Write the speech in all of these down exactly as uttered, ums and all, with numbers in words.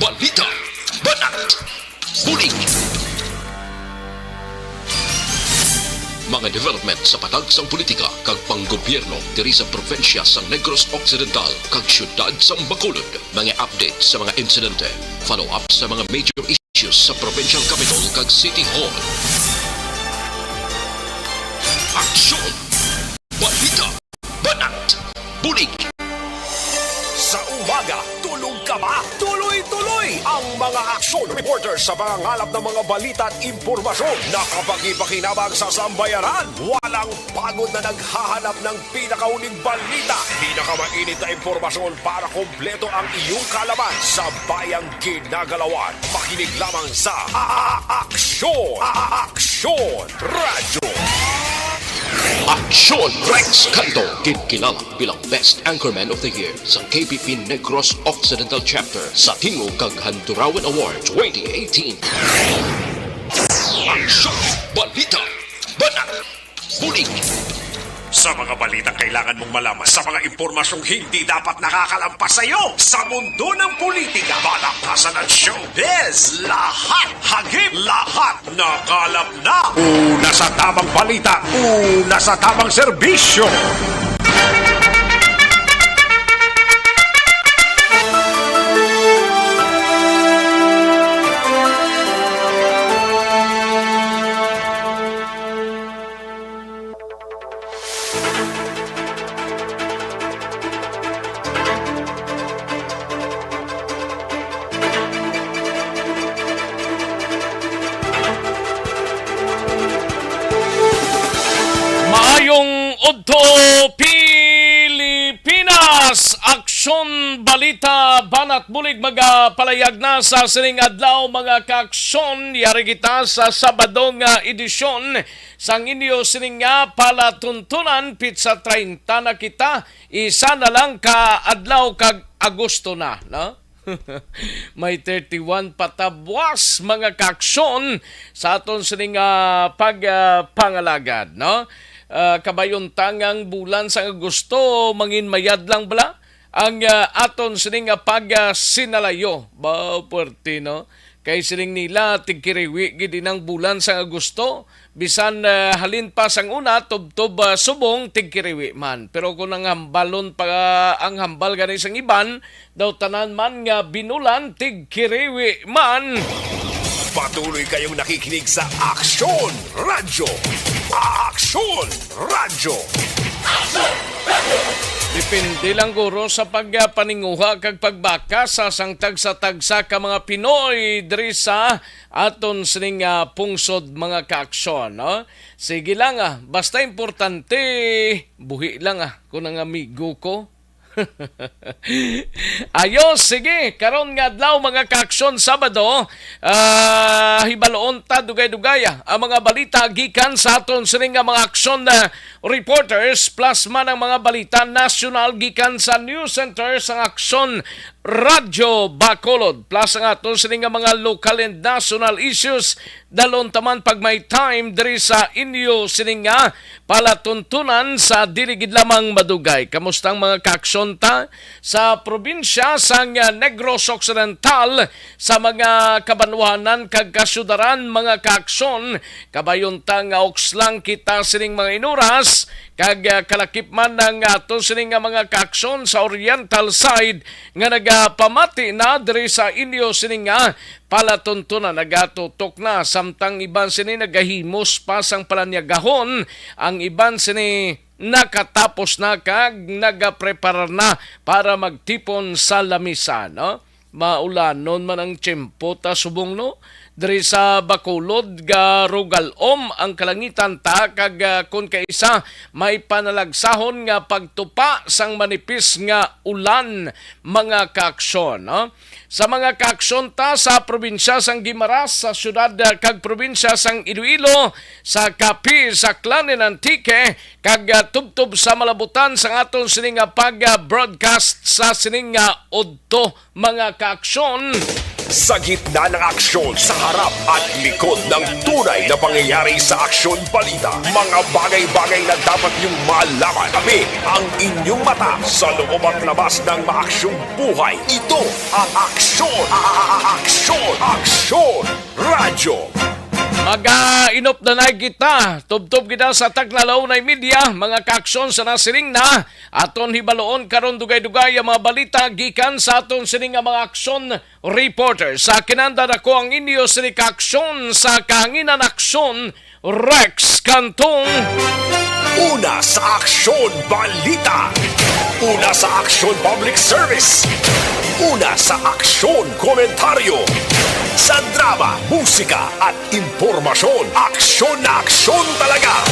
Balita, banat, bulig. Mga development sa patag sang politika kag panggobyerno diri sa probinsya sang Negros Occidental kag siyudad sang Bacolod. Mga update sa mga insidente, follow-up sa mga major issues sa provincial capital kag city hall. Aksyon! Balita! Banat! Bulig! Sa umaga, tulog ka ba? Tuloy-tuloy ang mga action reporter sa pangangalap ng mga balita at impormasyon na kapakipakinabang sa sambayanan. Walang pagod na naghahanap ng pinakahuling balita, pinakamainit na impormasyon para kompleto ang iyong kaalaman sa bayang ginagalawan. Makinig lamang sa A-, A-, Aksyon! A-, A-, Aksyon Radyo! Aksyon Rex Canto, ginkilala bilang Best Anchorman of the Year sa K P P Negros Occidental Chapter sa Tingog kag Handurawan Award twenty eighteen. Aksyon! Balita! Banat! Bulig! Sa mga balitang kailangan mong malaman, sa mga impormasyong hindi dapat nakakalampas sa iyo, sa mundo ng politika, balakasan at showbiz, lahat hagip, lahat nakalap na. Una sa tamang balita, una sa tamang serbisyo. Maayong udto, Pilipinas! Aksyon, balita, banat, bulig, magapalayag na sa sining adlaw, mga kaaksyon. Yari kita sa Sabado nga edisyon sang inyo sining nga palatuntunan. Pitsa treinta na kita, isa na lang ka adlaw kag Agosto na, no? May thirty-one patabwas, mga kaaksyon, sa aton sining, ah, pag, ah, pangalagad, no? Ah, kabayon ta nga ang bulan sang Agosto, mangin mayad lang bala ang, ah, aton sining nga pag, ah, sinalayo. Ba, puwerte, no? Kay siling nila, tigkiriwi gid inang bulan sang Agosto, bisan, ah, halin pa sang una, tubtob, ah, subong, tigkiriwi man. Pero kung ang hambalon pa, ang hambal gani sang iban, daw tanan man nga binulan, tigkiriwi man. Patuloy kayong nakikinig sa Aksyon Radyo. Aksyon Radyo. Depende lang guro sa pagpaninguha kag pagbaka sa sang tagsa-tagsa ka mga Pinoy diri sa aton sining, ah, pungsod, mga kaaksyon, no? Sige lang, ah, basta importante, buhi lang, ah, kun ang amigo ko. Ayos, sige. Karon nga adlaw, mga kaaksyon, Sabado, ah, hibaloon ta dugay-dugay, ah, ang mga balita gikan sa aton sining nga mga aksyon, ah, reporters, plus man ang mga balita nasyonal gikan sa news center sang Aksyon Radyo Bacolod, plus ang aton sining nga mga local and national issues. Dalon ta man pag may time diri sa inyo sining nga palatuntunan sa dili gid lamang madugay. Kamusta ang mga kaaksyon ta sa probinsya sang, ah, Negros Occidental, sa mga kabanwahanan kag kasyudaran, mga kaaksyon? Kabayon ta nga uks lang kita sining mga inuras, kag, ah, kalakip man ang ato sining nga mga kaaksyon sa Oriental side nga nagapamati na diri sa inyo sining nga palatuntunan. Nagatutok na, samtang iban sini nagahimos pa sang palanyagahon, ang iban sini nakatapos na kag nagapreparar na para magtipon sa lamisa, no? Maulanon man ang tiyempo ta subong, no? Diri sa Bacolod, garugal-om ang kalangitan ta, kag, ah, kon kaisa, may panalagsahon nga pagtupa sang manipis nga ulan, mga kaaksyon, no? Sa mga kaaksyon ta sa probinsya sang Guimaras, sa siyudad, ah, kag probinsya sang Iloilo, sa Capiz, Aklan, and Antique, kag, ah, tubtob sa malabutan sang aton sining nga pag, ah, broadcast sa sining nga udto, mga kaaksyon. Sa gitna ng aksyon, sa harap at likod ng tunay na pangyayari sa Aksyon Balita, mga bagay-bagay na dapat niyong malaman. Kami ang inyong mata sa loob at labas ng maaksyong buhay. Ito ang Aksyon, a- a- a- Aksyon, Aksyon Radyo. Mag-inop na na kita. Tubtob kita sa Tagna Launay Media, mga kaaksyon sa nasiling na. Aton hibaloon karon dugay-dugay ang mga balita gikan sa aton sining nga mga aksyon reporter. Sa kinanda nako ang inyo sini kaaksyon sa kahanginan aksyon, Rex Cantong. Una sa Aksyon Balita. Una sa Aksyon Public Service. Una sa Aksyon Komentaryo. Sa drama, musika at impormasyon, aksyon na aksyon talaga.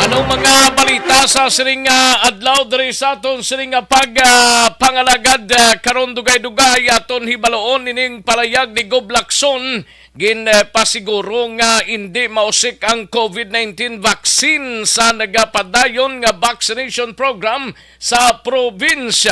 Anong mga balita sa sining, ah, adlaw diri sa aton sining nga pag, ah, pangalagad, ah, karon dugay-dugay aton hibaloon ining palayag ni Gob Lacson. Gin, eh, pasiguro nga indi mausik ang COVID nineteen vaccine sa nagapadayon nga vaccination program sa probinsya.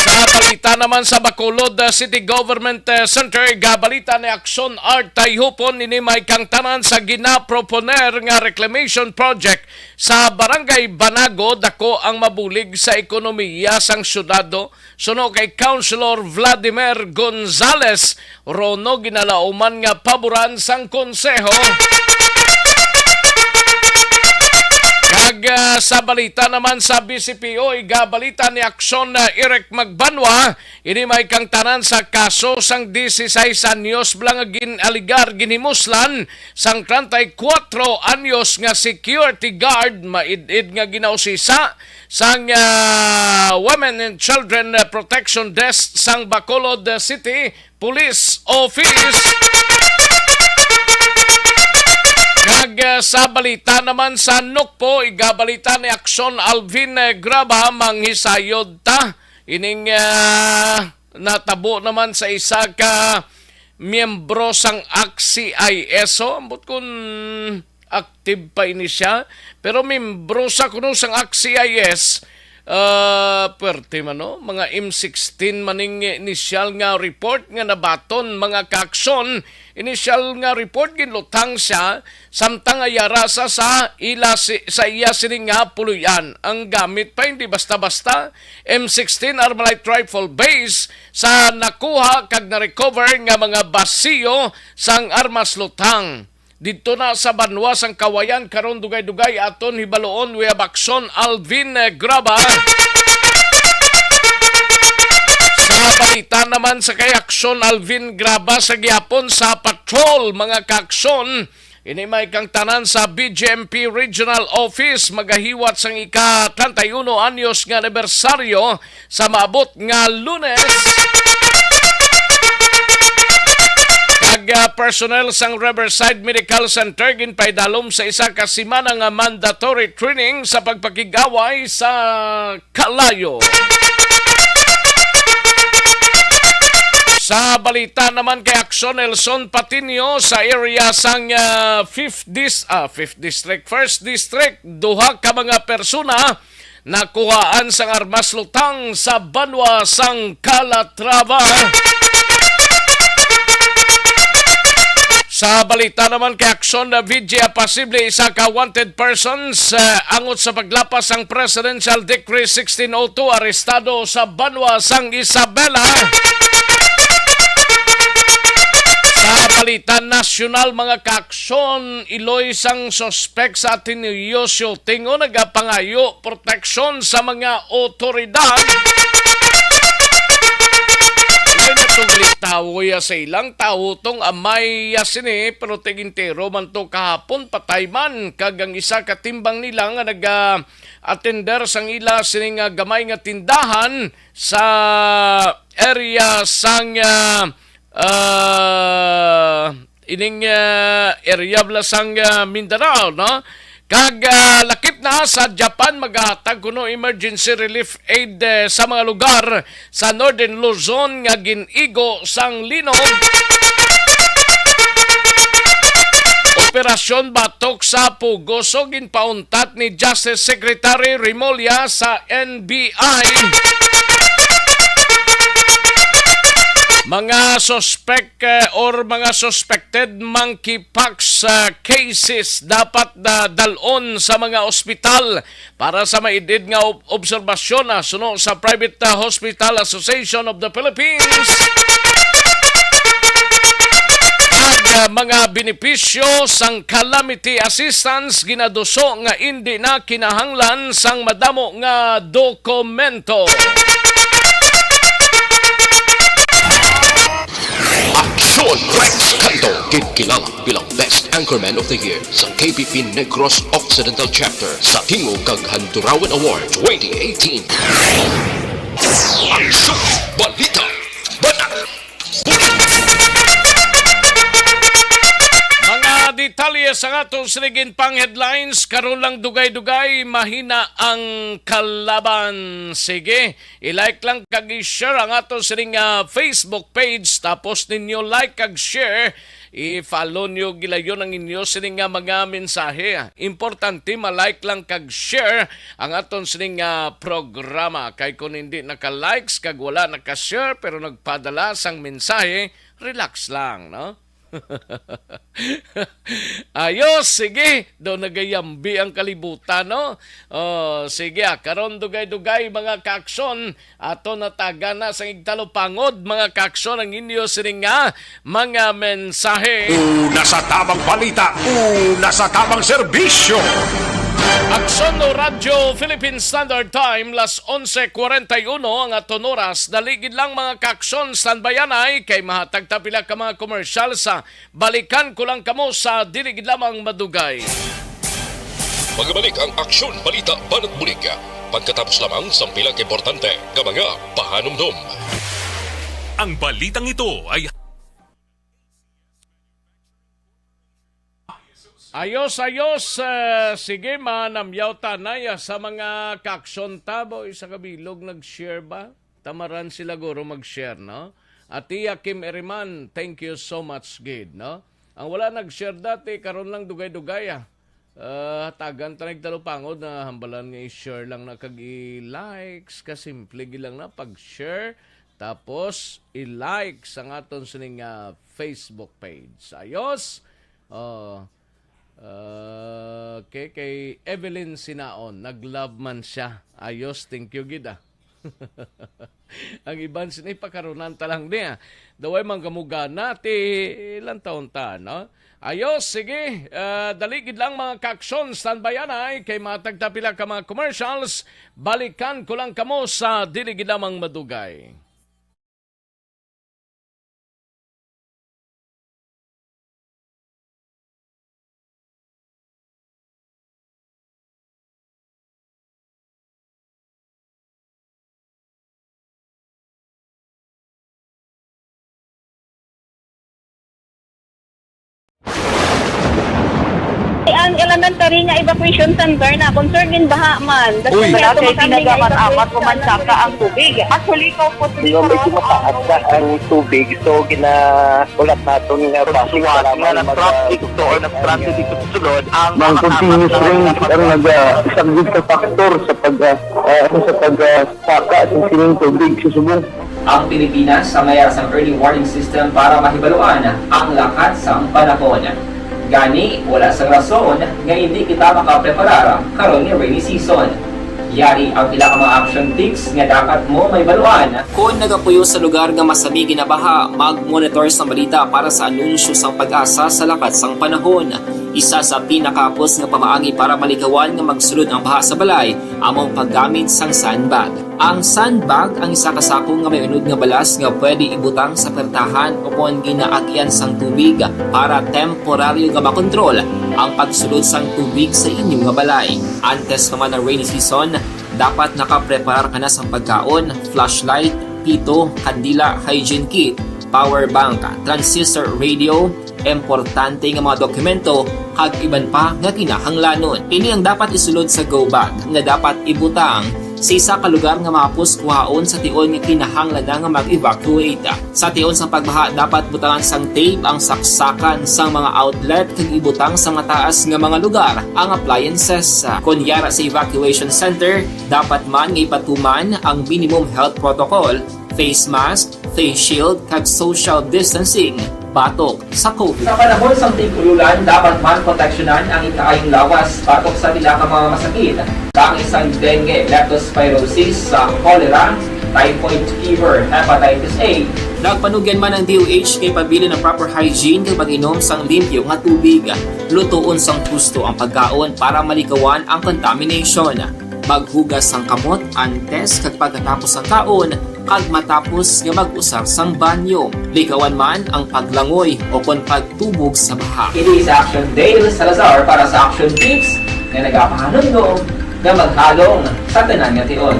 Sa balita naman sa Bacolod, uh, City Government, uh, Center, gabalita ni Aksyon Art Tayhupon, ini may kangtanan sa ginaproponer nga reclamation project sa Barangay Banago. Dako ang mabulig sa ekonomiya sang syudad, suno kay Councilor Vladimir Gonzales. Rono ginalauman nga paboran sang konseho. Kag, ah, sa balita naman sa B C P O, igabalita ni Aksyon, ah, Eric Magbanwa, ini may kangtanan sa kaso sang dieciséis anyos bala nga gin-aligar ginhimuslan sang treinta y cuatro anyos nga security guard, maid-id nga ginausisa sang, ah, Women and Children, ah, Protection Desk sang Bacolod, ah, City Police Office. Kag, ah, sa balita naman sa Nukpo, igabalita ni Aksyon Alvin, eh, Graba, manghisayod ta. Ining, ah, natabo naman sa isa ka miyembro sang ACT-CIS. So, ambot kun active pa ini siya. Pero membro sa kuno sang ACT-CIS, ah, pwerte man, no? Mga M sixteen maning inisyal nga report nga nabaton, mga kaaksyon. Inisyal nga report, ginlutang siya, samtang ayara sa, sa ila si, sa iya sini nga puloy-an. Ang gamit pa, hindi basta-basta. M sixteen Armalite Rifle Base sa nakuha kag na-recover nga mga basiyo sang armas lutang. Didto na sa banwa sang Kawayan karon dugay-dugay aton hibaloon, we have Aksyon Alvin, eh, Graba. Sa balita naman sa kay Aksyon Alvin Graba sa gihapon sa patrol, mga kaaksyon, ini may kangtanan sa B J M P Regional Office magahiwat sang ika treinta y uno anyos nga anibersaryo sa maabot nga Lunes. Kag, ah, personnel sang Riverside Medical Center ginpaidalom sa isa ka semana nga mandatory training sa pagpakig-away sa kalayo. Sa balita naman kay Aksyon, Nelson Patiño, sa area sang, ah, fifth dis-, ah, fifth District, first District, duha ka mga persona nakuhaan sang armas lutang sa banwa sang Calatrava. Sa balita naman kay Aksyon, na V G posible isa ka wanted persons, eh, angot sa paglapas sang Presidential Decree sixteen oh two, arestado sa banwa sang Isabela. Sa balita nasyonal, mga kaaksyon, iloy sang suspek sa Ateneo Shooting, o, nagapangayo proteksyon sa mga otoridad. Wala na tong litawo ya sa ilang tawo tong amay ya sini, pero tigintero man to kahapon, patay man, kag ang isa ka timbang nila nga naga-atender sang ila sini nga gamay nga tindahan sa area sang, ah, ah, ining, ah, area bala sang, ah, Mindanao, no? Kag, ah, lakip na sa Japan, magahatag kuno emergency relief aid, eh, sa mga lugar sa Northern Luzon nga gin-igo sang linog. Operasyon batok sa Pugoso ginpauntat ni Justice Secretary Remulla sa N B I. Mga suspect, eh, or mga suspected monkeypox, ah, cases dapat na dalon sa mga ospital para sa maid-id nga ob-, obserbasyon, ah, suno sa Private, ah, Hospital Association of the Philippines. Kag, ah, mga benepisyo sang calamity assistance ginaduso nga indi na kinahanglan sang madamo nga dokumento. Aksyon Rex Canto, ginkilala bilang Best Anchorman of the Year sa K B P Negros Occidental Chapter sa Tingog kag Handurawan Award twenty eighteen. Aksyon! Balita! Banat! Mga detalye sa aton sining pang headlines, karon lang dugay-dugay, mahina ang kalaban. Sige, i-like lang kag i-share ang aton sining, ah, Facebook page, tapos ninyo like kag share, i-follow nyo gilayon ang inyo sining nga mga mensahe. Importante ma-like lang kag share ang aton sining nga programa. Kay kung hindi naka-likes kag wala naka-share pero nagpadala sang mensahe, relax lang, no? Ayos, sige. Daw nagayambi ang kalibutan, no? Oh, sige, ah. Karon dugay-dugay, mga kaaksyon, ato natagan na sa igtalupangod, mga kaaksyon, ang inyo sining nga mga mensahe. Una sa tamang balita, una sa tamang serbisyo. Aksyon no Radyo Philippine Standard Time, las onse cuarenta y uno ang aton oras. Dali gid lang, mga kaaksyon, standbayanay kay mahatag ta pila ka mga commercial sa Balikan ko lang kamo sa dili gid lamang madugay. Magabalik ang Aksyon, Balita, Banat Bulig. Pagkatapos lamang sang pila ka importante nga mga pahanumdom. Ang balitang ito ay Ayos, ayos. Ah, sige, manamyaw tanay, ah, sa mga kaaksyon ta, boy, sa kabilog nag-share ba? Tamaran sila guro mag-share, no? Atiya Kim Eriman, thank you so much gid, no? Ang wala nag-share dati, karon lang dugay-dugay, ah. Ah, hatagan ta nagtalupangod na hambalan nga i-share lang na kag i-likes, kasimple gid lang na pag-share, tapos i-like sa aton sining, ah, Facebook page. Ayos? Oh, ah, kay, kay Evelyn Sinaon, nag-love man siya. Ayos, thank you gid, ah. Ang iban sini pakarunan ta lang niya. Daway man kamo gana, ti ilang taon ta, no? Ayos, sige. Ah, dali gid lang, mga kaaksyon, standbayanay kay matag ta pila ka mga commercials. Balikan ko lang kamo sa dili gid lamang madugay. Ang elementary nga evacuation center na concern din baha man. Uy. Wala kay pinagamat-amat ko man saka ang tubig. Actually, ko po. Di ba, medyo mataas na ang tubig, so ginahulat naton nga base nga nag-transit to or nag-transit dito sa sulod ang mga continuous rain ang naga-, isa gid ka factor sa pag, ah, ah, sa pag, ah, saka sa sining tubig sa subong. Ang Pilipinas ang mayara sang early warning system para mahibaluan ang lakat sang panahon. Gani, wala sang rason nga hindi kita makapreparar karon nga rainy season. Yari ang pila ka mga action tips nga dapat mo mahibaluan. Kon nagapuyo sa lugar nga masami ginabaha, mag-monitor sang balita para sa anunsyo sang PAGASA sa lakat sang panahon. Isa sa pinakahapos nga pamaagi para malikawan nga magsulod ang baha sa balay amo ang paggamit sang sandbag. Ang sandbag ang isa ka sako nga may unod nga balas nga pwede ibutang sa pertahan o kon ginaagian sang tubig para temporaryo nga makontrol ang pagsulod sang tubig sa inyo nga balay. Antes pa man ang rainy season, dapat nakapreparar ka na sang pagkaon, flashlight, pito, kandila, hygiene kit, power bank, transistor radio, importante nga mga dokumento, kag iban pa nga kinahanglanon. Ini ang dapat isulod sa go bag nga dapat ibutang sa isa ka lugar nga mahapos kuhaon sa tion nga kinahanglan na nga mag-evacuate. Sa tion sang pagbaha, dapat butangan sang tape ang saksakan sang mga outlet kag ibutang sa mataas nga mga lugar ang appliances. Kon yara sa evacuation center, dapat man nga ipatuman ang minimum health protocol, face mask, face shield, kag social distancing batok sa COVID. Sa panahon sang tig-ululan, dapat man proteksyonan ang ikaayong lawas batok sa pila ka mga masakit, kaangay sang dengue, leptospirosis, sa cholera, typhoid fever, hepatitis A. Nagpanugyan man ang D O H kay pabilin ang proper hygiene kag pag-inom sang limpyo nga tubig. Lutoon sang husto ang pagkaon para malikawan ang contamination. Maghugas sang kamot antes kag pagkatapos sang kaon, kag matapos nga mag-usar sang banyo. Likawan man ang paglangoy o kon pagtubog sa baha. Ini si Action Dale Salazar para sa Action Tips nga nagapahanumdom nga maghalong sa tanan nga tion.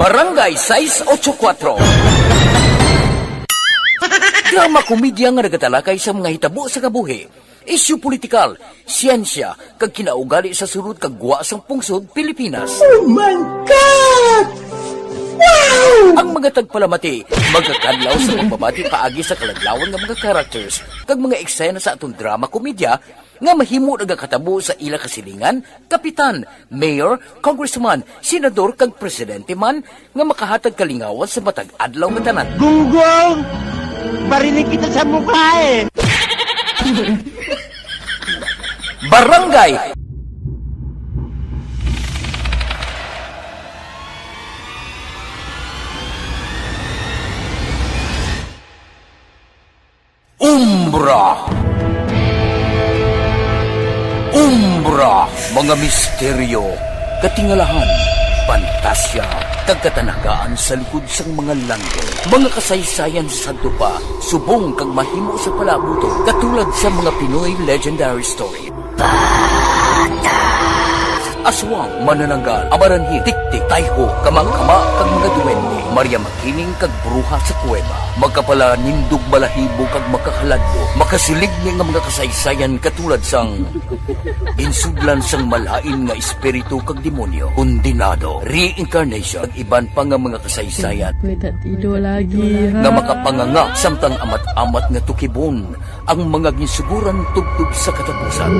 Barangay sais ocho kuwatro. Drama komedya nga nagatalakay sa mga hitabo sa kabuhi, isyu politikal, siyensya, kag kinaugali sa sulod kag gwa sang pungsod Pilipinas. Oh my God! Wow! Ang mga tagpalamati magakadlaw sa pagbabati paagi sa kaladlawan nga mga characters kag mga eksena sa aton drama komedya nga mahimo nagakatabo sa ila kasilingan, kapitan, mayor, congressman, senador, kag presidente man nga makahatag kalingawan sa matag adlaw nga tanan. Gunggong! Barinig kita sa mukha eh! Barangay Umbra. Umbra, mga misteryo, katingalahan, pantasya, kag katanagaan sa likod sang mga langit. Mga kasaysayan sa sadto pa, subong kag mahimo sa palaabuton, katulad sa mga Pinoy legendary story. Aswang, manananggal, amaranhit, tiktik, tayho, kamangkama, kag mga duwende, Maria Makiling kag bruha sa kuweba, makapalanindog balahibo kag makahaladlok, makasiligni nga mga kasaysayan katulad sang ginsudlan sang malain nga espiritu kag demonyo, kondenado, reincarnation, kag iban pa nga mga kasaysayan May tatido lagi, ha? nga makapanganga samtang amat-amat nga tukibon ang mga ginsuguran tubtob sa katapusan.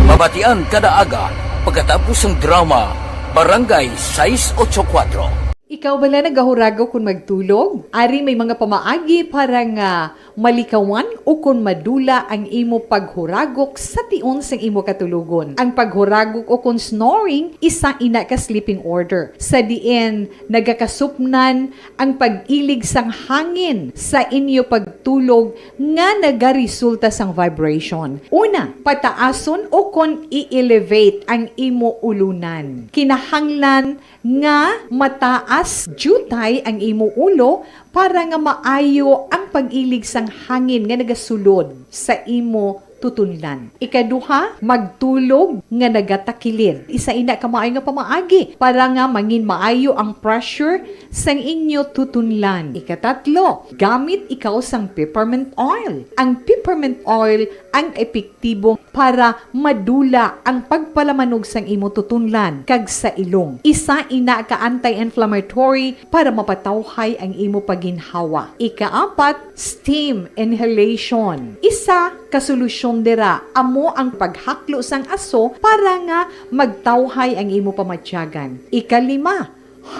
Mabatian kada aga pagkatapos sang drama Barangay sais ocho kuwatro. Ikaw bala nagahuragok kon magtulog? Ari may mga pamaagi para nga malikawan o kon madula ang imo paghuragok sa tion sang imo katulogon. Ang paghuragok o kon snoring, isa ina ka sleeping order, sa diin nagakasupnan ang pag-ilig sang hangin sa inyo pagtulog nga nagaresulta sang vibration. Una, pataason o kon i-elevate ang imo ulunan. Kinahanglan nga mataas diutay ang imo ulo para nga maayo ang pag-ilig sang hangin nga nagasulod sa imo tutunlan. Ikaduha, magtulog nga nagatakilid. Isa ina ka maayo nga pamaagi para nga mangin maayo ang pressure sang inyo tutunlan. Ikatatlo, gamit ikaw sang peppermint oil. Ang peppermint oil ang epektibo para madula ang pagpalamanog sang imo tutunlan kag sa ilong. Isa ina ka anti-inflammatory para mapatawhay ang imo pagginhawa. Ikaapat, steam inhalation. Isa ka solusyon dira amo ang paghaklo sang aso para nga magtawhay ang imo pamatyagan. Ikalima,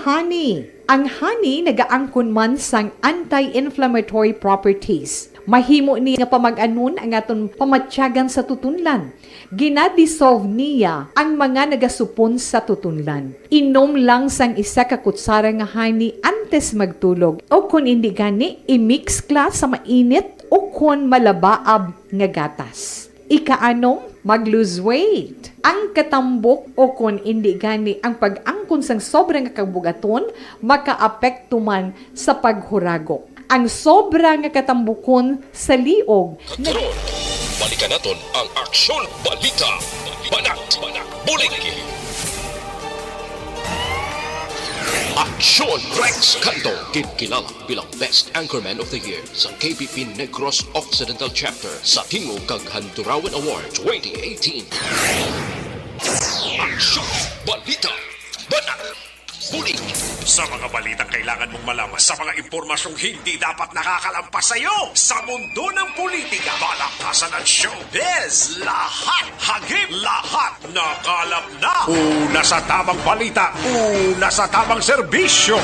honey. Ang honey nagaangkon man sang anti-inflammatory properties. Mahimo ni nga pamag-anon ang aton pamatyagan sa tutunlan. Gina-dissolve niya ang mga nagasupon sa tutunlan. Inom lang sang isa ka kutsara nga honey antes magtulog, o kon indi gani, i-mix kla sa mainit o kon malabaab nga gatas. Ikaanom, mag-lose weight. Ang katambok o kon indi gani ang pag-angkon sang sobra nga kabugaton makaapekto man sa paghuragok. Ang sobra nga katambukon sa liog Karon, balikan naton ang Aksyon Balita. Banat, Bulig. Aksyon! Rex Canto, ginkilala bilang Best Anchorman of the Year sa K P P Negros Occidental Chapter sa Tingog kag Handurawan Award twenty eighteen. Aksyon! Balita! Banat! Bulig! Sa mga balitang kailangan mong malaman, sa mga impormasyong hindi dapat nakakalampas sa iyo, sa mundo ng politika, balaktasan at showbiz, lahat, hagip, lahat, nakalap na. Una sa tamang balita, una sa tamang serbisyo.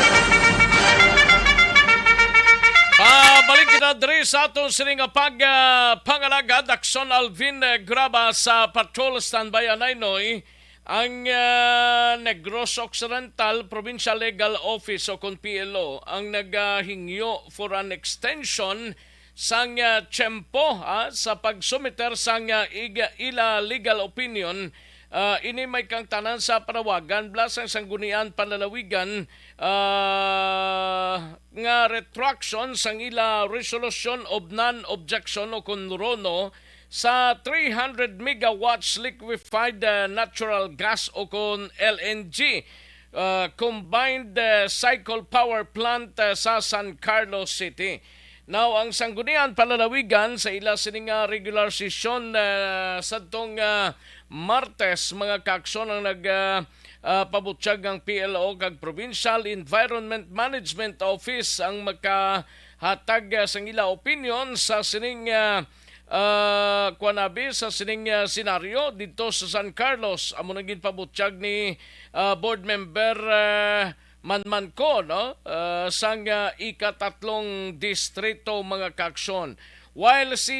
Pabalik kita diri sa aton sini nga pag, ah, pangalagad. Akson Alvin, eh, Graba sa Patrol Standby, Anay Noy. Ang, ah, Negros Occidental Provincial Legal Office o kon P L O ang nagahingyo for an extension sang, ah, tiyempo, ah, sa pagsumiter sang, ah, iga-, ila legal opinion. Ah, ini may kangtanan sa panawagan bala sang Sanggunian Panlalawigan, ah, nga retraction sang ila Resolution of Non-Objection o kon RONO sa three hundred megawatts liquefied, ah, natural gas o kon L N G, ah, combined, ah, cycle power plant, ah, sa San Carlos City. Now, ang Sanggunian Panlalawigan sa ila sini nga regular session, ah, sadtong, ah, Martes, mga kaakson, ang nag, ah, ah, pabutyag ang P L O kag Provincial Environment Management Office ang makahatag, ah, sang ila opinion sa sining, ah, ah, kuan abi, sa sining, ah, senaryo didto sa San Carlos. Amo nang ginpabutyag ni, ah, board member, ah, Manman ko, no? Ah, sang, ah, ikatatlong distrito, mga kaakson. While si,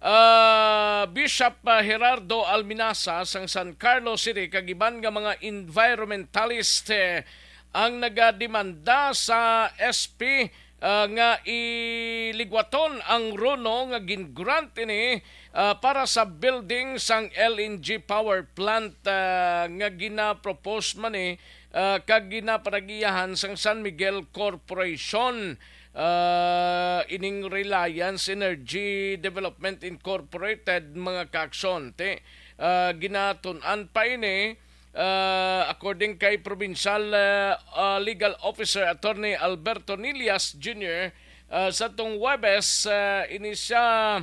ah, Bishop, ah, Gerardo Alminaza sang San Carlos City kag iban nga mga environmentalist, eh, ang nagademanda sa S P, ah, nga iligwaton ang RONO nga gin-grant ini, ah, para sa building sang L N G power plant, ah, nga gina-propose man ni, ah, kag ginapanag-iyahan sang San Miguel Corporation, ah, ining Reliance Energy Development Incorporated, mga kaakson. Ti, ah, ginatun-an pa ini, ah, according kay Provincial, ah, ah, Legal Officer Attorney Alberto Nilias Junior, ah, sa tong Huwebes, ah, ini siya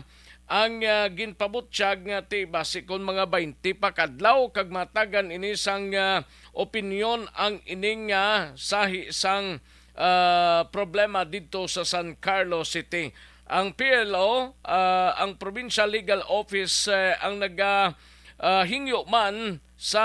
ang, ah, ginpabutyag nga ti basi kon mga baynte pa ka adlaw kag matagan ini sang, ah, opinyon ang ining, ah, sahi sang, ah, problema didto sa San Carlos City. Ang P L O, ah, ang Provincial Legal Office, eh, ang naga, ah, hingyo man sa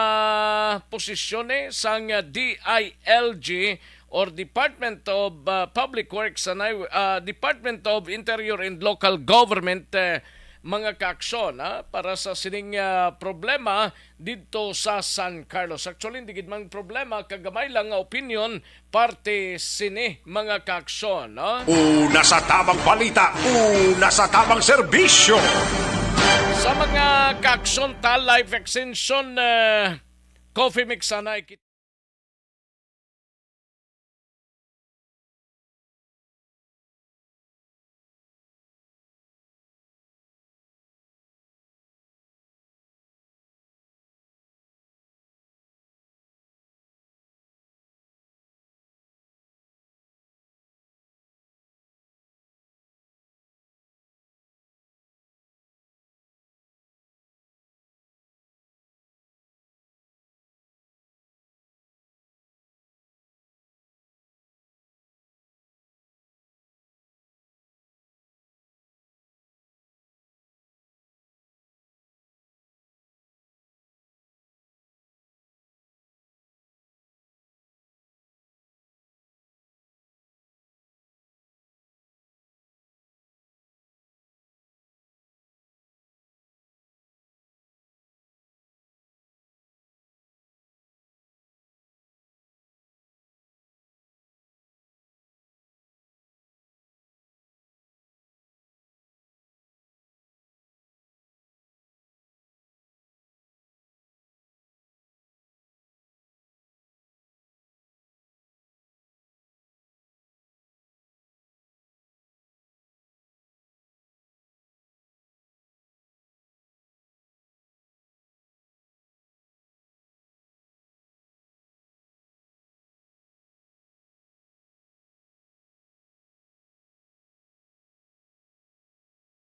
posisyon, eh, sang, ah, D I L G or Department of, ah, Public Works, anay, ah, Department of Interior and Local Government, eh, mga kaaksyon, ah, para sa sining, ah, problema didto sa San Carlos. Actually, hindi gid man problema, kagamay lang nga opinion parte sini, mga kaaksyon, no? Una sa tamang balita, una sa tamang serbisyo. Sa mga kaaksyon ta, life extension, eh, coffee mix, anay.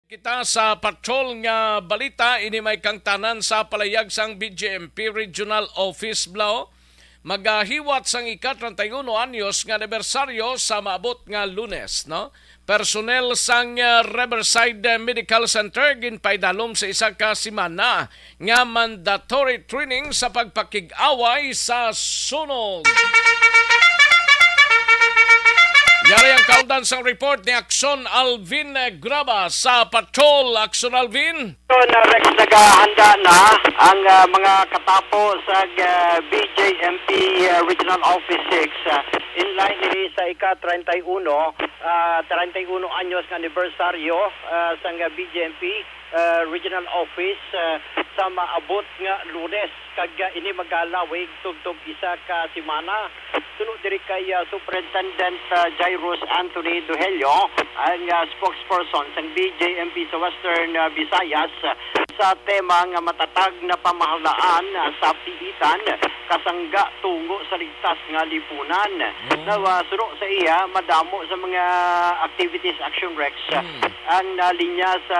Kita sa patrol nga balita, ini may kangtanan sa palayag sang B J M P Regional Office Blau. Magahiwat sang ika treinta y uno anyos nga anibersaryo sa maabot nga Lunes, no? Personnel sang, ah, Riverside Medical Center ginpaidalom sa isa ka semana nga mandatory training sa pagpakig-away sa sunog. Yari ang kaundan sang report ni Aksyon Alvin Graba sa Patrol. Aksyon Alvin. So, na Rex, nagahanda na ang, ah, mga katapo sa, ah, B J M P, ah, Regional Office six, ah, in line ini sa ika treinta y uno, ah, treinta y uno anyos nga anibersaryo, ah, sang, ah, B J M P, ah, Regional Office, ah, sa maabot nga Lunes, kag, ah, ini magalawig tubtob isa ka semana. Suno diri kay, ah, Superintendent, ah, Jairus Anthony Duhelio, ang, ah, spokesperson sang B J M P sa Western, ah, Visayas, ah, sa tema nga matatag na pamahalaan, ah, sa piitan, kasangga tungo sa ligtas nga lipunan. Mm. Now, ah, suno sa iya, madamo sa mga activities, Action Rex, ah, Mm. ang nalinya sa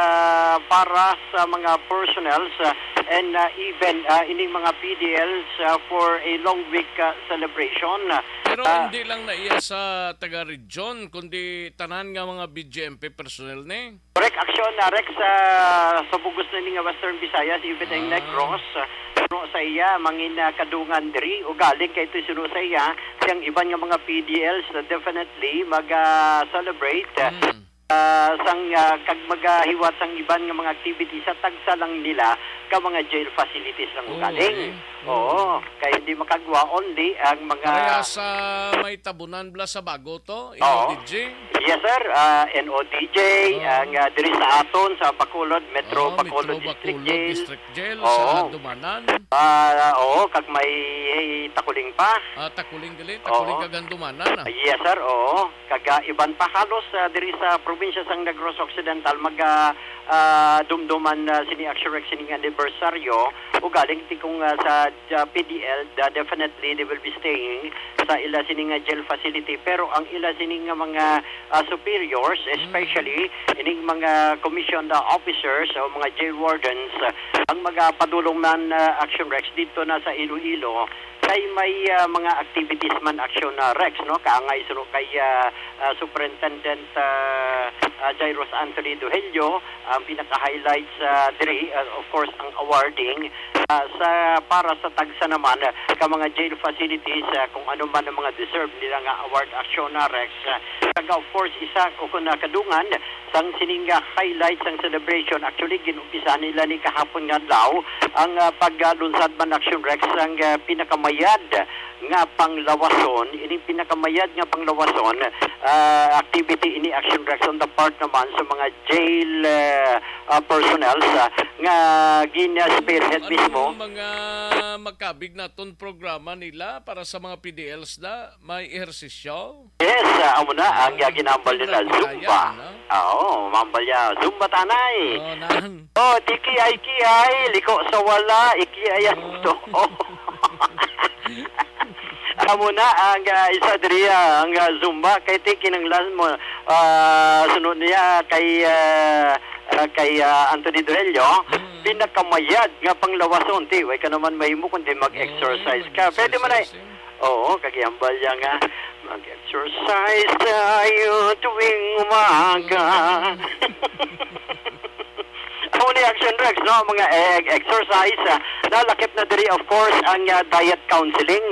para sa mga personnels, ah, and, ah, even, ah, ining mga P D Ls, ah, for a long week, ah, celebration. Pero Ah, hindi lang na iya sa taga-region, kundi tanan nga mga B J M P personnel ni. Correct, Action, ah, Rex, ah, sa bugos na ni nga Western Visayas, even ang Ah. Negros, ah, suno sa iya, mangin, ah, kadungan diri, ugaling kay ito suno sa iya, siyang iban nga mga P D Ls na definitely mag, ah, celebrate, ah, Mm. ah, sang, ah, kag magahiwat sang iban nga mga activities sa tagsa lang nila ka mga jail facilities lang Oo, ugaling. eh. Oo, Oo. kay hindi makagwa only ang mga Pareha sa may tabunan bala sa bago to, Oo. N O D J? Yes, sir. Ah, N O D J, Oo. ang, ah, diri sa aton, sa Bacolod, Metro Oo, Bacolod Metro District Bacolod Jail. District Jail, Oo. sa Handumanan. Ah, oo, kag may Takuling pa. Ah, Takuling gali, Takuling Oo. kag Handumanan, ah. Yes, sir. Oo. Kag, ah, iban pa halos, ah, diri sa probinsya sang Negros Occidental, mag, ah, ah, dumduman, ah, sini Action Rex sining anibersaryo. Ugaling ti kung, ah, sa, ah, P D L, ah, definitely they will be staying sa ila sini nga jail facility. Pero ang ila sini nga mga, ah, superiors, Mm. especially ining mga commissioned, ah, officers o mga jail wardens, ah, ang magapadulong man, ah, Action Rex dito na sa Iloilo, kay may, ah, mga activities man, Action, ah, Rex, no? Kaangay suno kay, ah, ah, Superintendent, ah, ah, Jairus Anthony Duhelio, ang pinaka-highlights, ah, diri, ah, of course, ang awarding, ah, sa, para sa tagsa naman, ah, ka mga jail facilities, ah, kung ano man ang mga deserve nila nga award, Action, ah, Rex. Ah, kag, of course, isa o kung nakadungan, sang sining, ah, highlight sang celebration. Actually, gin-umpisa nila ni kahapon nga adlaw ang, ah, paglunsad man, Action Rex, ang, ah, pinakamayad nga panglawason. Ining pinakamayad nga panglawason, ah, activity ini, Action Rex, on the part naman sa mga jail, ah, ah, personnel, ah, nga gin-, ah, spearhead Anong mismo. mga makabig naton programa nila para sa mga P D Ls na may ehersisyo? Yes, ah, amo na ang, ah, ginambal nila, Zumba. Zumba, ano? Ah, oo, mambal niya, Zumba tanay. Oo, nan. Oh, ti kiay-kiay, liko sa wala, ikiay ang Oh. to. Amo na ang, ah, isa diri, ah, ang, ah, Zumba. Kay ti kinanglan mo, ah, sunod niya kay, ah, ah, kay, ah, Anthony Duello, Mm. pinakamayad nga panglawason, ti, way ka naman mahimo kundi mag-exercise Oo, ka. Pwede man ay, mag-exercise, eh. Oo, kag ihambal niya nga, "Mag-exercise tayo tuwing umaga." Amo ni Action Rex, no? Mga, eh, exercise, ah, nalakip na diri, of course, ang, ah, diet counseling.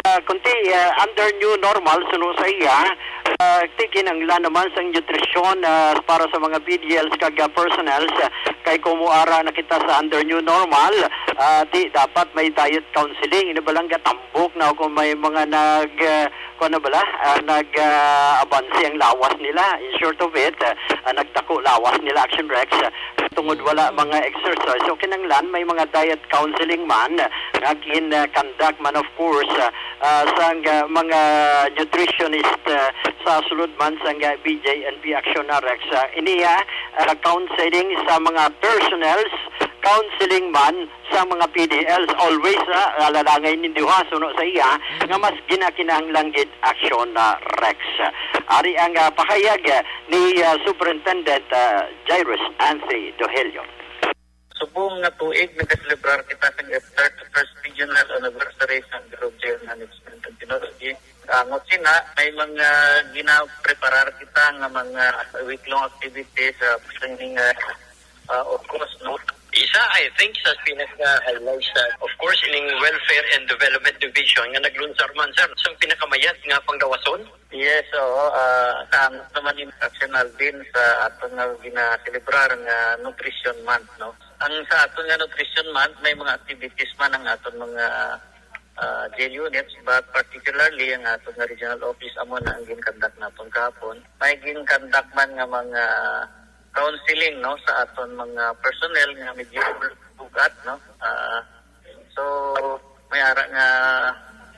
Ah, kunti, ah, under new normal, suno sa iya, ah, ti kinanglan naman sang nutrisyon, ah, para sa mga B D Ls kag, ah, personnels. Kay kung muara na kita sa under new normal, ah, ti dapat may diet counseling. Ini ba lang gatambok na kung may mga nag, ah, kuwan na bala, ah, nag, ah, abanse ang lawas nila. In short of it, ah, ah, nagdako lawas nila, Action Rex, ah, tungod wala mga exercise. So, kinanglan may mga diet counseling man, ah, nga gin, ah, conduct man, of course, ah, ah, sang, ah, mga nutritionist, ah, sa sulod man sang, ah, B J M P Action Rex. Ah, ini, ah, ah, counseling sa mga personnels Counseling man sa mga P D Ls, always, ah, alalangay ninyo, ha, suno sa iya, nga mas ginakinahanglan gid aksyon na Rex. Ari ang, ah, pahayag, ah, ni, ah, Superintendent, ah, Jairus Anthony Dohelio. Subong nga tuig, nagaselebrar kita sang thirty-first Regional Anniversary sang Bureau of Jail Management and Penology. Angot sina, may mga ginapreparar kita nga mga week-long activities, ah, training, ah, ah, of course, no? Isa, I think, sa pinaka-highlight sa, of course, ining Welfare and Development Division nga naglunsar man, sir, sa pinakamayad nga panggawason. Yes, oo. Ah, kaamot naman in Action Alvin sa aton nga ginaselebrar nga Nutrition Month, no? Ang sa aton nga Nutrition Month, may mga activities man ang aton mga, ah, jail units, but particularly ang aton nga regional office, amo na ang ginkandak naton kahapon. May ginkandak man nga mga counseling, no, sa aton mga personnel nga medyo bugat, no. Ah, so, may ara nga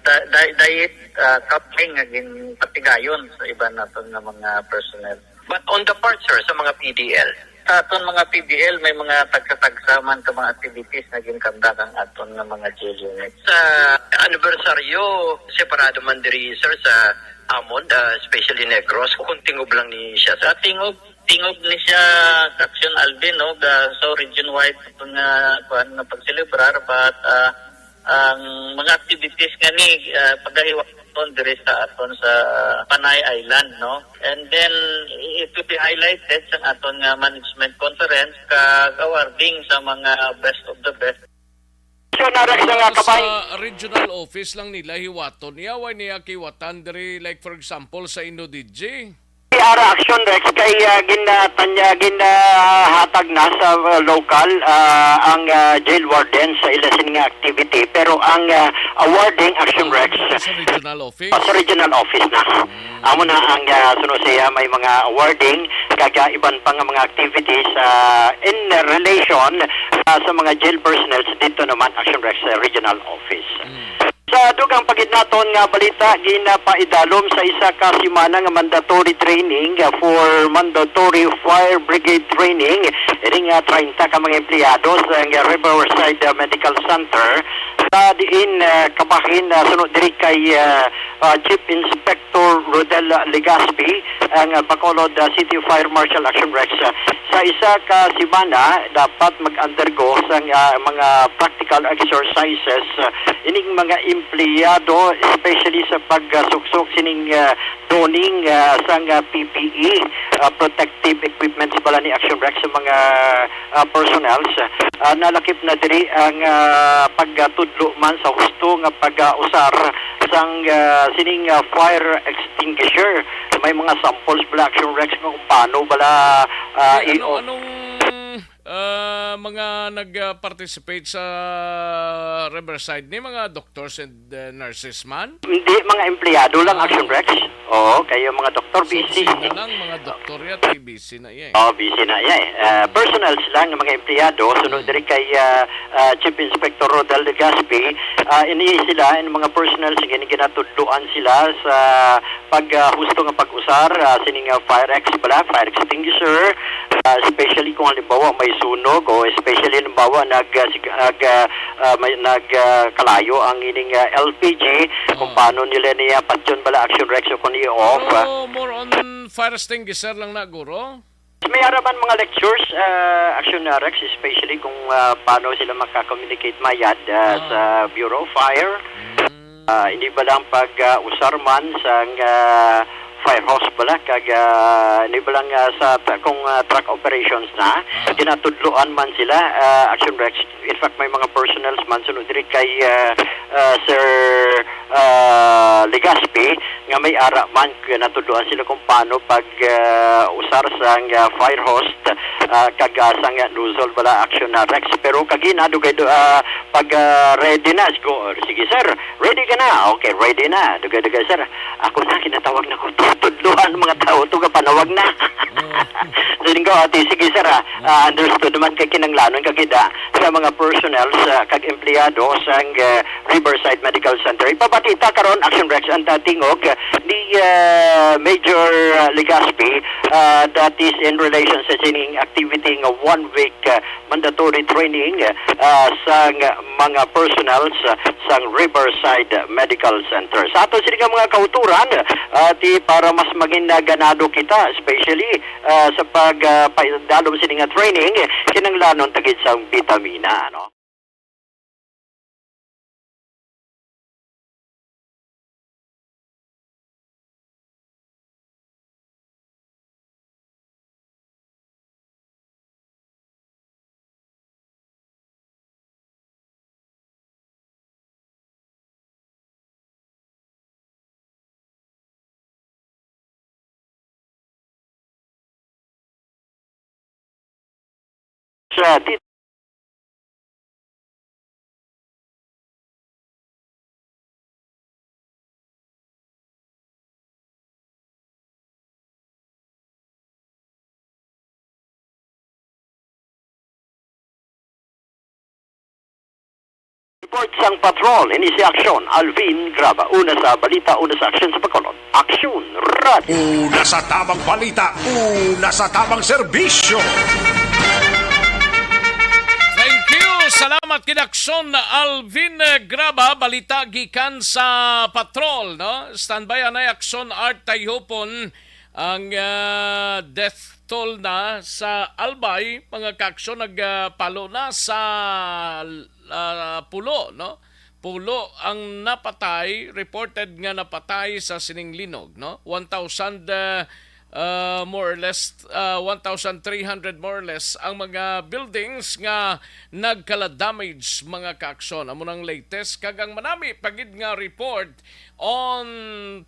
da- di- diet, ah, coupling nga ginpatigayon sa iban naton nga mga personnel. But on the part, sir, sa mga P D L? Sa aton mga P D L, may mga tagsa-tagsa man ka mga activities nga ginkandak ang aton nga mga jail units. Sa anibersaryo, separado man diri, sir, sa amon, ah, especially Negros, kung tingob lang ni siya, sir? Sa tingob, tingob ni siya sa Action Alvin, no? Ga, so, region-wide ito nga, kuan, nga pagselebrar, but, ah, ang mga activities nga ni, ah, pagahiwaton diri sa aton sa Panay Island, no? And then, it will be highlighted sa aton nga management conference, kag awarding sa mga best of the best. So, na, Rex, nga Pero kapay. Sa regional office lang nila hiwaton. Iya, way niya kiwatan diri, like, for example, sa Inodidji. Ara action, Rex, kay, ah, gin, ah, tanya, gin, ah, hatag na sa, ah, local, ah, ang, ah, jail warden sa ila sini nga activity. Pero ang, ah, awarding action, Ah, Rex, sa regional office? Ah, sa regional office na. Mm. Amo na ang, ah, suno siya, may mga awarding, kag, ah, iban pa nga mga activities, ah, in relation, ah, sa mga jail personnel dito naman, action, Rex, sa regional office. Mm. Sa dugang pa gid naton nga balita, ginapaidalom sa isa ka semana nga mandatory training, uh, for mandatory fire brigade training, ining, uh, treinta ka mga empleyado sa Riverside, uh, Medical Center, sa diin, uh, kabahin, uh, suno diri kay, uh, uh, Chief Inspector Rodel Legaspi, ang, uh, Bacolod, uh, City Fire Marshal Action Rex, uh, sa isa ka semana, dapat mag-undergo sa, uh, mga practical exercises, uh, ining mga empleyado, especially sa pagsuksok sining, uh, donning, uh, sang, uh, P P E, uh, protective equipments bala ni Action Rex sa mga, uh, personnels, uh, nalakip na diri ang, uh, pagtudlo man sa husto nga pag-usar sang, uh, sining, uh, fire extinguisher. May mga samples bala, Action Rex, nga kung paano bala, uh, Eh, ano, i-, anong, ah, mga nag-participate sa Riverside ni mga doctors and, uh, nurses man? Hindi, mga empleyado lang, Ah. Action Rex. Oo, kayo mga doktor, Sa busy. Opisina lang, mga doktor yata, busy na iya eh. Oh, busy na iya eh. Ah, Mm. personnel sila nga mga empleyado, sunod Mm. diri kay, ah, ah, Chief Inspector Rodel Legaspi, ah, ini sila, ang mga personnel, sige, ginatudloan sila sa pag, ah, husto nga pag-usar, ah, sining, ah, fire ex-, bala, fire extinguisher, ah, especially kung halimbawa may sunog o especially halimbawa nag, ah, sig-, nag, ah, ah, may, nag, ah, kalayo ang ining, ah, L P G, kung Oo. paano nila niya patyon bala, Action Rex, o kung i-off, ah. Pero more on fire extinguisher lang na, guro? May ara man mga lectures, ah, Action, ah, Rex, especially kung, ah, paano sila maka-communicate mayad, ah, Ah. sa Bureau of Fire. Mm. Ah, hindi ba lang pag, ah, usar man sang, ah, fire hose bala, kag, ah, hindi ba lang, ah, sa tra-, kung, ah, truck operations na, Ah. ginatudloan man sila, ah, Action Rex. In fact, may mga personnels man sunod diri kay, ah, ah, Sir, ah, Legaspi, nga may ara man, kaya natudloan sila kung paano pag, ah, usar sang, ah, fire hose, ah, kag, ah, sang, ah, nozzle bala, Action, ah, Rex. Pero kagina, dugay do, ah, pag, ah, ready na, sigo-, sige, sir, ready ka na? Okay, ready na. Dugay-dugay, sir. Ako na, kinatawag na ko to. tudlohan mga tao to, gapanawag na. Mm. Siling ko, "Ati, sige, sir, ah, ah, understood naman kay kinanglanon ka gid, ah, sa mga personnel sa kag empleyado sang, ah, Riverside Medical Center." Ipabati ta karon, Action Rex, ang tingog, ah, ni, ah, Major, ah, Legaspi, ah, that is in relation sa sining activity nga one week, ah, mandatory training, ah, sang mga personnel sa, sang Riverside Medical Center. Sa ato sini nga mga kauturan, ah, ti para mas maging, ah, ganado kita, especially, ah, sa pag, ah, paidalom sini nga training, kinanglanon ta gid sang bitamina, no? Sa ti- Report sang patrol, ini si Aksyon Alvin Graba. Una sa balita, una sa aksyon sa Bacolod. Aksyon Radio. Una sa tamang balita, una sa tamang serbisyo. Thank you. Salamat kid Aksyon Alvin Graba. Balita gikan sa patrol, no? Standby anay Aksyon Art Tayhupon. Ang, ah, death toll na sa Albay, mga kaaksyon, nagpalo na sa, ah, pulo, no? Pulo ang napatay, reported nga napatay sa sining linog, no? One thousand, ah, ah, more or less, ah, one thousand three hundred more or less ang mga buildings nga nagkala-damage, mga kaaksyon. Amo nang latest kag ang manami pa gid nga report on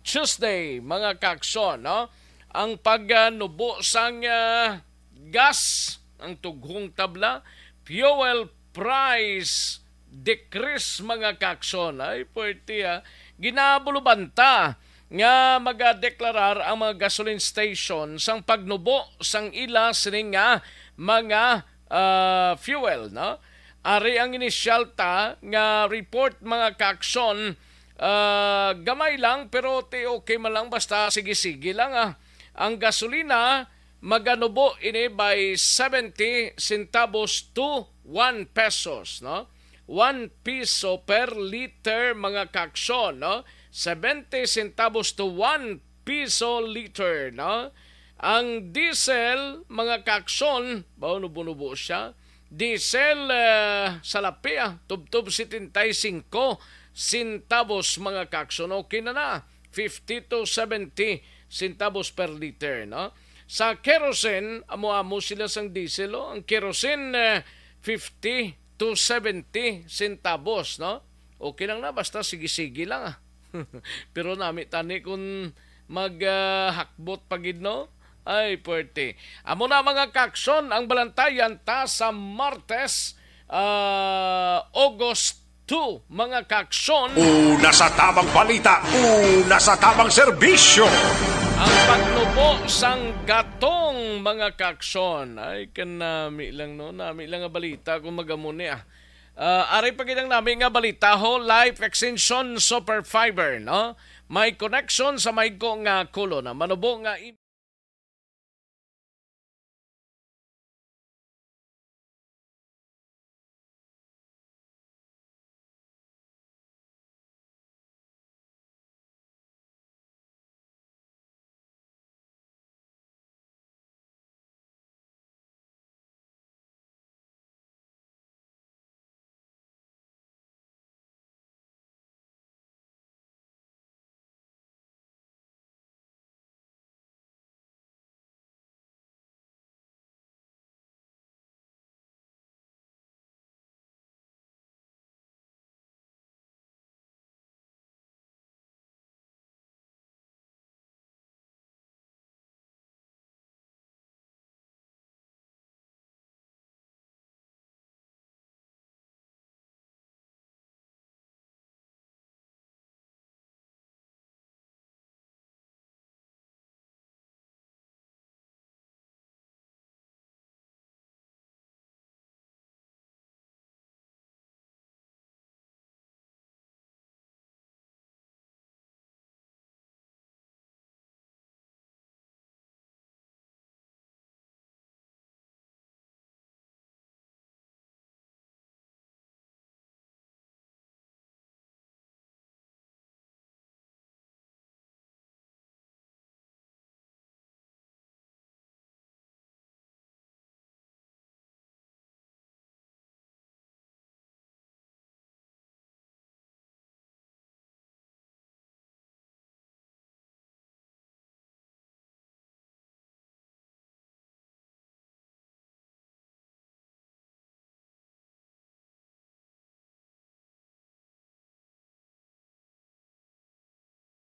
Tuesday, mga kaaksyon, no? Ang pagnubo sang, ah, gas, ang tughong tabla, fuel price decrease, mga kaaksyon. Ay, puwerte, ah. Ginabulubanta nga magadeklarar ang mga gasoline station sang pagnubo sang ila sining nga mga, ah, fuel, no? Ari ang inisyal ta nga report, mga kaaksyon, ah, gamay lang, pero ti okay man lang, basta sige-sige lang, ah. Ang gasolina, maganubo ini by seventy centavos to one pesos, no? One piso per liter, mga kaaksyon, no? Seventy centavos to one piso liter, no? Ang diesel, mga kaaksyon, ba, nubo-nubo siya. Diesel, eh, salapi, ah, tubtob setenta y cinco centavos, mga kaaksyon. Okay na na, fifty to seventy centavos per liter, no? Sa kerosene, amo-amo sila sang diesel, oh. Ang kerosene, eh, fifty to seventy centavos, no? Okay lang na, basta sige-sige lang, ah. Pero nami tani kung mag, ah, hakbot pa gid, no? Ay, puwerte. Amo na, mga kaaksyon, ang balantayan ta sa Martes, ah, August two, mga kaaksyon. Una sa tamang balita, una sa tamang serbisyo. Ang pagnubo sang gatong, mga kaaksyon. Ay, kanami lang, no? Nami lang nga balita kung magamo ni, ah. Ah, ari pa gid ang nami nga balita, ho, Life Extension Super Fiber, no? May connection sa maygo nga kulo na manubo nga i-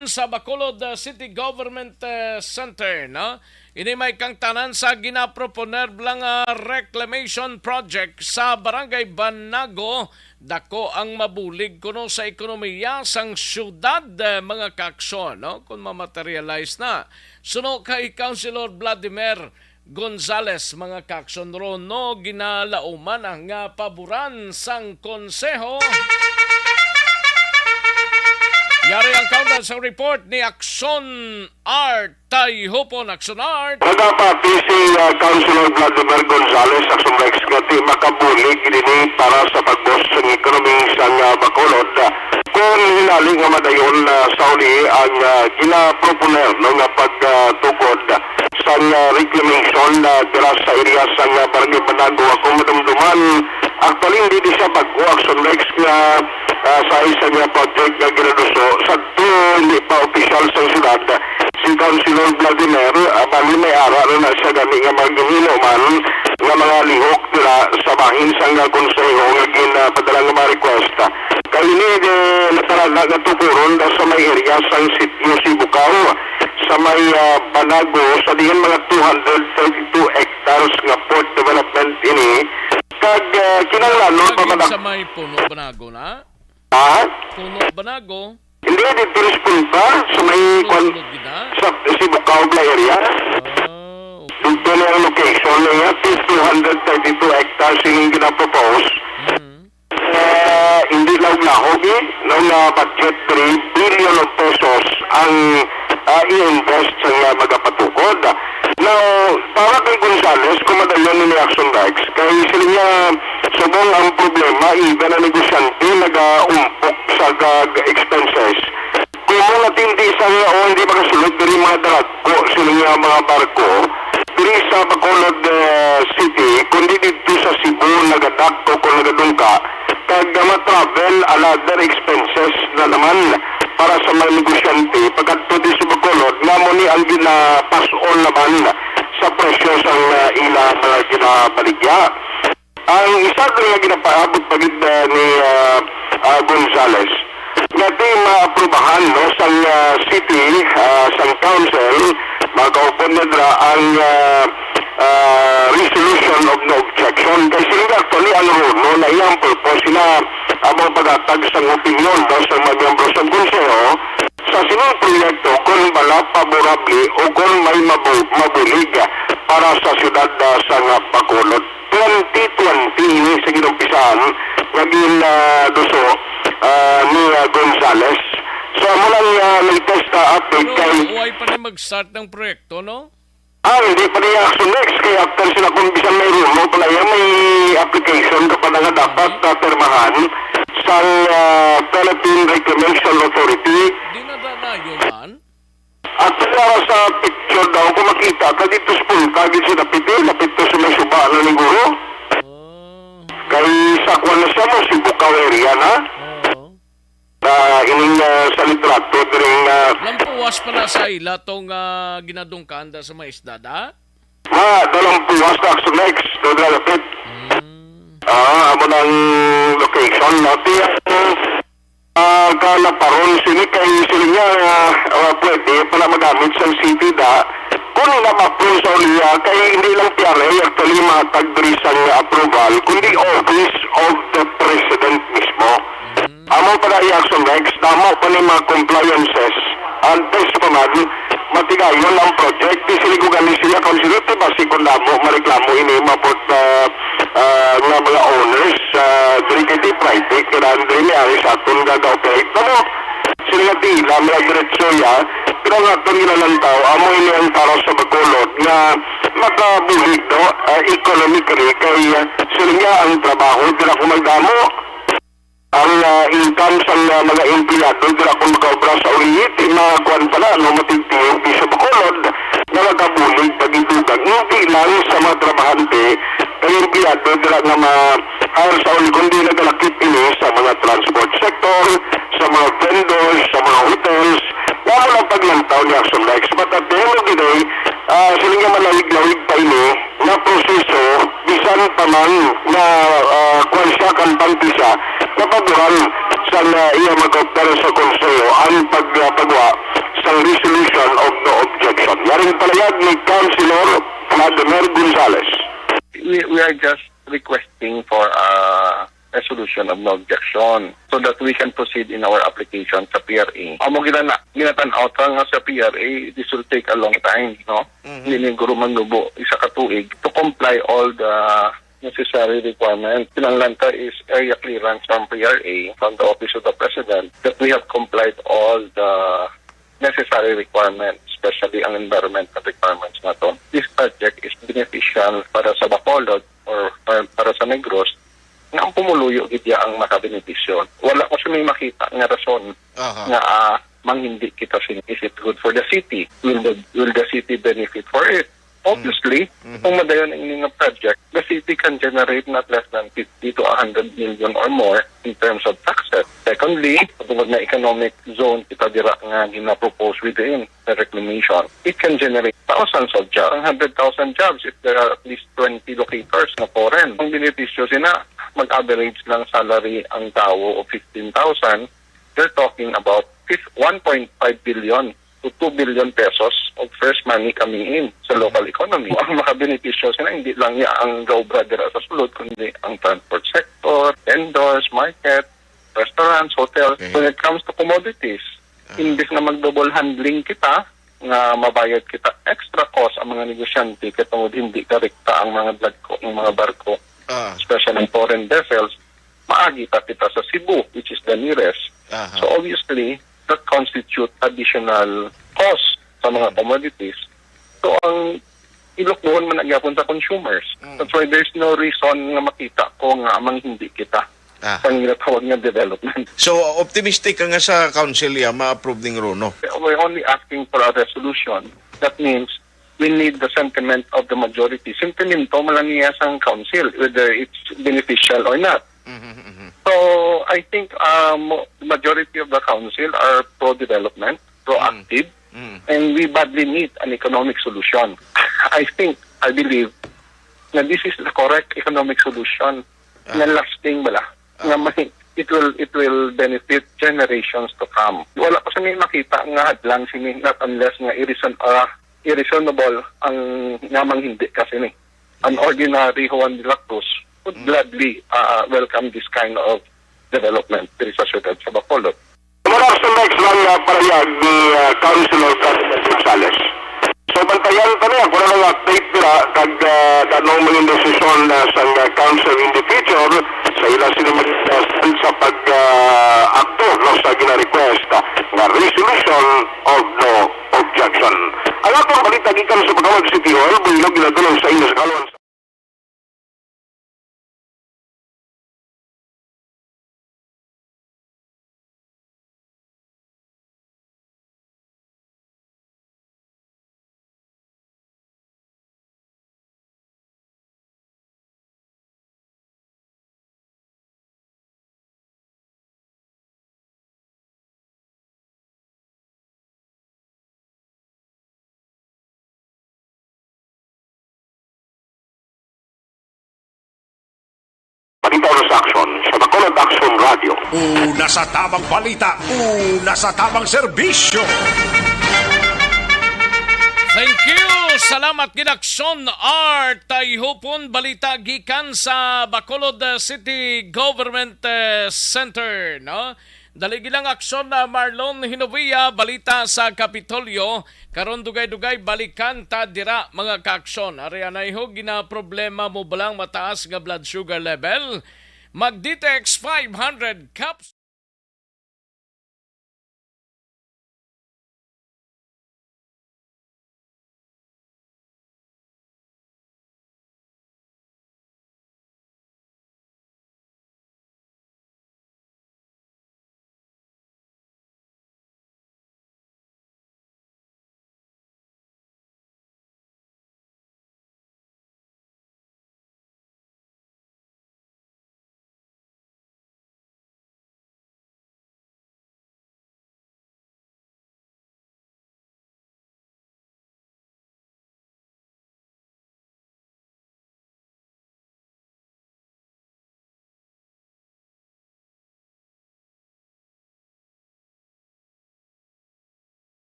sa Bacolod, uh, City Government, uh, Center, no? Ini may kangtanan sa ginaproponer lang, uh, reclamation project sa Barangay Banago. Dako ang mabulig kuno sa ekonomiya sang syudad, uh, mga kaaksyon, no? Kung mamaterialize na. Suno kay Councilor Vladimir Gonzales, mga kaaksyon, runo ginalauman ang nga paboran sang konseho. Yari ang kaundan sa report ni Aksyon Art. Tay hupon, Aksyon Art. Nagapati si, ah, Councilor Vladimir Gonzales sa Sumrex nga di makabulig dinhi para sa pag-boost sang ekonomiya sang, ah, Bacolod. Kung hinali nga madayon, ah, sa uli ang, ah, ginaproponer, no, nga pagtukod sang, ah, reclamation na dira sa area sang, ah, Barangay Banago, ako madumduman. Actually, hindi di siya bag-o, Aksyon Rex, nga, ah, sa isa nga project nga ginaduso sa hindi pa opisyal sa syudad. Si Councilor Vladimir, ah, bali may ara na, na siya gani nga mga ginhimo man nga mga lihok dira sa bahin sang, ah, konseho nga ginapadala nga mga request. Kay ini, eh, natarana nga tukuron na sa may area sang sitio Sibukaw, sa may, ah, Banago, sa diin mga two hundred thirty-two hectares nga port development ini. Kag, ah, kinahanglanon pa Lagi man sa may Puno Banago na? Ha? Puno Banago? Hindi, dito sa punta, sa may Puno kwan, Banago na? Sa Sibukaw nga area. Ah, okay. Dito na ang location na yan, two hundred thirty-two hectares yung ginapropose. Mm. Eh, hindi lang lahog, eh, no, na budget three billion of pesos ang, ah, i-invest sa mga magapatukod. Now, para kay Gonzales, kung madayon ni Action Bikes, kay sila niya subong ang problema, even ang negosyante nagaumpok sa gag expenses. Kung natindi sa nga, o hindi makasulod diri mga daragko, sila nga mga barko, diri sa Bacolod, eh, City, kundi dito sa Cebu, nagadak o kung nagadungka, kag ma-travel another expenses na naman para sa mga negosyante pagkadto di sa Bacolod, nga mo ni ang ginapas-on naman sa presyo sang, ah, ila mga ginabaligya. Ang isa diri nga ginapaabot pa gid, ah, ni, ah, ah, Gonzales, nga di maaprubahan, no, sang, ah, city, ah, sang council, mga kaupod na dira ang, ah, ah, resolution of no objection. Kay sila actually ang runo na iyang purpose na amo paghatag sang opinyon, no, sa mga miyembro sa konseho sa sining proyekto kung bala favorable o kung may mabu-, mabulig para sa siyudad, ah, sa nga Bacolod. Twenty twenty ini sa ginumpisahan nga gin, ah, duso, ah, ni, ah, Gonzales. So, amo lang, ah, latest na update Pero kay way pa ni mag-start ng proyekto, no? Ah, hindi pa niya action next kay after sila kung bisan may rumo pala yan, may application ka pala nga dapat, ah, pirmahan sa, ah, Philippine Reclamation Authority. Di na ba na yun, man? At para sa picture daw, kung makita ka dito sa punta, dito sa dapit, eh, dapit to sa may suba na ni Guro. Oh. Kay sa kuwan na siya mo, Sibukaw area na. Oo. Na ining, ah, sa litrato, dring, ah, Lampuwas pa na sa ila tong, ah, ginadungkanda sa mga isda, da? Ah, dalang puwas na sa next, to the dapit. Mm. Ah, amo nang location, no? Ti, ah, kalaparon sini kay sila nga, ah, ah, pwede pala magamit sa city da. Kung ina ma-approve sa uliya, kay hindi lang P R A actually matag diri sang approval, kundi Office of the President mismo. Mm. Amo pa na i-action next, damo pa ni mga compliances. Antes pa man, matigayon ang project. Di sila ko gani sila kung sila, di ba, si kung damo, mareklamo ini, mabot na, ah, nga mga owners, ah, diri kay di private, kailangan diri ni ari sa aton gaga-operate na mo. Sila nga tila, mga diretso ya, pero ang aton ginalantaw, amo ini ang para sa Bacolod nga makabulig, no? Ah, economically, kay, ah, sila nga ang trabaho, dira ko magdamo. Ang, ah, income sang, ah, mga empleyado dira kon makaobra sa ulihi, ti makuan pala, no, matigtiyog di sa Bacolod, nga makabulig pagidugang, hindi lang sa mga trabahante, kay empleyado dira nga ma-hire sa uli, kundi nagalakip ini sa mga transport sector, sa mga vendors, sa mga hotels, nga mo lang paglantaw ni Action Bikes. But at the end of the day, ah, sila nga malawig-lawig pa ini, nga proseso, bisan pa man nga, ah, kwan siya kan pangpisa, napaboran sa, ah, iya magkaupara sa konseho ang pag-, ah, pagwa sang resolution of no objection. Yaring palayag ni Councilor Vladimir Gonzales. We, we are just requesting for a resolution of no objection so that we can proceed in our application sa P R A. Amo ginana-, ginatan-aw ta nga sa P R A, this will take a long time, no? Mhm. Hindi ni guro manubo isa ka tuig to comply all the necessary requirements. Kinahanglan ta is area clearance from P R A, from the Office of the President, that we have complied all the necessary requirements, especially ang environmental requirements nato. This project is beneficial para sa Bacolod or, or para sa Negros, nga ang pumuluyo gid ya ang makabenepisyo. Wala ko sini makita nga rason Aha. nga, ah, manghindi kita sini. Is it good for the city? Will the, will the city benefit for it? Obviously, Mhm. kung madayon ang ining nga project, the city can generate not less than fifty to a hundred million or more in terms of taxes. Secondly, tungod na economic zone kita dira nga ginapropose within the reclamation, it can generate thousands of jobs, one hundred thousand jobs if there are at least twenty locators na foreign. Ang benepisyo sina, mag-average lang salary ang tawo of fifteen thousand, they're talking about fif-, one point five billion to two billion pesos of fresh money coming in sa local economy. Ang makabenepisyo sila, hindi lang niya ang gaobra dira sa sulod, kundi ang transport sector, vendors, market, restaurants, hotels. Okay. When it comes to commodities, Ah. imbis na mag-double handling kita, nga mabayad kita extra cost ang mga negosyante, kay tungod hindi direkta ang mga barko, ang mga barko, Ah. especially foreign vessels, maagi pa kita sa Cebu, which is the nearest. Aha. So, obviously, that constitute additional cost sa mga Mm. commodities. So, ang ilukbuhon man na gyapon sa consumers. Mm. That's why there's no reason nga makita ko nga manghindi kita Aha. sa ginatawag nga development. So, optimistic ka nga sa council, ya, ma-approve ning runo? We're only asking for a resolution. That means we need the sentiment of the majority. Sentimento man lang niya sang council, whether it's beneficial or not. Mhm, mhm. So, I think, um, majority of the council are pro-development, proactive, Mm. and we badly need an economic solution. I think, I believe, na this is the correct economic solution na Ah. lasting bala, nga Ah. may, it will, it will benefit generations to come. Wala ko sa may makita nga hadlang sini, not unless nga i-reason-, ah, i-reasonable ang nga manghindi ka sini. An ordinary Juan de la Cruz would Mm. gladly, ah, welcome this kind of development diri sa siyudad sa Bacolod. Mura sa next lang nga parayag ni, ah, Councilor Gonzales. So, bantayan pa niya kung ano ang update nila kag, ah, kung ano ang mga desisyon na sa, ah, council in the future sa ila sila mag-, sa pag, ah, akto, no, sa gina-request nga resolution of no objection. Ang atong balita gikan sa Bacolod City Hall, buhilog ginadulong sa inyo sa kaluan. Balita sa Aksyon, sa Bacolod Aksyon Radio. Una sa tamang balita, una sa tamang serbisyo. Thank you. Salamat gid, Aksyon Art. Tay hupon balita gikan sa Bacolod, uh, City Government, uh, Center, no? Dali gid lang, Aksyon, uh, Marlon Hinovia, balita sa Kapitolyo. Karon dugay-dugay balikan ta dira, mga ka-aksyon. Ari anay ho, ginaproblema mo ba lang mataas nga blood sugar level? Mag D T X five hundred caps.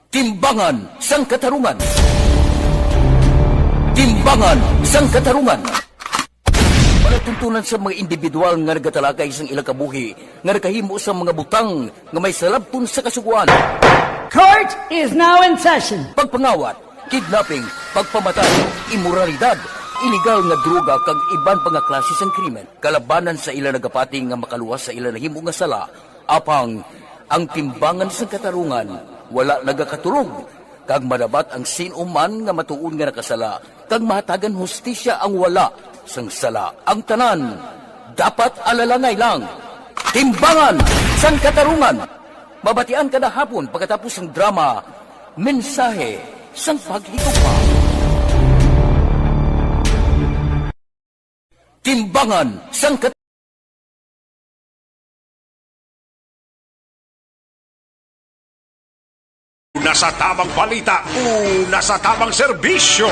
Timbangan sang Katarungan. Timbangan sang Katarungan. Palatuntunan sa mga individual nga nagatalakay sang ilang kabuhi nga nakahimo sa mga butang nga may salabton sa Kasugoan. Court is now in session. Pagpangawat, kidnapping, pagpamatay, imoralidad, iligal nga droga kag iban pa nga klase sang krimen kalabanan sa ila nagapati nga makaluwas sa ila nahimo nga sala. Apang ang timbangan sang katarungan wala nagakatulog, kag madabat ang sin-o man nga matuod nga nakasala, kag mahatagan hustisya ang wala sang sala. Ang tanan dapat alalangay lang. Timbangan sang Katarungan. Mabatian kada hapon pagkatapos sang drama, Mensahe sang Paghigugma. Timbangan sang Kat- Una sa tamang balita, una sa tamang serbisyo.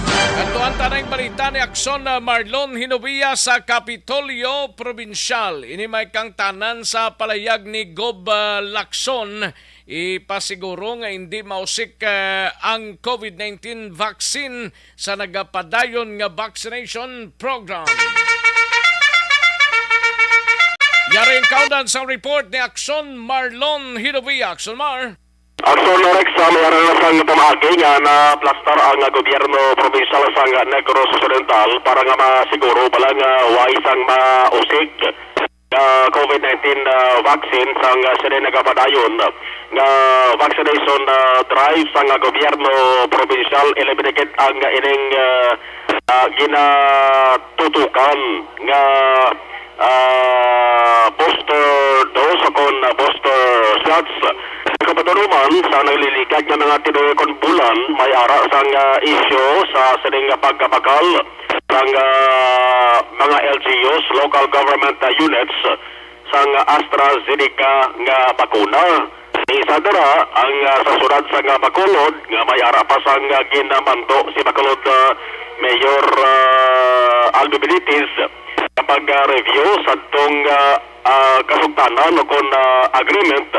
Kadtuan ta na ang balita ni Akson, uh, Marlon Hinovia sa Kapitolyo Probinsyal. Ini may kangtanan sa palayag ni Gob, uh, Lacson, ipasiguro nga hindi mausik, uh, ang COVID nineteen vaccine sa nagapadayon nga vaccination program. Yari ang kaundan sa report ni Akson Marlon Hinovia. Akson Mar. Akson Rex, sa may ara na sang pamaagi nga naplastar ang gobyerno probinsyal sang Negros Occidental para nga masiguro bala nga way sang mausik nga COVID nineteen, ah, vaccine sang, ah, sini nagapadayon nga vaccination, ah, drive sang, ah, gobyerno probinsyal, ilabi na gid ang ining, ah, ah, ginatutukan nga, ah, booster dose o kon, ah, booster shots. Sa kabatunuman, sa nagliligad nga mga tinuyo kon bulan, may ara sang, ah, isyu sa sining pagkabakal sang, ah, mga L G Us, local government, ah, units, sang AstraZeneca nga bakuna. Isa dira ang, ah, sa siyudad sang Bacolod nga may ara pa sang, ah, ginamando si Bacolod, ah, Mayor, ah, Aldo Benitez kapag, ah, review sadtong, ah, ah, kasugtanan o kon, ah, agreement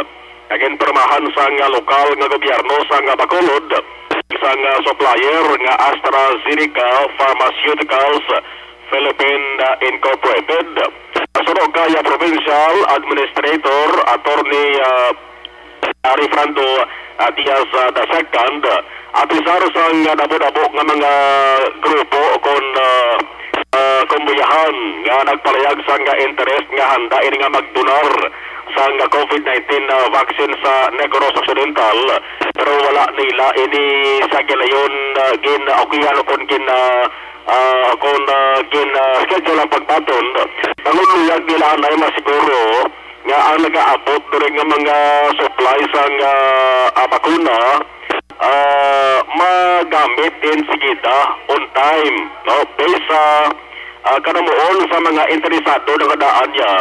nga ginpirmahan sang, ah, lokal nga gobyerno sang, ah, Bacolod sang, ah, supplier nga AstraZeneca Pharmaceuticals Philippine, ah, Incorporated. Suno kay, ah, Provincial Administrator Attorney, ah, Rayfrando, ah, Diaz, ah, the second, apisar sang, ah, damo-damo nga mga grupo kon, ah, ah, kumbuyahan nga nagpalayag sang, ah, interest nga handa ini nga magdonar sang, ah, COVID nineteen, ah, vaccine sa Negros Occidental, pero wala nila ini sa gilayon, ah, gin-, ah, okay, ano, kon gin-, ah, ah, kon, ah, gin-, ah, schedule ang pagbaton. Pangunluyag nila anay masiguro nga ang nagaabot diri nga mga supply sang, ah, ah, bakuna, ah, magamit din sigida on time, no? Based sa, ah, kanamuon sa mga interesado nga daan niya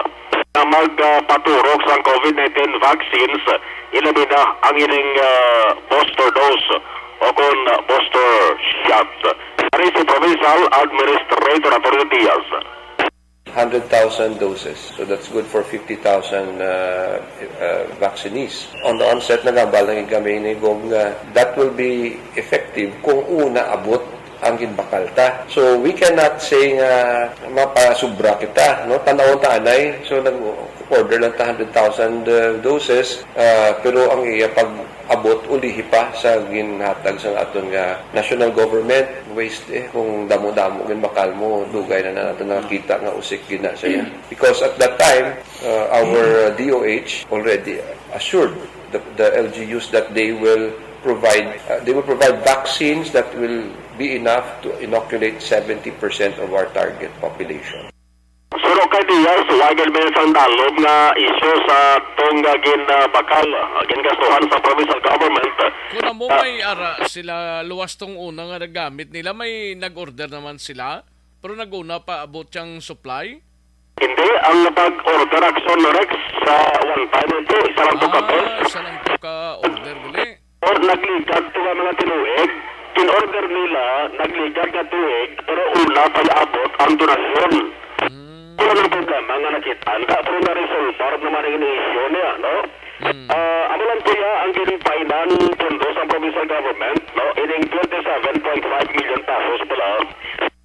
nga mag, ah, paturok sang COVID nineteen vaccines, ilabi na ang ining, ah, booster dose o kon booster shot. Ari si Provincial Administrator Attorney Diaz. Hundred thousand doses. So that's good for fifty thousand, uh, uh, vaccinees. On the onset, nagambal na gid kami ni Gov nga that will be effective kung una abot ang ginbakal ta. So we cannot say nga mapasubra kita, no? Tan-awon ta anay. So nag-order lang ta hundred thousand, uh, doses, uh, pero ang iya pag abot ulihi pa sa ginhatag sa aton nga national government. Waste, eh, kung damo-damo ginbakal mo, dugay na, na naton nakakita nga usik gid na siya. Because at that time, uh, our D O H already assured the, the L G Us that they will provide, uh, they will provide vaccines that will be enough to inoculate seventy percent of our target population. Suno kay Diaz, wa gid may sang dalom nga isyu sa tong, ah, ginbakal, ah, gingastuhan sa provincial government. Kung amo, ah, may ara sila luwas tong una nga nagamit nila, may nag-order naman sila, pero nag-una pa abot siyang supply? Hindi, ang pag-order, Akson Rex, sa one time ito, isa lang to ka Ah, beses. Isa lang to ka order gali. Or nagligad to nga mga tinuig, in-order nila, nagligad nga tuig, pero una pa abot ang donasyon. Mm. Yun ang problema nga nakita. Ang kapo na resolbar naman ang issue niya, no? Mm. Ah, amo lang po ya ang ginpainan pondo sa provincial government, no? Ining twenty-seven point five million pesos pala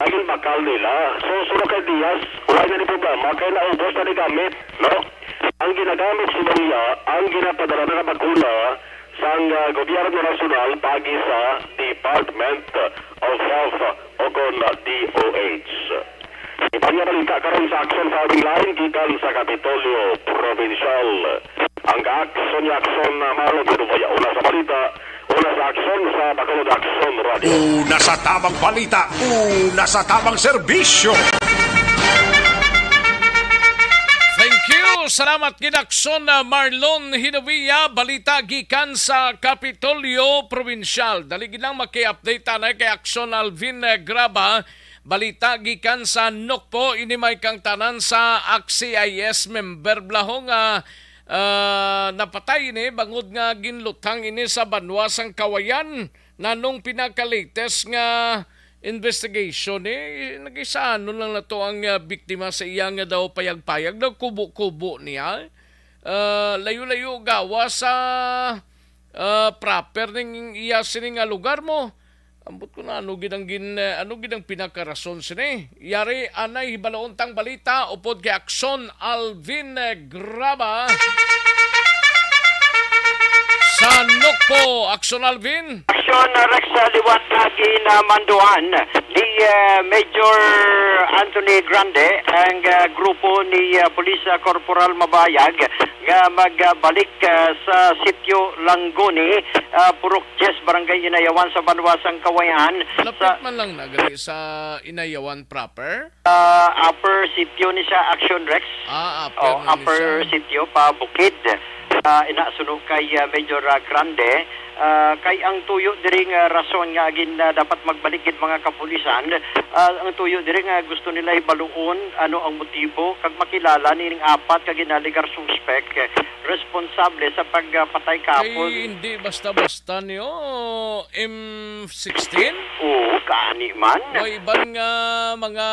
ang ginbakal nila. So, suno kay Diaz, wala na ni problema, kay naubos na ni gamit, no? Ang ginagamit sila niya, ang ginapadala na bakuna sang, ah, gobyerno nasyonal pagi sa Department of Health o kon D O H. Iban nga balita karon sa Aksyon Farming Line gikan sa Kapitolyo Provincial. Ang Aksyon ni Aksyon, ah, Marlon Pinubaya. Una sa balita, una sa aksyon sa Bacolod Aksyon Radio. Una sa tamang balita, una sa tamang serbisyo. Thank you. Salamat gid, Aksyon, ah, Marlon Hinovia. Balita gikan sa Kapitolyo Provincial. Dali gid lang maki-update ta na kay Aksyon Alvin, eh, Graba. Balita gikan sa Nokpo, ini may kangtanan sa Aksi I S member bala ho nga, ah, napatay ini bangod nga ginlutang ini sa banwa sang Kawayan. Nanong pinaka-latest nga investigation, eh, nagisanon lang na to ang, ah, biktima sa iya nga daw payag-payag, daw kubo-kubo niya. Ah, layo-layo gawa sa, ah, proper ning iya sini nga lugar mo. Ambot ko na ano gid ang gin-, eh, ano gid ang pinakarason sini. Yari anay hibaloon tang balita upod kay Aksyon Alvin, eh, Graba. Sa Nokpo, Aksyon Alvin. Aksyon, uh, Rex, uh, liwat na ginamanduan ni, uh, Major Anthony Grande ang, uh, grupo ni, uh, Police, uh, Corporal Mabayag nga magbalik, uh, sa Sitio Langgoni, uh, Purok Diyes, Barangay Inayawan sa banwa sang Kawayan. Lapit sa man lang na gali sa Inayawan proper? Ah, upper sitio ni siya, Action Rex. Ah, upper Oh, na ni upper siya. Sitio pa bukid. Ah, ina suno kay, ah, Major, ah, Grande. Ah, kay ang tuyo diri nga rason nga gin, ah, dapat magbalik gid mga kapulisan, ah, ang tuyo diri nga gusto nila hibaluon ano ang motibo kag makilala nining apat ka ginalegar suspek, eh, responsable sa pagpatay kahapon. Kay hindi basta-basta niyo, M sixteen? Oo, kaani man. May iban nga mga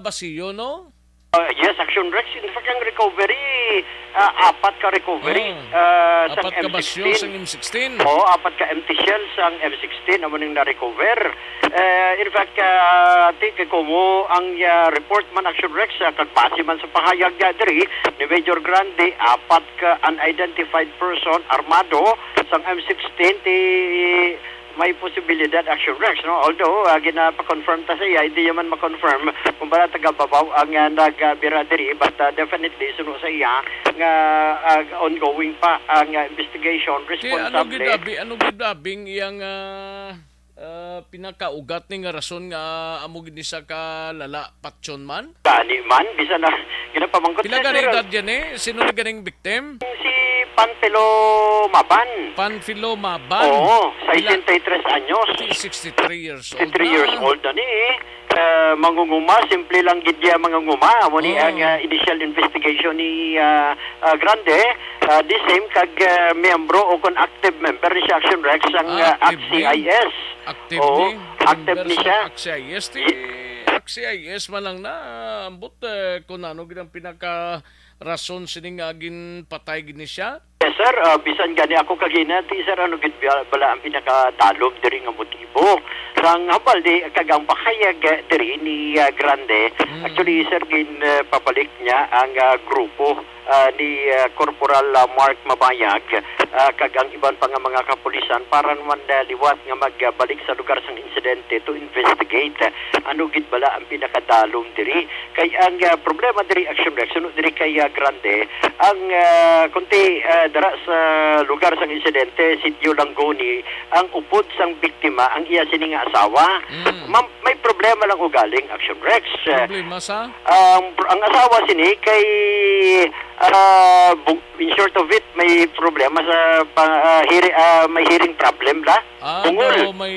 basiyo, no? Ah, yes, Action Rex. In fact, ang recovery, ah, apat ka recovery, Oh. Ah, sa Apat ka basyo M sixteen. Sang M sixteen. Oo, apat ka empty shell sang M sixteen amo ning na-recover. Eh, in fact, ah, ti, kay kumo ang, ah, report man, Action Rex, ah, kag base man sa pahayag, ah, diri ni Major Grande, apat ka unidentified person armado sang M sixteen ti may posibilidad, Action Rex, no? Although, ah, ginapa-confirm ta sa iya, hindi naman ma-confirm kung bala taga Babaw ang, ah, nagbira diri, but, ah, definitely, suno sa iya nga, ah, ongoing pa ang, ah, investigation. Kay ano responsable gid abi, ano gid abing iyang, ah, ah, pinakaugat ni nga rason nga amo gid ni siya kalala patyon man? Gani man, bisan na ginapamangkot Pila sa gani sir. Edad yan eh? Sino na ganing victim? Si Panfilo Maban. Panfilo Maban? Oo, Pila? Sesenta y tres anyos. Si sixty-three years old Sixty-three years na. Old na ni eh. Ah, mangunguma, simple lang gid niya mangunguma. Amo ni Oh. ang, ah, initial investigation ni, ah, ah, Grande. Ah, the same kag, ah, miyembro o kon active member ni siya Action Rex ang, Ah, ah, active ni. Aksi I S. Active Oo, ni. Active Member ni sa siya. Aksi I S. Ti, Ye- Aksi I S man lang na. Ambot, eh, kung ano gid ang pinaka rason sini nga ginpatay gid ni siya? Yes, sir. Ah, bisan gani ako kagina, ti, sir, ano gid ba-, bala ang pinakadalom diri nga motibo? Sang hambal di, kag ang pahayag, eh, diri ni, ah, Grande, Mm. actually, sir, gin, eh, pabalik niya ang, ah, grupo, ah, ni, ah, Corporal, ah, Mark Mabayag, ah, kag ang iban pa nga mga kapulisan para naman, ah, liwat nga magbalik sa lugar sang insidente to investigate, ah, ano gid bala ang pinakadalom diri. Kay ang, ah, problema diri, Action Rex, suno diri kay, ah, Grande, ang, ah, kunti, ah, dara sa lugar sang insidente, Sitio Langgoni, ang upod sang biktima, ang iya sini nga asawa. Mm. Ma'am, may problema lang ugaling, Action Rex. Problema sa? Ang, ang asawa sini kay, ah, bu-, in short of it, may problema sa pa-, ah, hearing, ah, may hearing problem la. Ah, Bungol. Daw may,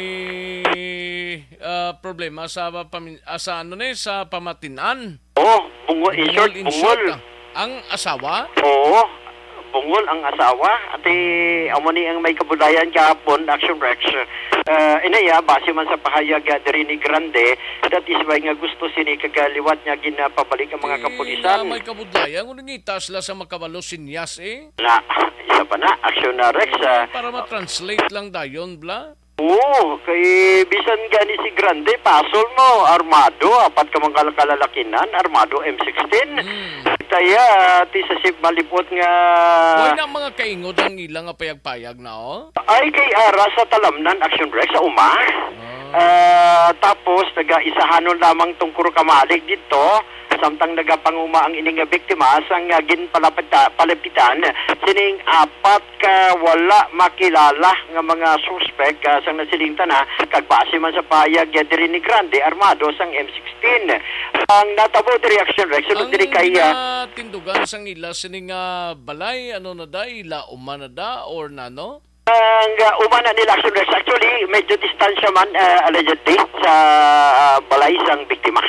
ah, problema sa pamin-, ah, sa ano ni, sa pamatin-an. Oh, bungol, in short, Bungol, in bungol. Short, ah. Ang asawa? Oo. Bungol. Wal ang asawa, ati amo ni ang may kabudlayan gahapon, Action Rex. Ah, inaya, base man sa pahayag, ah, diri ni Grande, that is why nga gusto sini kag, ah, liwat nga ginapabalik ang mga Ti, kapulisan. Nga may kabudlayan, ngunit ngitas la sa makabalo sinyas, eh. Na, isa pa na, Action na, Rex, Eh, ah, para ma-translate lang dayon, bla? Oo, kay bisan gani si Grande, pasol mo, armado, apat ka mga kalalakinan, armado M sixteen. Hmm. Kaya, ti sa sip malipot nga Way na mga kaingod ang ila nga payag-payag na, oh? Ay, kay ara sa talamnan, Action Rex, sa uma. Ah. Ah, tapos, nagaisahanon lamang tungkol kamalig dito, samtang nagapanguma ang ining nga biktima, sang, ah, ginpalapita-, palapitan sining apat ka wala makilala nga mga suspek, ah, sang nasiling tana, kag base man sa pahayag, ah, diri ni Grande, armado sang M sixteen. Ang natabo diri, Action Rex, sulod Ang diri kay, ah, ginatindugan sang ila sini nga balay, ano na da, ila uma na da, or nano? Ang, ah, uma na nila, Action Rex. Actually, medyo distansya man, ah, allegedly, sa, ah, balay sang biktima.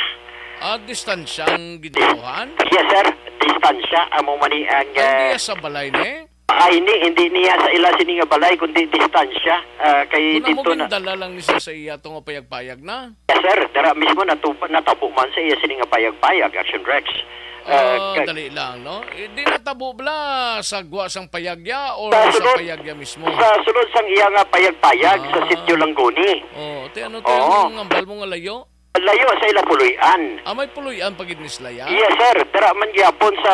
Ah, distansya ang gintuhan? Yes, sir. Distansya. Amo man ni ang, Ang ah, diya sa balay ni? Ay, hindi, hindi niya sa ila sini nga balay, kundi distansya. Ah, kay Muna mo dito na gindala lang ni siya sa iya to nga payag-payag na? Yes, sir. Dara mismo natupa-, natabo man sa iya sini nga payag-payag, Action Rex. Ah, Ah, kag- dali lang, no? Eh, di natabo bala sa gwa sang payagya or Sa sa sulod, payagya mismo? Sa sulod sang iya nga payag-payag sa Ah. Sitio Langguni. Oh, ti ano to Oo. Yung hambal mo nga layo? Layo sa ila puloy-an. Ah, may puloy-an pa gid ni sila, ya? Yes, sir. Dara man gyapon sa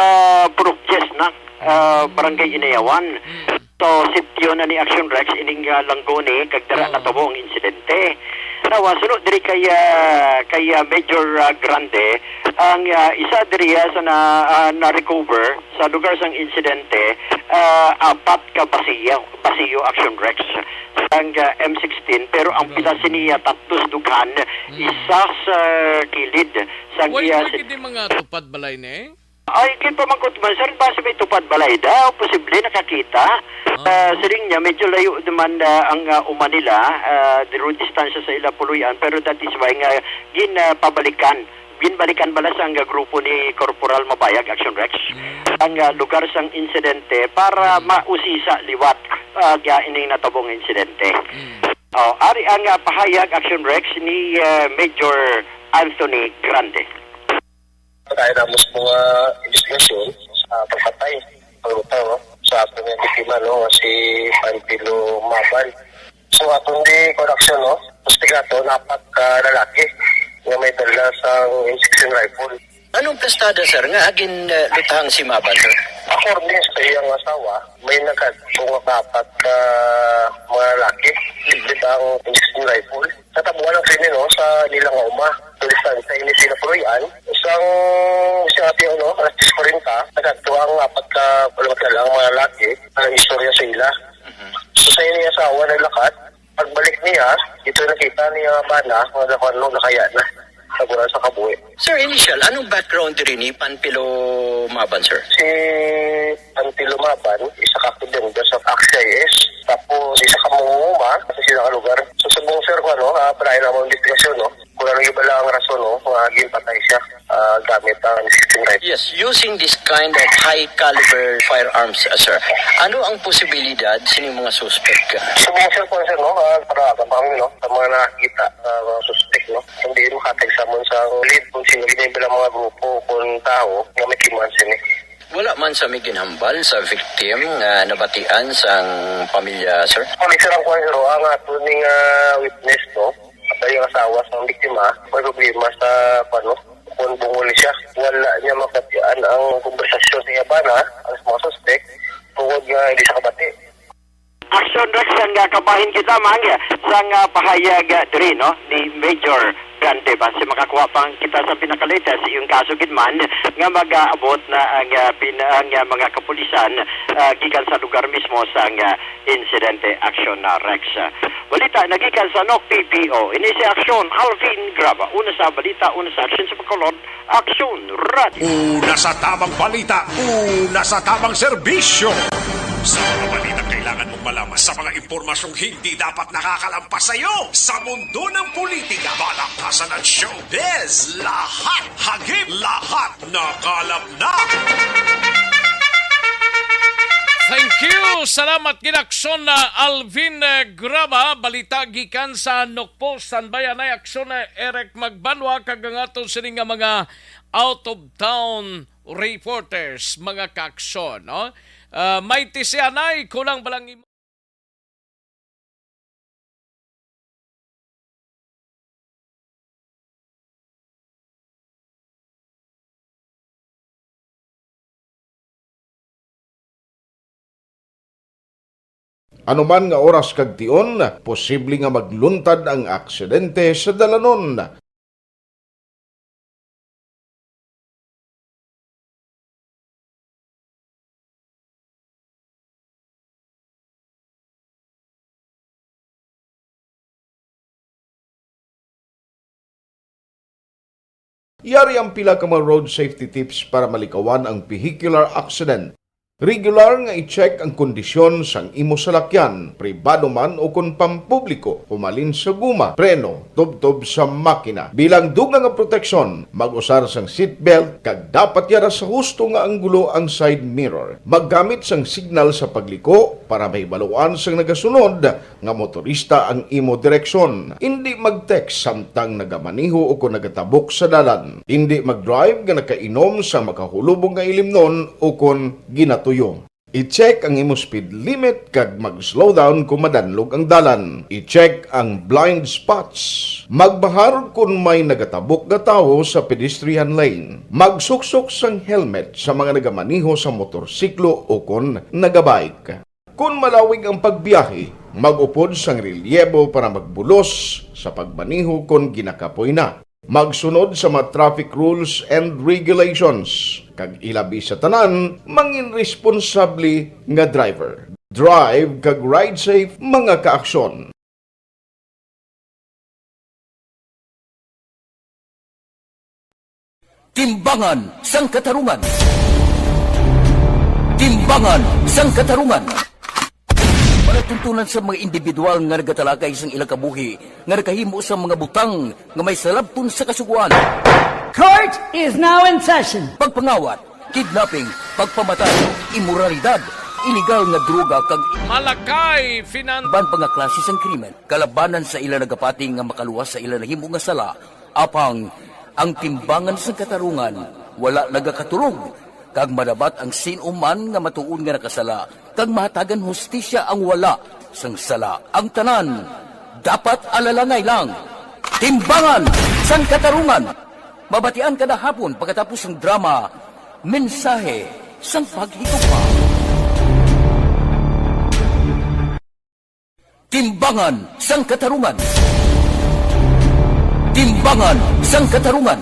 Purok Diez na, ah, Barangay Inayawan. Mm. So, sitio na ni Action Rex ining, ah, Langguni, kag dara Oo. natabo ang insidente. Now, ah, sunod diri kay, ah, kay, ah, Major, ah, Grande, ang, ah, isa diri, ah, sa na, ah, na-recover sa lugar sang insidente, ah, apat ka basiyo, basiyo, Action Rex, sang, ah, M sixteen, pero ang Grabe. pila siniya tatlo sa dughan, Mm. isa sa kilid sang Why iya may sin- gid mga tupad balay ni? Ay, ginpamangkot man, sir, basi may tupad balay daw, posible nakakita. Ah. Ah, siling niya, medyo layo naman, ah, ang, ah, uma nila, ah, diro distansya sa ila puloy-an, pero that is why nga ginpabalikan, ginbalikan bala sang grupo ni Corporal Mabayag, Action Rex, Mm. ang, ah, lugar sang insidente para Mm. mausisa liwat, ah, ga ining natabong insidente. Mm. Oh, ari ang, ah, pahayag, Action Rex, ni, ah, Major Anthony Grande. Pagkain namo sa mga investigasyon sa pagpatay, pagluto, no, sa aton nga biktima, no, nga si Panfilo Maban. So, aton di correction, no, suspek nato, apat ka lalaki nga may dala sang M sixteen rifle. Anong kastada, sir, nga agin, eh, lutang si Maban, sir? According sa iyang asawa, may nagkadto nga apat ka mga lalaki, gamit ang M sixteen rifle. Sa tabuan ng krimen, no, sa nila nga uma. Sa distansya ini sila puloy-an. Isang, siya ati, no, alas tres kuwarenta, nagkadto ang apat ka palamatala ang mga lalaki, ang istorya sa ila. Mhm. So, sa ini asawa naglakat, pagbalik niya, dito nakita niya bana, nga nakuha, no, nakaya na. Sa gura sa kabuhi. Sir, initial, anong background diri ni Panfilo Maban, sir? Si Panfilo Maban, isa ka active member sa Action I S. Tapos, isa ka mangunguma sa sila ka lugar. So, subong, sir, kung ano, ah, palain ang mga investigasyon, no? Kung ano yung bala ang rason, no, nga ginpatay siya, ah, gamit ang M sixteen rifle. Yes, using this kind of high caliber firearms, uh, sir. Ano ang posibilidad sining mga suspek? Subong, sir, kung, sir, no, ah, para kapangin, no, sa mga nakakita, ah, mga suspek, no? Hindi makatag sa amon sa lead kung sino gid ang mga grupo, kung tao nga may kimuan sini. Wala man sa may ginhambal sa victim nga nabatian sang pamilya, sir? Kung sir ang kwan, sir, ang ato ning, ah, witness, no? At yung asawa sa biktima, may problema sa, kwan, no? Kung bungol siya, wala niya mabatian ang konbersasyon sa iya bana, ang mga suspek, tungod nga hindi siya kabati. Action Rex, ang, ah, kabahin kita, mang, sang, ah, pahayag, ah, diri, no, ni Major Grande. Basi makakuha pa kita sa pinakalatest sa iyong kaso gid man nga mag-aabot na ang, ah, pin-, ang, ah, mga kapulisan, ah, gikan sa lugar mismo sang, ah, insidente. Action na, Rex. Balita nagikan sa N O C P P O. Ini si Action, Alvin Graba. Una sa balita, una sa action sa Bacolod. Aksyon Radio. Una sa tamang balita, una sa tamang serbisyo. Sa mga balita kailangan mong malaman, sa mga impormasyong hindi dapat nakakalampas sa iyo, sa mundo ng politika, balaktasan at showbiz, lahat hagip, lahat nakalap na. Thank you. Salamat gid, Aksyon na Alvin, eh, Graba. Balita gikan sa Nokpo. Standby anay, Aksyon na Eric Magbanwa, kag ang aton sini nga mga out of town reporters, mga kaaksyon, no? Ah, may tisianay, kulang ba lang imo? Ano man nga oras kag tion, posible nga magluntad ang aksidente sa dalanon. Yari ang pila ka mga road safety tips para malikawan ang vehicular accident. Regular nga i-check ang kondisyon sang imo salakyan, pribado man o kon pampubliko, humalin sa guma, preno, tubtob sa makina. Bilang dugang nga proteksyon, mag-usar sang seatbelt kag dapat yara sa husto nga anggulo ang side mirror. Maggamit sang signal sa pagliko para mahibaluan sang nagasunod nga motorista ang imo direksyon. Indi mag-text samtang nagamaneho o kon nagatabok sa dalan. Indi mag-drive nga nakainom sa makahulubong nga ilimnon o kon ginatuyo. I-check ang imo speed limit kag mag-slow down kon madanlog ang dalan. I-check ang blind spots. Magbahar kon may nagatabok nga tawo sa pedestrian lane. Magsuksok sang helmet sa mga nagamaneho sa motorsiklo o kon nagabike. Kon malawig ang pagbiyahe, mag-upod sang relyebo para magbulos sa pagmaneho kon ginakapoy na. Magsunod sa mga traffic rules and regulations, kag ilabi sa tanan, mangin responsable nga driver. Drive kag ride safe, mga kaaksyon. Timbangan sang Katarungan. Timbangan sang Katarungan. Palatuntunan sa mga individual nga nagatalakay sang ilang kabuhi nga nakahimo sang mga butang nga may salabton sa Kasugoan. Court is now in session. Pagpangawat, kidnapping, pagpamatay, imoralidad, iligal nga droga, kag Malakay, finan- iban pa nga klase sang krimen kalabanan sa ila nagapati nga makaluwas sa ila nahimo nga sala. Apang ang timbangan sang katarungan wala nagakatulog, kag madabat ang sin-o man nga matuod nga nakasala, kag mahatagan hustisya ang wala sang sala. Ang tanan dapat alalangay lang. Timbangan sang Katarungan, mabatian kada hapon pagkatapos sang drama, Mensahe sang Paghigugma. Timbangan sang Katarungan. Timbangan sang Katarungan.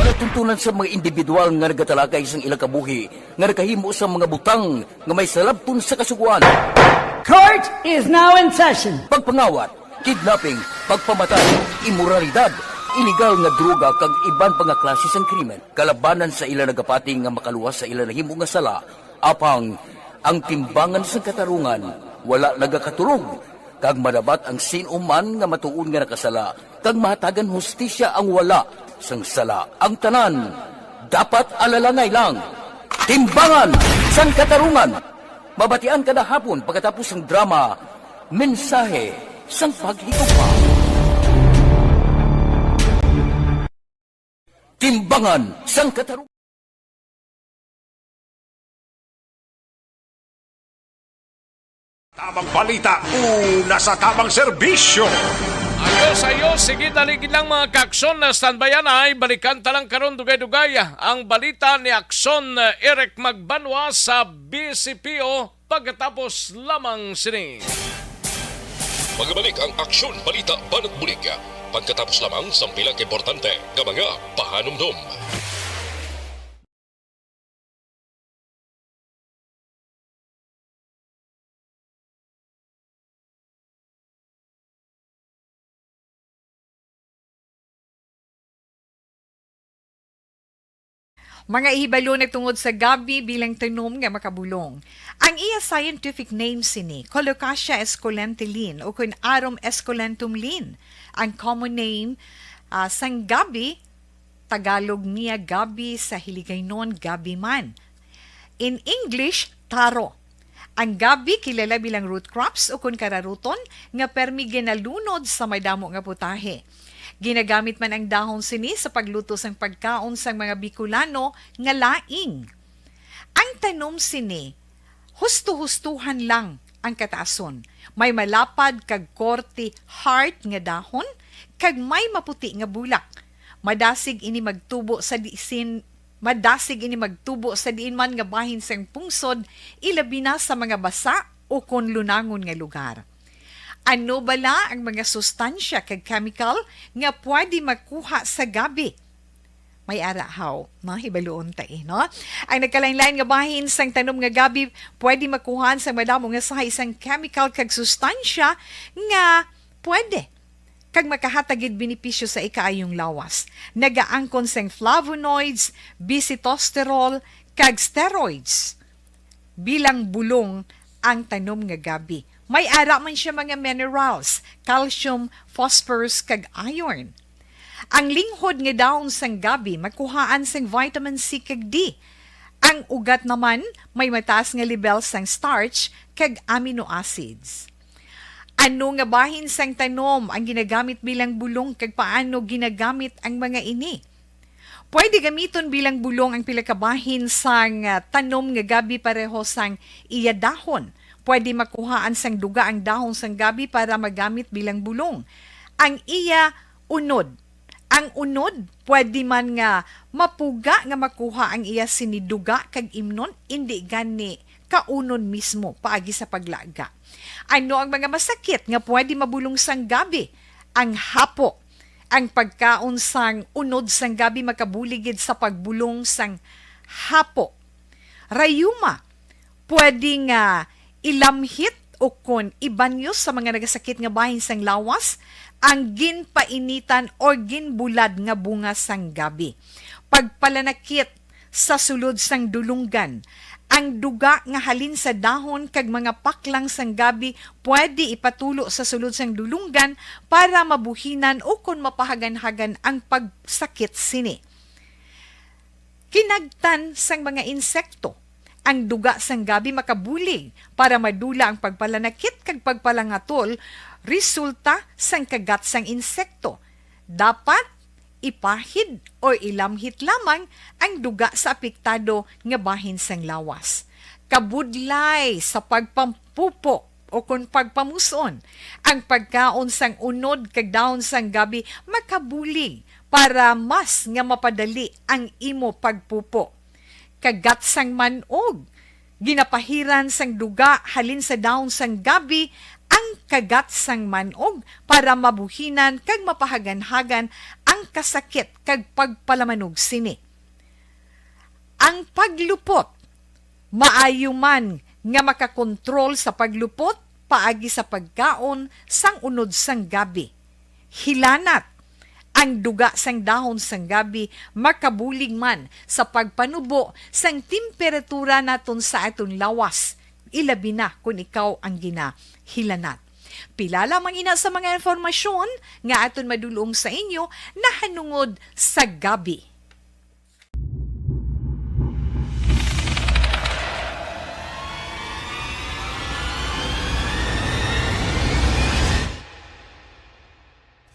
Palatuntunan sa mga individual nga nagatalakay sang ilang kabuhi nga nakahimo sang mga butang nga may salabton sa Kasugoan. Court is now in session. Pagpangawat, kidnapping, pagpamatay, imoralidad, iligal nga droga, kag iban pa nga klase sang krimen kalabanan sa ila nagapati nga makaluwas sa ila nahimo nga sala. Apang ang timbangan sang katarungan wala nagakatulog, kag madabat ang sin-o man nga matuod nga nakasala, kag mahatagan hustisya ang wala sang sala. Ang tanan dapat alalangay lang. Timbangan sang Katarungan, mabatian kada hapon pagkatapos sang drama, Mensahe sang Paghigugma. Timbangan sang Katarungan. Tamang balita, una sa tamang serbisyo. Ayos, ayos. Sige, dali gid lang, mga kaaksyon, na standby anay. Balikan ta lang karon dugay-dugay ang balita ni Aksyon Eric Magbanwa sa B C P O pagkatapos lamang sini. Magbalik ang Aksyon Balita Banat Bulig pagkatapos lamang sang pila ka importante nga mga pahanumdom. Mga hibalo na tungod sa gabi bilang tanom nga makabulong. Ang iya scientific name sini, Colocasia esculenta Lin, o kun Arum esculentum Lin. Ang common name, ah, sang gabi, Tagalog niya gabi, sa Hiligaynon gabi man. In English, taro. Ang gabi kilala bilang root crops ukon kararuton nga permi ginalunod sa madamo nga putahe. Ginagamit man ang dahon sini sa pagluto sang pagkaon sang mga Bicolano nga laing. Ang tanom sini, husto-hustohan lang ang kataason. May malapad kag korte heart nga dahon, kag may maputi nga bulak. Madasig ini magtubo sa disin, madasig ini magtubo sa diin man nga bahin sang pungsod, ilabi na sa mga basa o kon lunangon nga lugar. Ano bala ang mga sustansya kag chemical nga pwede makuha sa gabi? May ara haw, no? Hibaluon ta, eh, no? Ang nagkalain-lain nga bahin sang tanom nga gabi pwede makuhaan sang madamo nga sahay sang chemical kag sustansya nga pwede kag makahatag gid benepisyo sa ikaayong lawas. Nagaangkon sang flavonoids, bisitosterol, kag steroids bilang bulong ang tanom nga gabi. May ara man siya mga minerals, calcium, phosphorus, kag iron. Ang linghod nga dahon sang gabi makuhaan sang vitamin C kag D. Ang ugat naman may mataas nga lebel sang starch kag amino acids. Ano nga bahin sang tanom ang ginagamit bilang bulong, kag paano ginagamit ang mga ini? Pwede gamiton bilang bulong ang pila ka bahin sang, ah, tanom nga gabi pareho sang iya dahon. Pwede makuhaan sang duga ang dahon sang gabi para magamit bilang bulong. Ang iya unod. Ang unod, pwede man nga mapuga nga makuha ang iya sini duga kag imnon, indi gani kaunon mismo paagi sa paglaga. Ano ang mga masakit nga pwede mabulong sang gabi? Ang hapo. Ang pagkaon sang unod sang gabi makabulig gid sa pagbulong sang hapo. Rayuma, pwede nga ilamhit o kon ibanyos sa mga nagasakit nga bahin sang lawas ang ginpainitan or ginbulad nga bunga sang gabi. Pagpalanakit sa sulod sang dulunggan. Ang duga nga halin sa dahon kag mga paklang sang gabi pwede ipatulo sa sulod sang dulunggan para mabuhinan o kon mapahaganhagan ang pagsakit sini. Kinagtan sang mga insekto. Ang duga sang gabi makabulig para madula ang pagpalanakit kag pagpalangatol resulta sang kagat sang insekto. Dapat ipahid o ilamhit lamang ang duga sa apektado nga bahin sang lawas. Kabudlay sa pagpampupo o kon pagpamuson, ang pagkaon sang unod kag dahon sang gabi makabulig para mas nga mapadali ang imo pagpupo. Kagat sang man-og. Ginapahiran sang duga halin sa dahon sang gabi ang kagat sang man-og para mabuhinan kag mapahaganhagan ang kasakit kag pagpalamanog sini. Ang paglupot. Maayo man nga makakontrol sa paglupot paagi sa pagkaon sang unod sang gabi. Hilanat. Ang duga sang dahon sang gabi makabulig man sa pagpanubo sang temperatura naton sa aton lawas, ilabi na kon ikaw ang ginahilanat. Pila lamang ina sa mga impormasyon nga aton madul-ong sa inyo nahanungod sa gabi.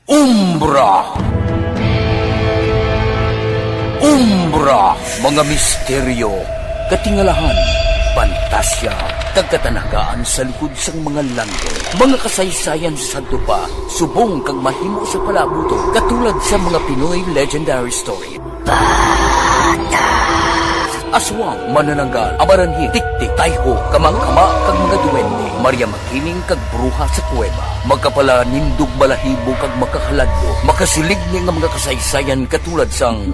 Umbra. Umbra, mga misteryo, katingalahan, pantasya, kag katanagaan sa likod sang mga landong. Mga kasaysayan sa sadto pa, subong kag mahimo sa palaabuton, katulad sa mga Pinoy legendary story. Aswang, manananggal, amaranhit, tiktik, tayho, kamangkama, kag mga duwende. Maria Makiling kag bruha sa kuweba. Makapalanindog, balahibo, kag makahaladlo. Makasilig ni nga mga kasaysayan katulad sang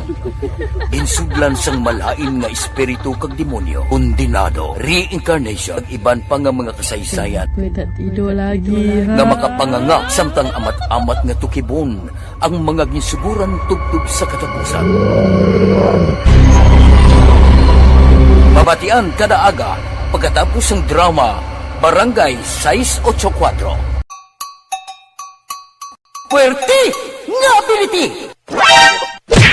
ginsudlan sang malain nga espiritu kag demonyo, kondenado, reincarnation, kag iban pa nga mga kasaysayan Pwede tido lagi, ha? nga makapanganga samtang amat-amat nga tukibon ang mga ginsuguran tubtob sa katapusan. Mabatian kada aga pagkatapos sang drama Barangay sais ocho kuwatro. Puwerte nga ability!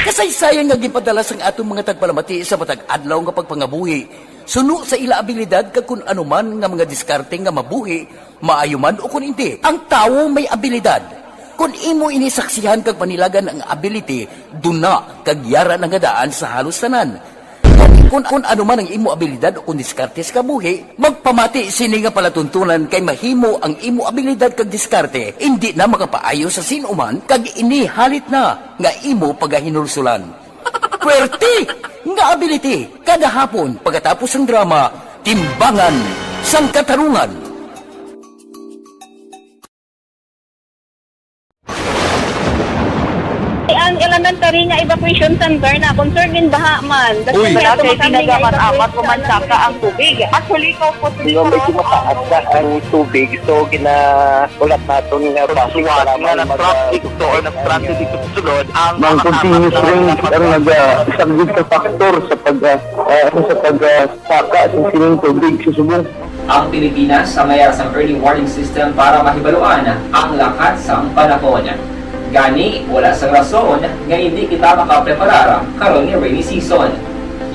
Kasaysayan nga ginpadala sang aton mga tagpalamati sa matag adlaw nga pagpangabuhi Suno sa ila abilidad kag kun ano man nga mga diskarte nga mabuhi, maayo man o kun indi, ang tawo may abilidad. Kun imo ini saksihan kag panilagan ang ability, duna kag yara na nga daan sa halos tanan. Kun, kun ano man ang imo abilidad o kun diskarte sa kabuhi, magpamati sini nga palatuntunan kay mahimo ang imo abilidad kag diskarte indi na makapaayo sa sin-o man kag ini halit na nga imo pagahinulsulan. Puwerte nga ability kada hapon pagkatapos sang drama, Timbangan sang Katarungan. Ang elementary nga evacuation center na concerned in baha man. That's Uy. why Wala ato kay kami ginagaman na-evacuate amat sa pumansaka ang tubig. Actually, ikaw po Di ba medyo mataas na ang tubig, so ginahulat naton nga base Suwat para nga mag- nag-traffic to or nag-traffic ito sulod ang Ang continuous rain ang nag-, isa gid sa factor sa pag, ah, ah, sa pag, ah, saka sa sining tubig sa subong. Ang Pilipinas ang may sang early warning system para mahibaluan ang lakat sang panahon. Gani, wala sang rason nga indi kita makapreparar karon nga rainy season.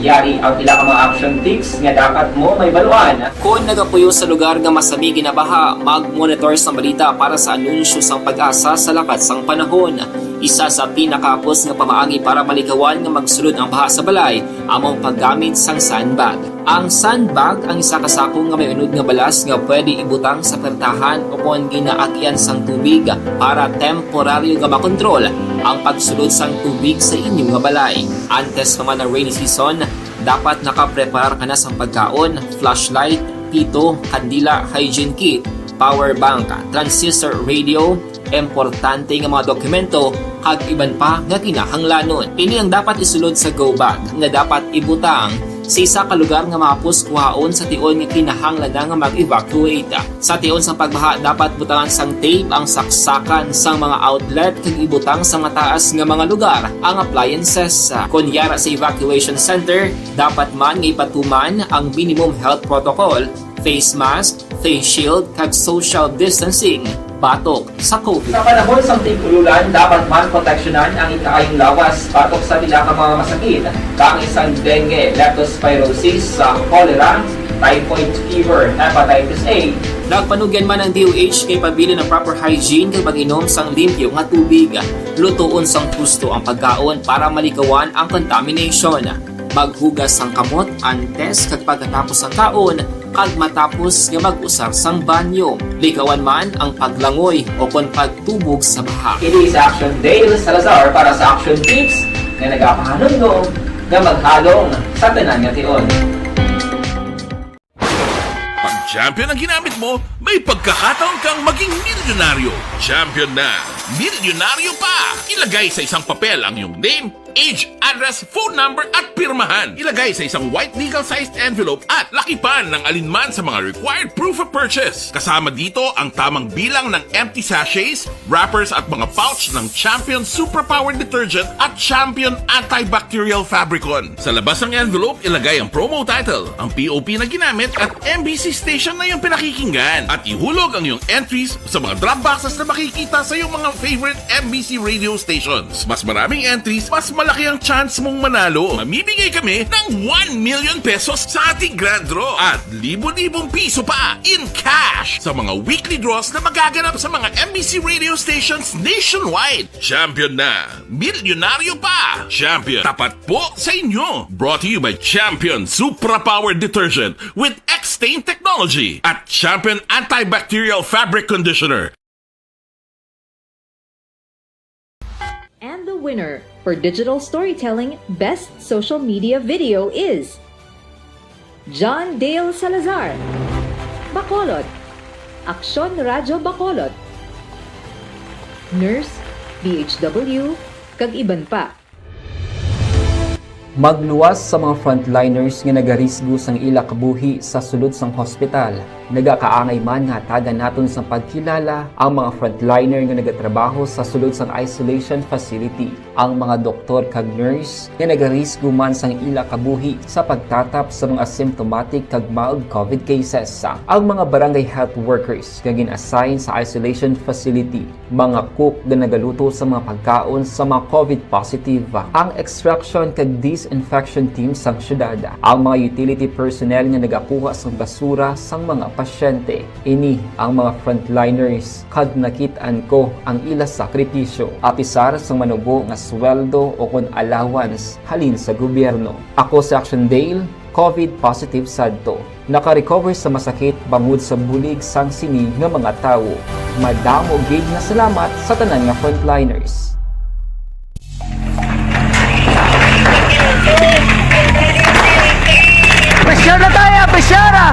Yari ang pila ka mga action tips nga dapat mo mahibaluan. Kon nagapuyo sa lugar nga masami ginabaha, mag-monitor sang balita para sa anunsyo sang PAGASA sa lakat sang panahon. Isa sa pinakahapos nga pamaagi para malikawan nga magsulod ang baha sa balay amo ang paggamit sang sandbag. Ang sandbag ang isa ka sako nga may unod nga balas nga pwede ibutang sa pertahan o kon ginaagyan sang tubig para temporaryo nga makontrol ang pagsulod sang tubig sa inyo nga balay. Antes pa man ang rainy season, dapat nakapreparar ka na sang pagkaon, flashlight, pito, kandila, hygiene kit, power bank, transistor radio, importante nga mga dokumento, kag iban pa nga kinahanglanon. Ini ang dapat isulod sa go bag nga dapat ibutang sa isa ka lugar nga mahapos kuhaon sa tion nga kinahanglan na nga mag-evacuate. Sa tion sang pagbaha, dapat butangan sang tape ang saksakan sang mga outlet kag ibutang sa mataas nga mga lugar ang appliances. Kon yara sa evacuation center, dapat man nga ipatuman ang minimum health protocol, face mask, face shield, kag social distancing batok sa COVID. Sa panahon sang tig-ululan, dapat man proteksyonan ang ikaayong lawas batok sa pila ka mga masakit, kaangay sang dengue, leptospirosis, sa cholera, typhoid fever, hepatitis A. Nagpanugyan man ang D O H kay pabilin ang proper hygiene kag pag-inom sang limpyo nga tubig. Lutoon sang husto ang pagkaon para malikawan ang contamination. Maghugas sang kamot antes kag pagkatapos sang kaon kag matapos nga mag-usar sang banyo. Likawan man ang paglangoy o kon pagtubog sa baha. Ini si Action Dale Salazar para sa Action Tips nga nagapahanumdom nga maghalong sa tanan nga tion. Pag champion ang ginamit mo, may pagkakataon kang maging milyonaryo. Champion na, milyonaryo pa! Ilagay sa isang papel ang iyong name, age, address, phone number at pirmahan. Ilagay sa isang white legal-sized envelope at lakipan ng alinman sa mga required proof of purchase. Kasama dito ang tamang bilang ng empty sachets, wrappers at mga pouch ng Champion Suprapower Detergent at Champion Antibacterial Fabricon. Sa labas ng envelope, ilagay ang promo title, ang P O P na ginamit at M B C station na iyong pinakikinggan. At ihulog ang iyong entries sa mga drop boxes na makikita sa iyong mga favorite M B C radio stations. Mas maraming entries, mas malaki ang chance mong manalo. Mamimigay kami ng one million pesos sa ating grand draw at libo-libong piso pa in cash sa mga weekly draws na magaganap sa mga M B C radio stations nationwide. Champion na! Milyonaryo pa! Champion, tapat po sa inyo! Brought to you by Champion Supra Power Detergent with X-Stain Technology at Champion Antibacterial Fabric Conditioner. And the winner for Digital Storytelling Best Social Media Video is John Dale Salazar, Bacolod, Aksyon Radyo Bacolod, Nurse, D H W, kag iban pa. Magluwas sa mga frontliners nga nagarisgo sang ila kabuhi sa sulod sang hospital. Nagakaangay man nga hatagan naton sang pagkilala ang mga frontliner nga nagatrabaho sa sulod sang isolation facility, ang mga doktor kag nurse nga nagarisgo man sang ila kabuhi sa pagtatap sa mga symptomatic kag mild covid cases, ang mga barangay health workers nga gin-assign sa isolation facility, mga cook nga nagaluto sa mga pagkaon sa mga covid positive, ang extraction kag disinfection team sang syudad, ang mga utility personnel nga nagakuha sang basura sang mga pasyente. Ini ang mga frontliners kag nakit-an ko ang ila sakripisyo, apisar sang manubo nga sweldo o kon allowance halin sa gobyerno. Ako si Action Dale, covid positive sadto. Naka-recover sa masakit bangod sa bulig sang sini nga mga tawo. Madamo gid nga salamat sa tanan nga frontliners. Pressure na tayo! Pressure na!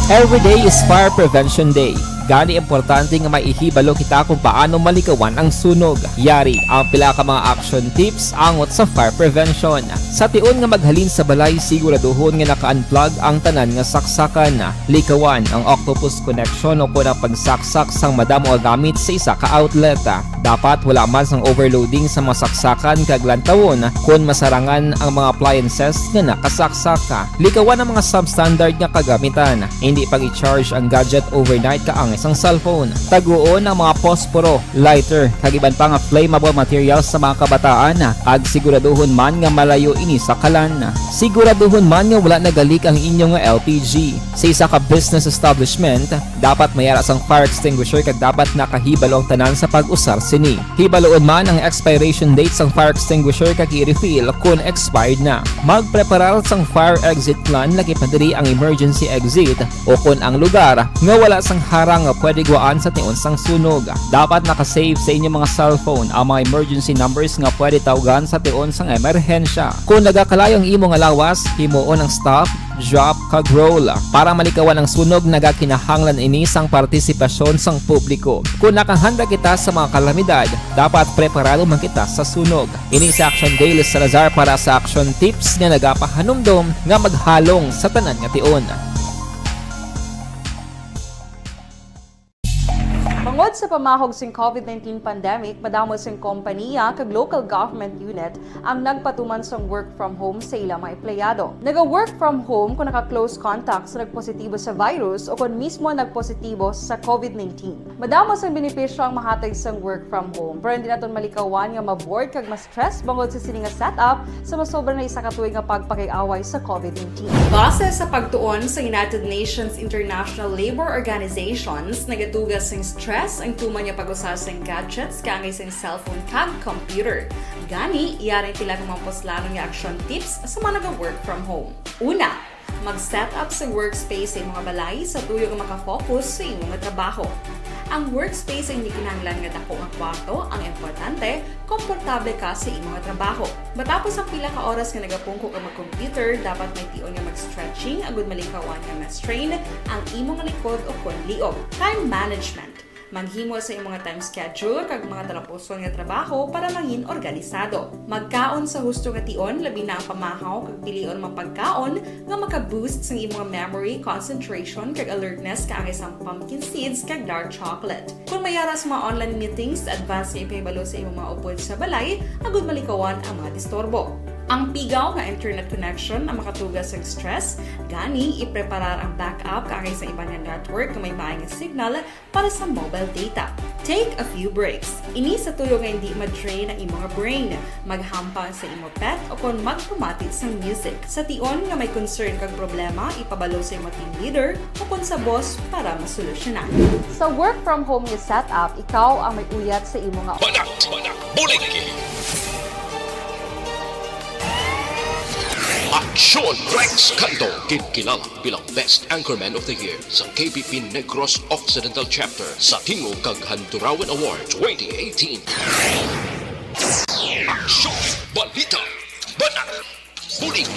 Every day is Fire Prevention Day. Gani, importante nga may ihibalo kita kung paano malikawan ang sunog. Yari ang pila ka mga action tips angot sa fire prevention. Sa tion nga maghalin sa balay, siguraduhon nga naka-unplug ang tanan nga saksakan. Likawan ang octopus connection o kon ang pagsaksak sang madamo nga gamit sa isa ka outlet. Dapat wala man sang overloading sa mga saksakan kag lantawon kon masarangan ang mga appliances nga nakasaksak. Likawan ang mga substandard nga kagamitan. Indi pag-i-charge ang gadget overnight kaangay sang cellphone. Taguon ang mga posporo, lighter, kag iban pa nga flammable materials sa mga kabataan, kag siguraduhon man nga malayo ini sa kalan. Siguraduhon man nga wala nagalik ang inyo nga L P G. Sa isa ka business establishment, dapat may ara sang fire extinguisher kag dapat nakahibalo ang tanan sa pag-usar sini. Hibaloon man ang expiration date sang fire extinguisher kag i-refill kon expired na. Magpreparar sang fire exit plan, lakip na diri ang emergency exit o kon ang lugar nga wala sang harang nga pwede gwaan sa tion sang sunog. Dapat naka-save sa inyo mga cellphone ang mga emergency numbers nga pwede tawgan sa tion sang emerhensya. Kon nagakalayo ang imo nga lawas, himuon ang stop, drop, kag roll. Para malikawan ang sunog, nagakinahanglan ini sang partisipasyon sang publiko. Kon nakahanda kita sa mga kalamidad, dapat preparado man kita sa sunog. Ini si Action Dale Salazar para sa Action Tips nga nagapahanumdom nga maghalong sa tanan nga tion. Bangod sa pamahog sing covid nineteen pandemic, madamo sing kompaniya kag local government unit ang nagpatuman sang work from home sa ila mga empleyado. Naga-work from home kon naka-close contact sa nagpositibo sa virus o kon mismo nagpositibo sa covid nineteen. Madamo sang benepisyo ang mahatag sang work from home, pero hindi naton malikawan nga ma-bored kag ma-stress bangod sa sini nga setup sa masobra na isa ka tuig nga pagpakig-away sa covid nineteen. Base sa pagtuon sa United Nations International Labor Organizations, nagatuga sing stress ang tuman nga pag-usa sing gadgets kaangay sing cellphone kag computer. Gani, yari ang pila ka mga puslanon nga action tips sa mga naga-work from home. Una, mag-set up sa workspace sa imo nga balay sa tuyo nga maka-focus sa imo nga trabaho. Ang workspace ay hindi kinahanglan nga dako nga kwarto, ang importante, komportable ka sa imo nga trabaho. Matapos ang pila ka oras nga nagapungko ka mag-computer, dapat may tion nga mag-stretching agud malikawan nga ma-strain ang imo nga likod o kon liog. Time management. Maghimo sa imo nga time schedule kag mga talapuson nga trabaho para mangin organisado. Magkaon sa husto nga tion, labi na ang pamahaw kag pilion mga pagkaon nga maka-boost sang imo nga memory, concentration, kag alertness kaangay sang pumpkin seeds kag dark chocolate. Kon may ara sa mga online meetings, advance nga ipahibalo sa imo mga upod sa balay agud malikawan ang mga disturbo. Ang pigaw nga internet connection ang makatuga sang stress, gani ipreparar ang backup kaangay sa iban nga network nga may maay nga signal para sa mobile data. Take a few breaks. Ini sa tuyo nga hindi ma-drain ang imo nga brain. Maghampang sa imo pet o kon magpamati sang music. Sa tion nga may concern kag problema, ipabalo sa imo team leader o kon sa boss para masolusyonan. Sa work from home nga setup, ikaw ang may uyat sa imo nga Banat! Bulig! Aksyon Rex Canto, ginkilala bilang Best Anchorman of the Year sa K B P Negros Occidental Chapter sa Tingog kag Handurawan Award twenty eighteen. Aksyon! Balita! Banat! Bulig!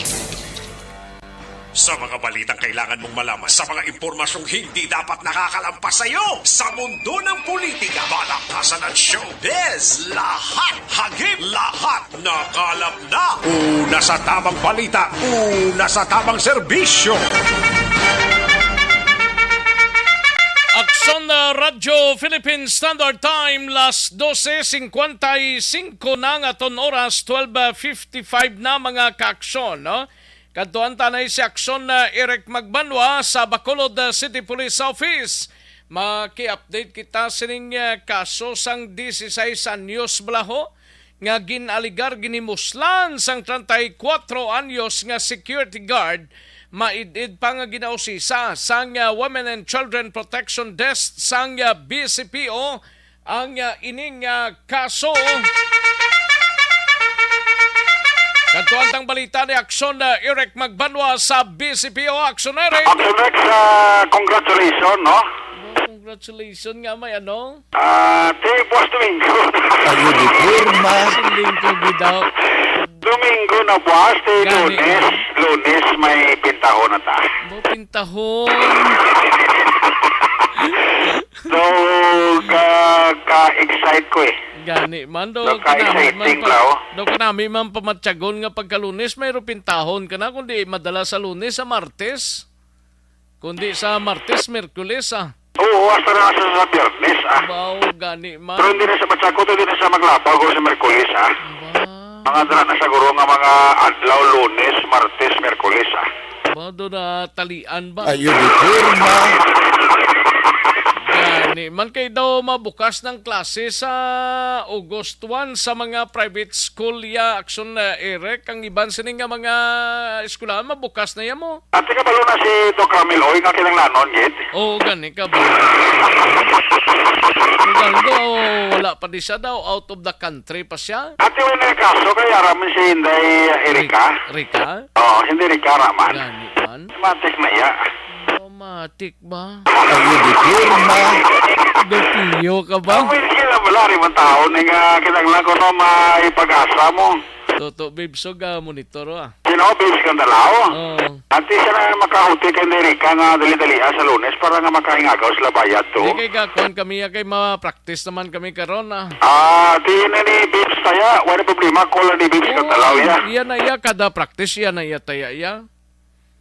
Sa mga balitang kailangan mong malaman, sa mga impormasyong hindi dapat nakakalampas sa iyo, sa mundo ng politika, balakasan at showbiz, lahat, hagip, lahat, nakalap na. Una sa tamang balita, una sa tamang serbisyo. Aksyon na Radyo Philippine Standard Time, las dose cincuenta y cinco na nga aton oras, twelve fifty-five na, mga kaaksyon, no? Kadtuan ta anay si Aksyon, ah, Eric Magbanwa sa Bacolod, ah, City Police Office. Maki-update kita sining, ah, kaso sang dieciséis anyos bala ho nga gin-alegar ginimuslan sang treinta y cuatro anyos nga security guard, maid-id pa nga ginausisa sang, ah, Women and Children Protection Desk sang, ah, B C P O ang, ah, ining, ah, kaso. Kadtuan tang balita ni Aksyon, ah, Eric Magbanwa sa B C P O. Aksyon, Eric. Aksyon, Rex, ah, congratulations, no? Oh, congratulations nga may ano? Ah, ti, buwas Domingo. Ayo di pirma. Siling ko gid daw. Domingo na buwas, ti. Gani, Lunes, gani. Lunes may pintahon na ta. Mo pintahon. So, ka, ka-excite ko eh. Gani man, daw. Daw ka-exciting, bro. Daw kanami man pamatyagon nga pagka-Lunes, mayro pintahon ka na, kundi madala sa Lunes, sa Martes. Kundi sa Martes, Miyerkules, ah. Oo, hasta na sa, sa Biyernes, ah. Wow, gani man. Pero hindi na sa Matsagot, hindi na sa Maglabag o sa Miyerkules, ah. Ba? Mga dala na siguro nga mga adlaw, Lunes, Martes, Miyerkules, ah. Ba, doon na talian ba? Ayo di pirma. Gani man, kay daw mabukas ng klase sa August one sa mga private school ya, Aksyon, eh, Eric. Ang iban sini nga mga eskwelahan, mabukas na ya mo. Ati, kabalo na si Doc Ramil Uy nga kinahanglanon, gid. Oo, gani, kabalo. Ang ganda, oh, wala pa di siya daw, out of the country pa siya. Ati, wala na kaso kay ara man si Inday Erica. Ri-, Rica? Oo, hindi Rica ra man. Gani man. Matik na iya. Oh, matik ba? Ayo di pirma. Dopiyo ka ba? Ang wala, wala rin man tao ni nga kinahanglan ko no, may pag-asa mo. Toto, Bibs, so ga monitor, ah. Sino, Bibs Cantalaw? Oo. Ati siya na makahuti kay Enrica nga dali-dali, ah, sa Lunes para nga makahingagaw sila bayad to. Di kay gakuan kami, ah, kay ma-practice naman kami karon, ah. Ah, di na ni Bibs taya, wala problema, call na ni Bibs Cantalaw, ya. Iya na iya, kada practice, iya na iya taya, iya.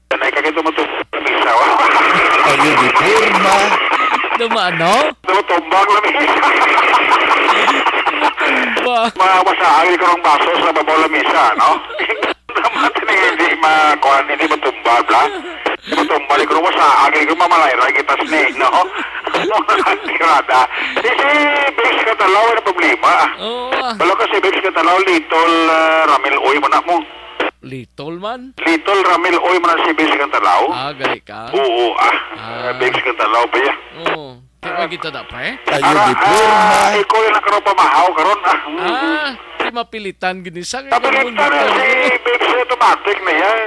Yan ay kagito mo to, misa, wa? Ayo di pirma. Dumaan, no? Tutumbang na misa. Tumbang. Ma-, masaag ni karong baso sa babaw lamisa, no? Dapat ni hindi ma-, kuan, hindi matumba, bla. Hindi matumba, ni karong masaag ni karong mamalayrang kita sini, no? Tirada. Di si Babes Catalaw ang problema. Oo, ah. Wala ka si Babes Catalaw, Little, ah, Ramil Uy, mana mo. Little man? Little Ramil Uy, mana si Babes Catalaw. Ah, gali ka? Oo, ah. Ah. Babes Catalaw ba ya? Oo. Di ba kita da, pre? Ayo, ara, di pirma. Ah, ikaw yung nagkaroon pamahaw karon, ah. Mm. Ah, di mapilitan gini sa kay Mapilitan na si Babes automatic na yan.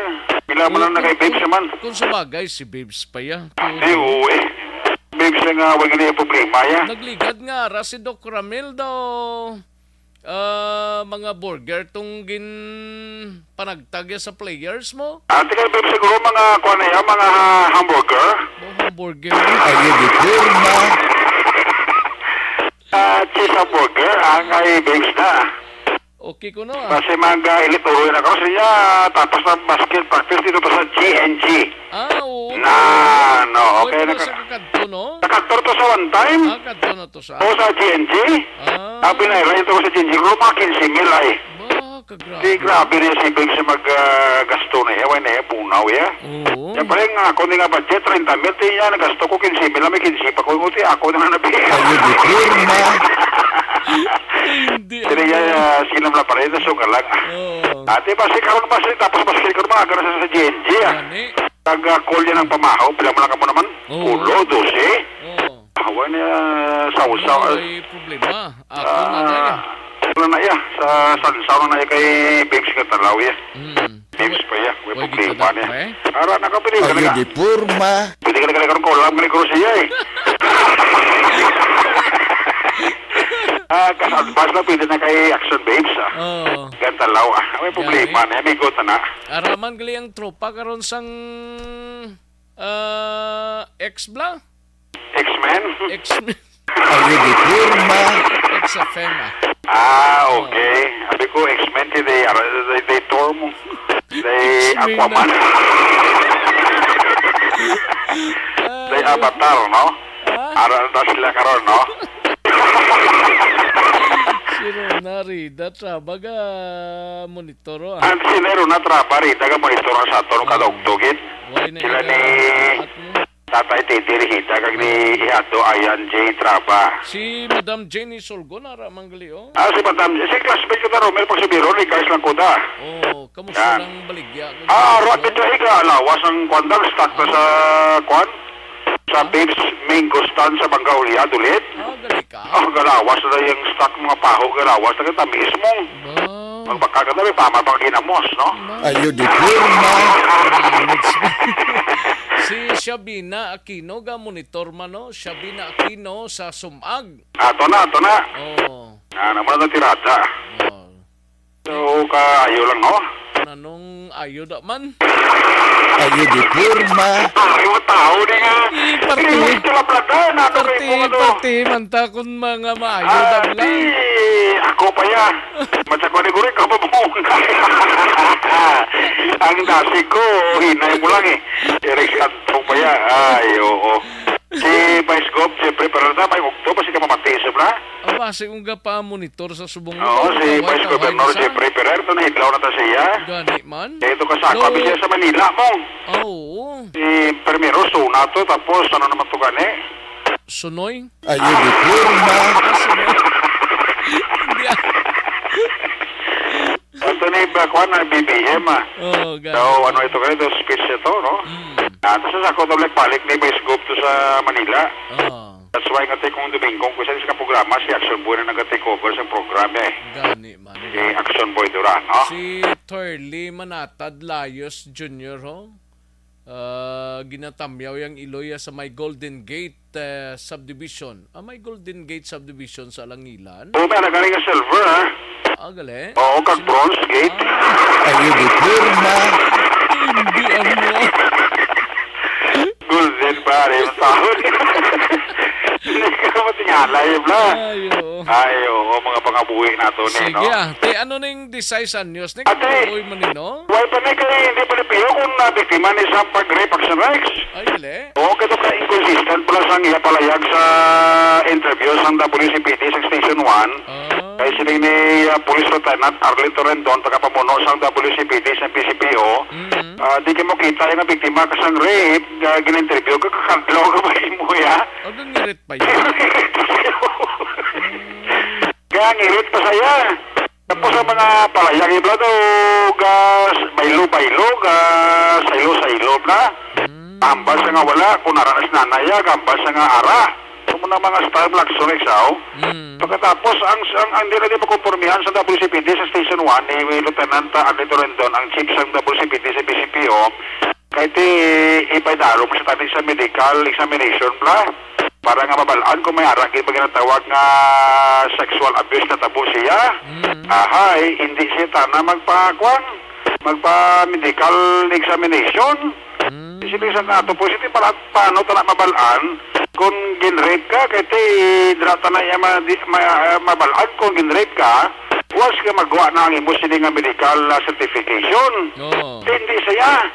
Pila man lang na kay Babes naman. Kung, kung sabagay, si Babes pa ya. Di, oo eh. Babes na nga, wala nga niya problema ya. Nagligad nga, ra si Doc Ramil daw. Ah, mga burger tong ginpanagtag ya sa players mo? Ate, kay Beb, siguro mga, kuwan na yan, mga hamburger. Oh, hamburger. Ayo, di pirma. Ah, cheese hamburger, ang kay Babes na. Okay ko, no, ah. Kasi mga elite uroy na ko siya, tapos na basket practice dito pa sa G N G. Ah, oo. Na, no, okay, dito naka-, sa kakadto, no? Nakadto to sa one time. Ah, kadto na to sa. O, sa G N G. Ah. Sabi na, ito sa G N G, bro, mga quince mil ay. Ba, kagrabe. Di, grabe niya si Bim sa mag, ah, gasto na iya, way na iya, bunaw iya. Oo. Siyempre nga, ako ni nga budget, treinta mil, ti iya, nagasto ko quince mil, may quince pa ko, nguti ako na nga nabigay. Ayo, di pirma. Hindi, Hindi, ano. Iya, ah, sila mula pa rin, so ka lang. Oo. Ate, basi karon, basi, tapos basi karon, mga agad sa, sa G N G, ah. Gani. Tag, ah, call niya ng pamahaw, pila mo lang ka mo naman? Oo. Ulo, dose. Oo. Awa niya, sawsaw. Ano may problema? Ako na na iya. Ano na iya? Sa sawsaw na na iya kay Babes nga talaw iya. Hmm. Babes pa iya. May problema niya. Ara na ka, pwede ka na ka. Di pirma. Pwede ka na ka na karoon ko lang, may kurus iya eh. Ah, kas advance lang pwede na kay Action Babes, ah. Oo. Gantalaw, ah. May problema na, amigo ta na. Araman gali ang tropa karon sang, ah, ex bla? X-Men? X-Men. Are you the forma? Ex-F M, ah. Ah, okay. Sabi ko, X-Men, si they, are, they, they Thor mo. They X-Men na. Aquaman. They Ay. Avatar, no? Ah? Ara na sila karon, no? Si Ronarida, trabaga monitor, ah. Ang si Ronarida, trabaga monitor sa aton, ah, kadugtugit. Why na sila ni at mo? Tatay Teddy Rihita kag ni Ihado Ayan J Traba. Si Madam Jenny Solgon, ara man gali, oh. Ah, si Madam, si classmate ko na, Romel, pag subiron, ni guys lang ko da. Oh, kamusta lang baligya? Ah, aro, kapit sa higa, lawas ang kwan daw, stock na sa kwan. Sa Babes Mango Stand sa Bangka Uliad ulit. Ah, gali ka. Ah, galawas na yung stock, mga paho, galawas na kita mismo. Ba? Magbaka ka na, may paman pang ginamos, no? Ayo di forma. Si Shabina Aquino, ga monitor man, no? Shabina Aquino sa Sumag. Ato na, ato na. Oo. Ah, naman ang tirada. Oo. So, kaayo lang, no? Nanong ayo da man? Ayo di forma. Ayo tao ni nga. Eh, parte. Relax ka lang, plada. Nato kay parte, mo, ano? Parte, man ta kung mga maayo Ah, da lang. Di, ako pa ya. Matsakwa ni Guri, kapabunga. Ang dasi ko, hinay mo lang eh. Eric Santo pa ya. Ay, oo. Si Vice Gov, siyempre, pero na, may ukto pa si kamamati, isip na. Ang base kong gapa-monitor sa subong Oo, lugar, si tawhay, Vice tawhay Governor sa Jeffrey Ferrer, to na idlaw na ta siya. Gani man. Eh, ito ka sa, No. Kami siya sa Manila, mong. Ah, oo. Si Primero, Suna to, tapos ano naman to gani? Sunoy? Ayo di forma. Ah, Sunoy. Hindi, ah. Ito na yung, kuwan, ang B B M, ah. Oo, gani. So, ano ito kayo, ito speech ito, no? Mm. Ah, tapos sa ako, balik ni Vice Gov to sa Manila. Oo. That's why nga, kung Domingo, kung sa isang programa, si Action Boy na nag-take over sa programa, eh. Gani man. Si Action Boy Duran, no? Si Turley Manatad Layos Junior, ho? Ah, ginatamyaw yang iloya sa may Golden Gate, eh, Subdivision. Ah, may Golden Gate Subdivision sa Alangilan? Oo, may nagaling nga silver, ha? Ah, gali? Oo, kag Sino? Bronze Gate. Ah. Ayo di forma. Hindi, ano? Golden ba, rin ang tawag? Hindi ka matingala, eh, bla. Ay, oo. Ay, oo, mga pangabuhi nato ni, Sige, no? Ah. Te, ano ning Disay Sanyos? Ning Ate, kaluoy man ni, no? Why pa ni kay hindi pa ni piyo kung nabiktima ni sa pag-rape, Action Rex? Ay, gali? Oo, kaya ka inconsistent pala sa iya palayag sa interview sa W C P D sa Station one. Ah. Kay siling ni, ah, Police Lieutenant Arlene Torrendon, tagapamuno sa W C P D sa P C P O, Mm. ah, di kay mo kita yung biktima ka sang rape, nga gin-interview ka, kakadlaw ka ba mo, ya? Ah, gangirit pa yun? Kaya ngirit pa saya. Tapos ang mga palayag, ibla daw, gas, baylo-baylo, gas, saylo-saylo na. Mm. Tambal sa nga wala, kung ara na si nanay, ya, gambal sa nga ara. Ito mo na mga style, Black Sonic, sao? Mm. Pagkatapos, ang, ang, ang di na di makompormihan sa W C P D sa Station one ni Lieutenant, ah, Andy Torrendon, ang chief sa W C P D sa P C P O, kay ti ipaydalo mo sa taning sa medical examination, bla, para nga mabalaan kung may ara gid ba ginatawag nga sexual abuse na tabo siya. Mm. Ahay, hindi siya tana magpakuan, magpa-medical examination. Mm. Sino sa ato positive para paano ta na mabalaan kung gin-rape ka, kay ti dira ta na iya ma-, di, ma-, mabalaan kung gin-rape ka, once ka magawa na ang imo sini nga medical, ah, certification. Oo. Hindi siya.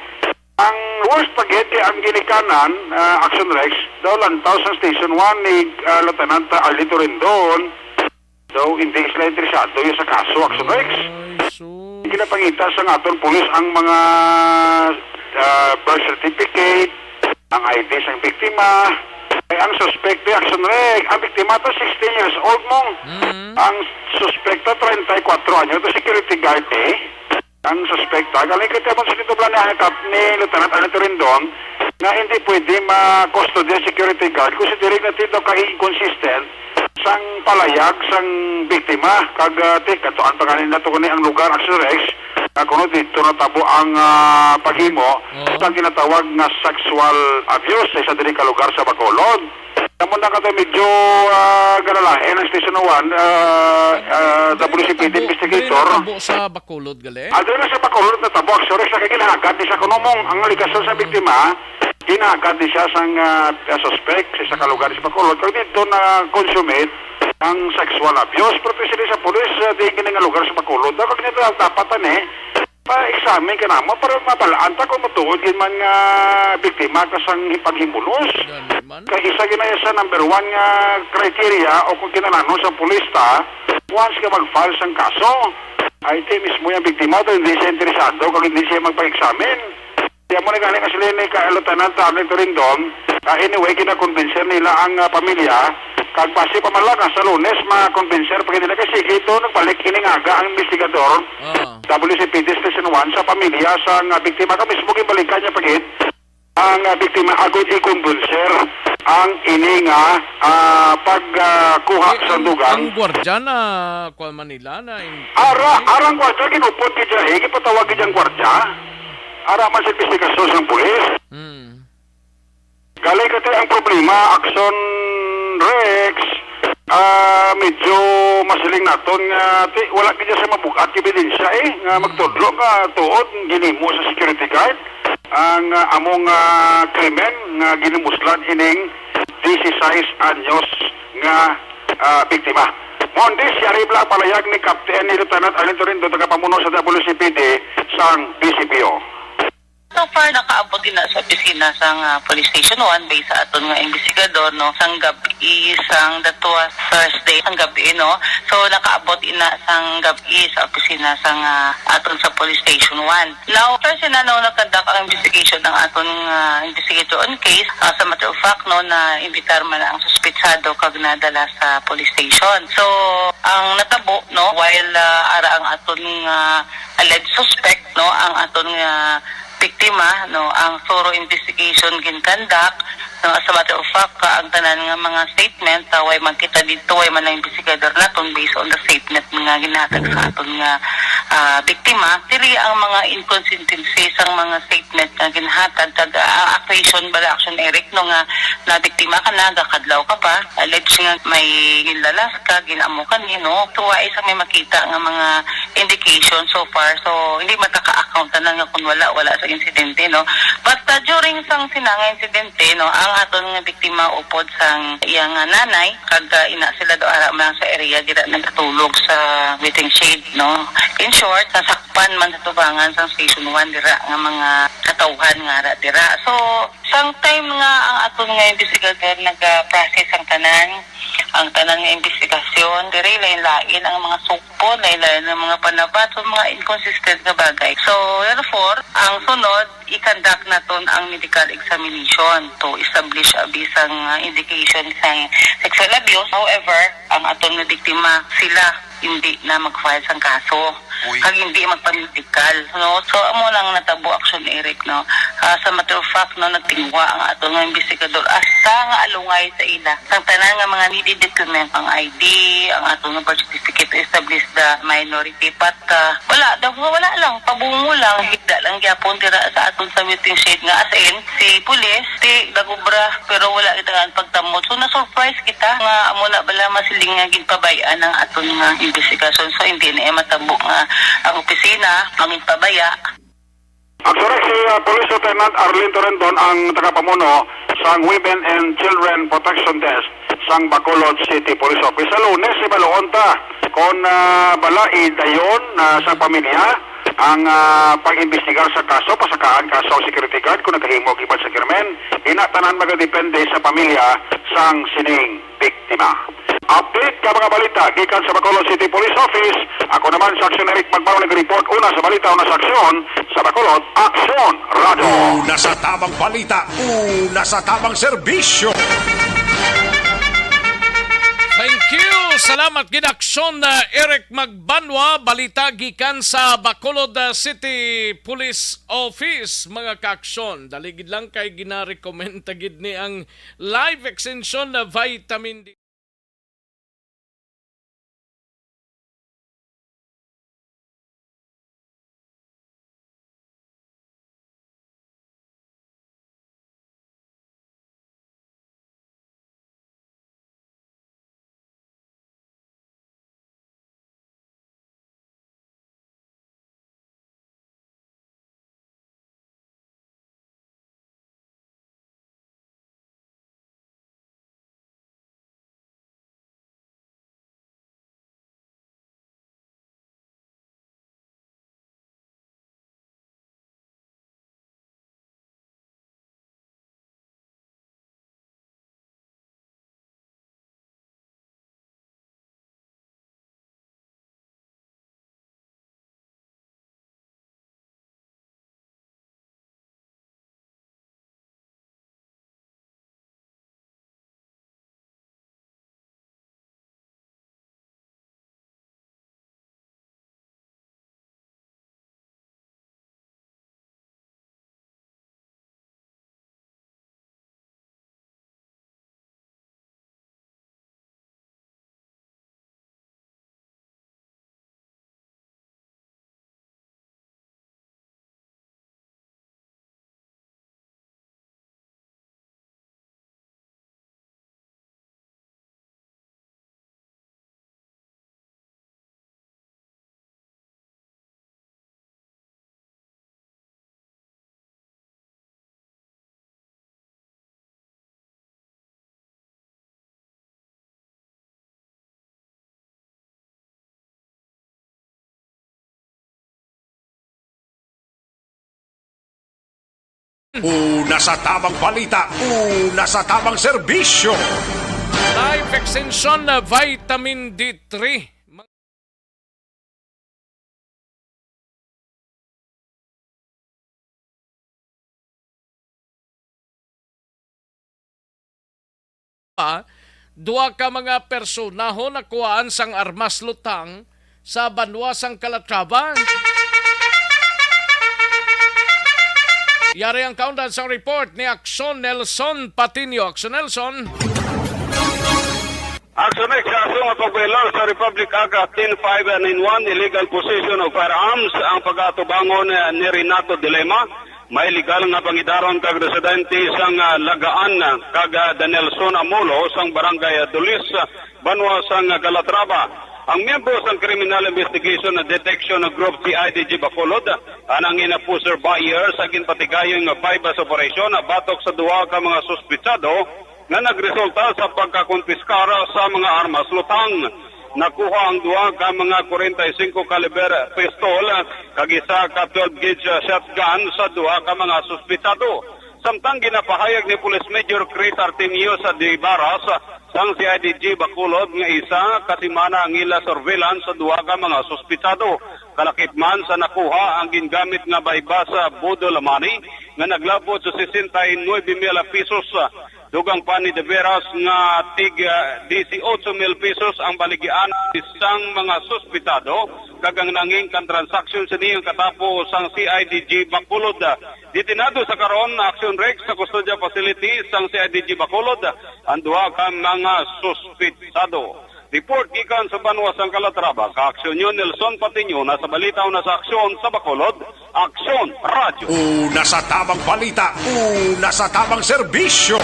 Ang worst pa gid kay ang ginikanan, ah, Action Rex, daw lantaw sa Station one ni, ah, Lieutenant Arlito Rendon, daw hindi sila interesado yun sa kaso, Action Rex. Ay, sus. Ginapangita sa aton pulis ang mga, ah, birth certificate, ang I D sang biktima. Ay, ang suspect ni Action Rex, ang biktima to sixteen years old, mong. Mm. Ang suspect to, treinta y cuatro anyo, to security guard, eh. Ang suspect, ah, galing kita mo sa nito plan ni Angkap ni Lieutenant Arnett Rendon na hindi pwede ma-custody ang security guard kung si Direk na tito ka inconsistent sang palayag sang biktima. Kag, ah, ti, katuan pa ganin nato kuni ang lugar, Action Rex, nga kuno dito natabo ang, ah, paghimo Oo. sa ginatawag nga sexual abuse sa isa diri ka lugar sa Bacolod. Tamo na ka to, medyo, ah, galalain ang Station one, ah, ah, Diri W C P D natabo, diri investigator. Natabo sa Bacolod, gali? Ah, diri na sa Bacolod natabo, actually, sa ginhagad ni sa kuno mong ang aligasyon sa biktima, ginhagad ni siya sang, ah, ah, suspect sa isa ka lugar sa Bacolod. Kag dito na consummate ang sexual abuse. Pero sila sa pulis, ah, di gini nga lugar sa Bacolod. Dapat nito dapat, eh, pa-examine ka namo para mabalaan ta kung matuod gid man nga biktima ka sang paghimulos. Gani man. Kay isa gid na sa number one nga criteria o kung kinahanglan sa pulis ta, once ka mag-file sang kaso, ay, ti mismo yung biktima to, hindi siya interesado kung hindi siya magpa-examine. Kaya mo na gani nga sila ni ka, Lieutenant Arlene Torindon, ah, anyway, kinakonbinser nila ang, ah, pamilya, kag basi pa man lang, ah, sa Lunes, makonbinser pa gid nila kasi ito, nagbalik ini nga aga ang investigador, Ah. W C P D Station one, sa pamilya sa nga biktima, ka mismo gibalikan niya pa gid ang, ah, biktima, agud i-convincer ang ini nga, ah, pag, ah, kuha Eh, sa ang, dugang. Ang gwardya na, kuwan man nila, na in-, Ara, ara ang gwardya, ginupod gid siya, eh, gipatawag gid ang gwardya. Ara man sa investigasyon sang pulis. Hmm. Gali ka, ti, ang problema, Action Rex, ah, medyo masiling naton nga, ti, wala gid sa mabugat nga ebidensya, eh, nga Hmm. magtudlo nga tuod ginhimo sa security guard ang, ah, among, ah, krimen nga ginimuslan ining dieciséis anyos nga, ah, biktima. Monday, si Aribla ang palayag ni Captain ni Lieutenant Arlene Torindon, tagapamuno sa W C P D sang B C P O. So far, nakaabot ina sa opisina sang, ah, Police Station one based sa aton nga investigador, no, sang gab-i sang, that was Thursday, sang gab-i, no. So, nakaabot ina sang gab-i sa opisina sang, ah, aton sa Police Station one. Now, first, ina, no, nag-conduct ang investigation ang aton, ah, investigator on case. Ah, sa matter of fact, no, na-imbitar man ang suspetsado kag nadala sa police station. So, ang natabo, no, while, ah, ara ang aton, ah, alleged suspect, no, ang aton, ah, biktima, no, ang thorough investigation gin-conduct, no, as a matter of fact, ah, ang tanan nga mga statement, ah, way man kita dito, way man ang investigador naton based on the statement nga ginhatag sa aton nga, ah, biktima. Diri ang mga inconsistency sang mga statement nga ginhatag kag, ah, ang accusation bala, Action Eric, no, nga nabiktima ka na, gakadlaw ka pa, alleged nga may ginlalas ka, gin-amo ka ni, no? So, wa isa may makita nga mga indication so far. So, hindi man ta ka-account tanan nga kung wala, wala sa insidente, no? But, uh, during sang sina nga insidente, no, ang aton nga biktima upod sang iya nga nanay, kag, uh, ina sila do ara man sa area, dira nagtulog sa waiting shed, no? In short, nasakpan man sa tubangan sang Station one dira nga mga katawhan nga ara dira. So, sang time nga ang aton nga investigador naga-process ang tanan, ang tanan nga investigasyon, diri lain-lain ang mga sugpo, lain-lain ang mga panabat, so mga inconsistent nga bagay. So, therefore, ang sunod, i-conduct naton ang medical examination to establish abi sang, ah, indication sang sexual abuse. However, ang aton nga biktima, sila hindi na mag-file sang kaso. Uy. Kag hindi magpa-medical, no? So, amo lang natabo, Action Eric, no? Ah, sa matter of fact, no, nagtinguha ang aton nga investigador asa nga alungay sa ila sang tanan nga mga needed document, ang I D, ang aton nga birth certificate to establish the minority. But, ah, wala daw, wala lang, pabungo lang, higda lang gyapon dira sa aton sa waiting shed nga as in, si pulis, ti nagobra, pero wala kita nga pagtamod. So, na-surprise kita nga amo na bala masiling nga ginpabay-an ang aton nga investigasyon. So, hindi na matabo nga ang opisina ang ginpabaya. Actually, si, ah, Police Lieutenant Arlene Torendon ang tagapamuno sang Women and Children Protection Desk sang Bacolod City Police Office. Sa Lunes, ibaluon ta kon, ah, bala idayon, ah, sa pamilya ang, ah, pag-imbestigar sa kaso, pasakaan kaso ang security guard kung nagahimo og hibad sa krimen. Ina, tanan magadepende sa pamilya sang sining biktima. Update ka mga balita gikan sa Bacolod City Police Office. Ako naman sa Aksyon Eric Magmaro nag-report una sa balita, una sa aksyon sa Bacolod, Aksyon Radio. Una sa tamang balita, una sa tamang serbisyo. Thank you. Salamat gid, Aksyon, uh, Eric Magbanwa. Balita gikan sa Bacolod, uh, City Police Office, mga kaaksyon. Dali gid lang kay gina-recommend ta gid ni ang Life Extension na Vitamin D. Una sa tamang balita, una sa tamang serbisyo. Life extension, uh, vitamin D three. Pa, duha ka mga personaho nakuhaan sang armas lutang sa banwa sang Calatrava. Yari ang kaundan sang report ni Action Nelson Patinio. Action Nelson. Action X, sa kaso nga pagbayolar sa Republic Act ten five nine one, illegal possession of firearms, ang pag-atubangon, eh, ni Renato Dilema, may legal nga pangidaron kag residente sang, ah, Lagaan, ah, kag, ah, Danielson Amolo sang Barangay, ah, Dulis, ah, banwa sang, ah, Calatrava. Ang miyembro sang Criminal Investigation and Detection Group, C I D G Bacolod, anang ina-pusher buyer sa ginpatigayon nga buy-bust operation, ah, batok sa duha ka mga suspitsado nga nagresulta sa pagkakonpiskar sa mga armas lutang. Nakuha ang duha ka mga forty-five caliber pistol kag isa ka twelve gauge shotgun sa duha ka mga suspitsado. Samtang ginapahayag ni Police Major Chris Artemius de Barras sang C I D G Bacolod nga isa ka semana ang ila surveillance sa duha ka mga suspitsado. Kalakip man sa nakuha ang gingamit nga buy-bust sa Bodo Lamani nga naglabot sa sesenta y nuebe mil pesos. Dugang pa ni De Veras nga tig, ah, dieciocho mil pesos ang baligian sang mga suspitado, kag ang nangin kang transaksyon sini ang katapo sang C I D G Bacolod. Detenado sa karon, Action Rex, sa custodial facility sang C I D G Bacolod ang duha ka mga suspitsado. Report gikan sa banwa sang Calatrava, ka-aksyon niyo Nelson Patiño, na sa balita o na sa aksyon sa Bacolod, Aksyon Radyo. Una sa tamang balita, una sa tamang serbisyo.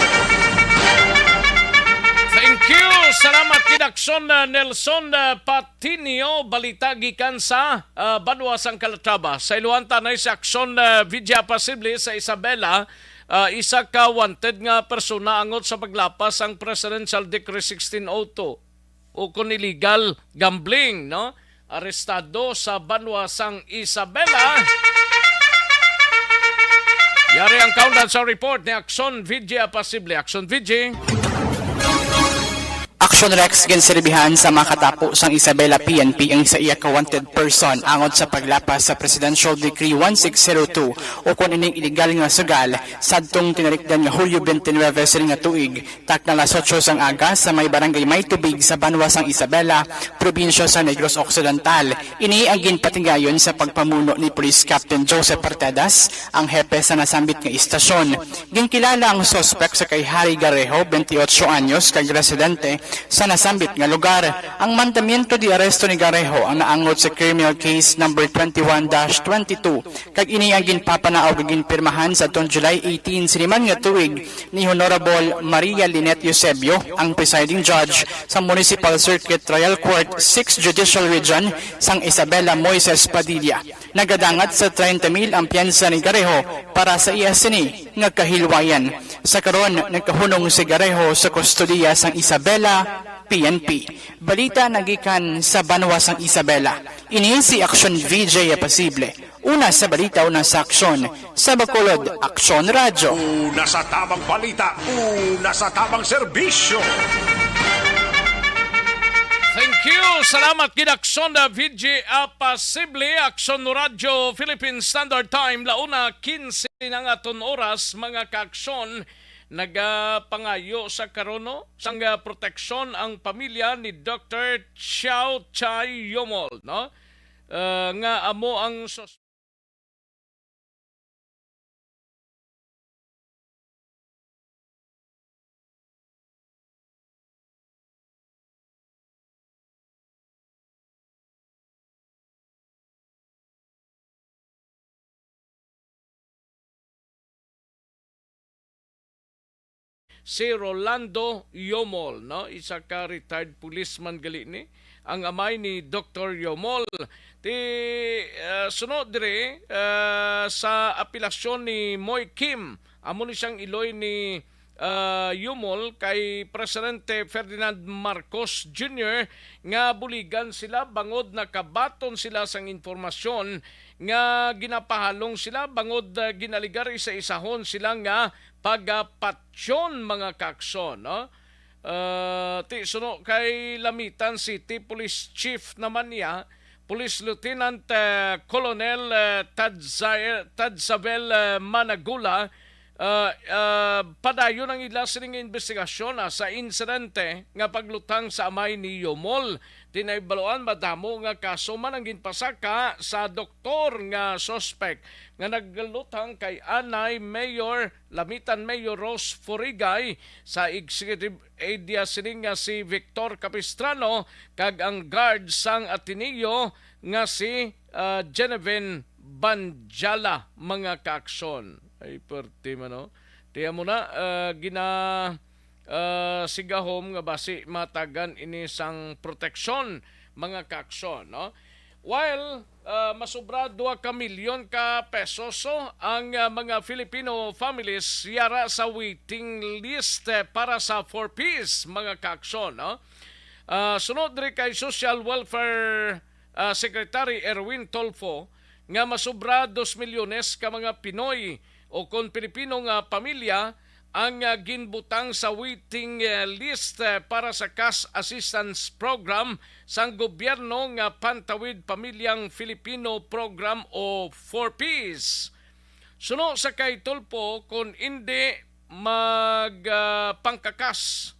Thank you. Salamat kid Aksyon, uh, Nelson, uh, Patinio. Balita gikan sa, uh, banwa sang Calatrava. Sa iluhan ta na si Aksyon, uh, Vidya Pasible sa Isabela, uh, isa ka wanted nga persona angot sa paglapas ang Presidential Decree sixteen oh two. Ukon illegal gambling, no? Arestado sa banwa sang Isabela. Yari ang kaundan sa report ni Action V G Apasible. Action V G. Action Rex, ginserbihan sa mga katapo sang Isabela P N P ang sa iya ka wanted person angot sa paglapas sa Presidential Decree one six zero two, ukon ining illegal nga sugal, sadtong tinarikdan nga Hulyo twenty-nine sini nga tuig, takna alas otso sang aga sa may barangay Maytubig sa banwa sang Isabela, probinsya sa Negros Occidental. Ini ang ginpatigayon sa pagpamuno ni Police Captain Joseph Partedas, ang hepe sa nasambit nga istasyon. Ginkilala ang suspek sa kay Harry Garejo, twenty-eight anyos, kag residente sa nasambit nga lugar. Ang mandamiento de arresto ni Garejo ang naangot sa criminal case number twenty-one dash twenty-two, kag ini ang ginpapanaog nga ginpirmahan sa atong July eighteen sini man nga tuig ni Honorable Maria Lynette Eusebio, ang presiding judge sa Municipal Circuit Trial Court, Sixth Judicial Region, sang Isabela Moises Padilla. Nagadangat sa treinta mil ang piyansa ni Garejo para sa iya sini nga kahilwayan. Sa karon, nagkahunong si Garejo sa kustodiya sang Isabela P N P. Balita nagikan sa banwa sang Isabela. Ini si Aksyon V J Apasible. Una sa balita, una sa aksyon. Sa Bacolod, Aksyon Radyo. Una sa tamang balita, una sa tamang serbisyo. Thank you. Salamat gid, Aksyon, uh, V J Apasible, Aksyon Radyo, Philippine Standard Time, launa quince na ang aton oras, mga kaaksyon. Nagapangayo sa karon, no, sang, ah, proteksyon ang pamilya ni Doktor Chow Chai Yomol, no? Ah, nga amo ang sus- si Rolando Yomol, no? Isa ka retired policeman gali ni, ang amay ni Doktor Yomol. Ti, ah, sunod diri, ah, sa apelasyon ni Moy Kim, amo ni siyang iloy ni, ah, Yumol kay Presidente Ferdinand Marcos Junior nga buligan sila bangod nakabaton sila sang impormasyon nga ginapahalong sila bangod, ah, ginaligar isa-isahon sila nga pagapatyon, mga kaakson, no? Ah, ti suno kay Lamitan City Police Chief naman niya, Police Lieutenant, eh, Colonel, eh, Tadza-, Tadsavel, eh, Managula, ah, ah, padayon ang ila sining investigasyon, ah, sa insidente nga paglutang sa amay ni Yomol. Ti nahibaluan, madamo nga kaso man ang ginpasaka sa doktor nga suspek nga naglutang kay anay Mayor, Lamitan Mayor Rose Forigay, sa executive aide sining nga si Victor Capistrano, kag ang guard sang Ateneo nga si, ah, Genevieve Banjala, mga kaakson. Ay, perte man, no? Tiyan mo na, ah, gina-, ah, sigahom nga basi matagan ini sang proteksyon, mga kaakson, no? While, ah, masubra dua ka milyon ka pesos, oh, ang, ah, mga Filipino families yara sa waiting list, eh, para sa four Ps, mga kaakson, no? Ah, sunod diri kay Social Welfare, ah, Secretary Erwin Tulfo, nga masubra dos milyones ka mga Pinoy o kon Pilipino nga pamilya ang, ah, ginbutang sa waiting, ah, list, ah, para sa cash assistance program sang gobyerno nga Pantawid Pamilyang Filipino Program o four Ps. Suno sa kay Tulfo, kon indi mag, ah, pangkakas,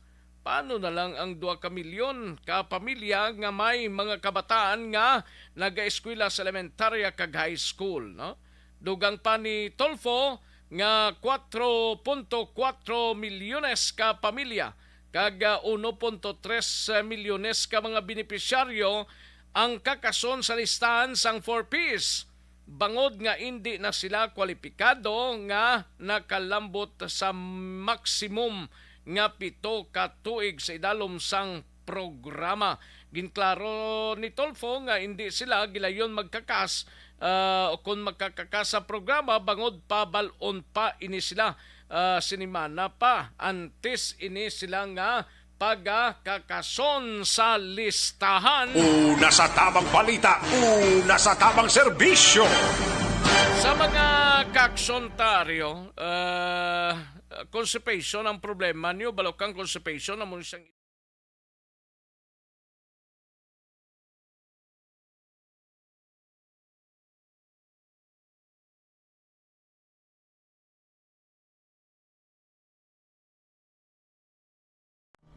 paano na lang ang dua ka milyon ka pamilya nga may mga kabataan nga nagaeskwela sa elementarya kag high school, no? Dugang pa ni Tulfo nga kwatro punto kwatro milyones ka pamilya kag, ah, uno punto tres milyones ka mga benepisyaryo ang kakason sa listahan sang four Ps, bangod nga indi na sila kwalipikado nga nakalambot sa maksimum nga pito ka tuig sa idalom sang programa. Ginklaro ni Tulfo nga indi sila gilayon magkakas, ah, o kon magkakakas sa programa, bangod pa bal-on pa ini sila, ah, sinimana pa antes ini sila nga pagakakason sa listahan. Una sa tamang balita, una sa tamang serbisyo. Sa mga kaksontaryo, ah, constipation ang problema niyo, balokang constipation, amo siyang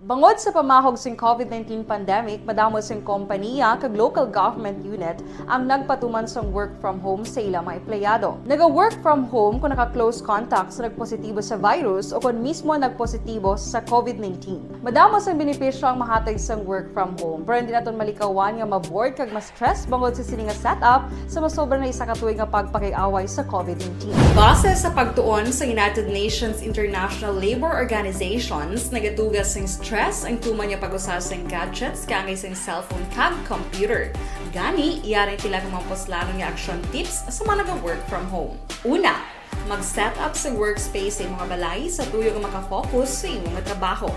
Bangod sa pamahog sing COVID nineteen pandemic, madamo sing kompaniya kag local government unit ang nagpatuman sang work from home sa ila mga empleyado. Naga-work from home kon naka-close contact sa nagpositibo sa virus o kon mismo nagpositibo sa COVID nineteen. Madamo sang benepisyo ang mahatag sang work from home, pero hindi naton malikawan nga ma-bored kag ma-stress bangod sa sini nga setup sa masobra na isa ka tuig nga pagpakig-away sa COVID nineteen. Base sa pagtuon sa United Nations International Labor Organizations, nagatuga sing stress ang tuman nga pag-usa sing gadgets kaangay sing cellphone kag computer. Gani, yari ang pila ka mga puslanon nga action tips sa mga naga-work from home. Una, mag-set up sa workspace sa imong balay sa tuyo nga makafocus sa imong trabaho.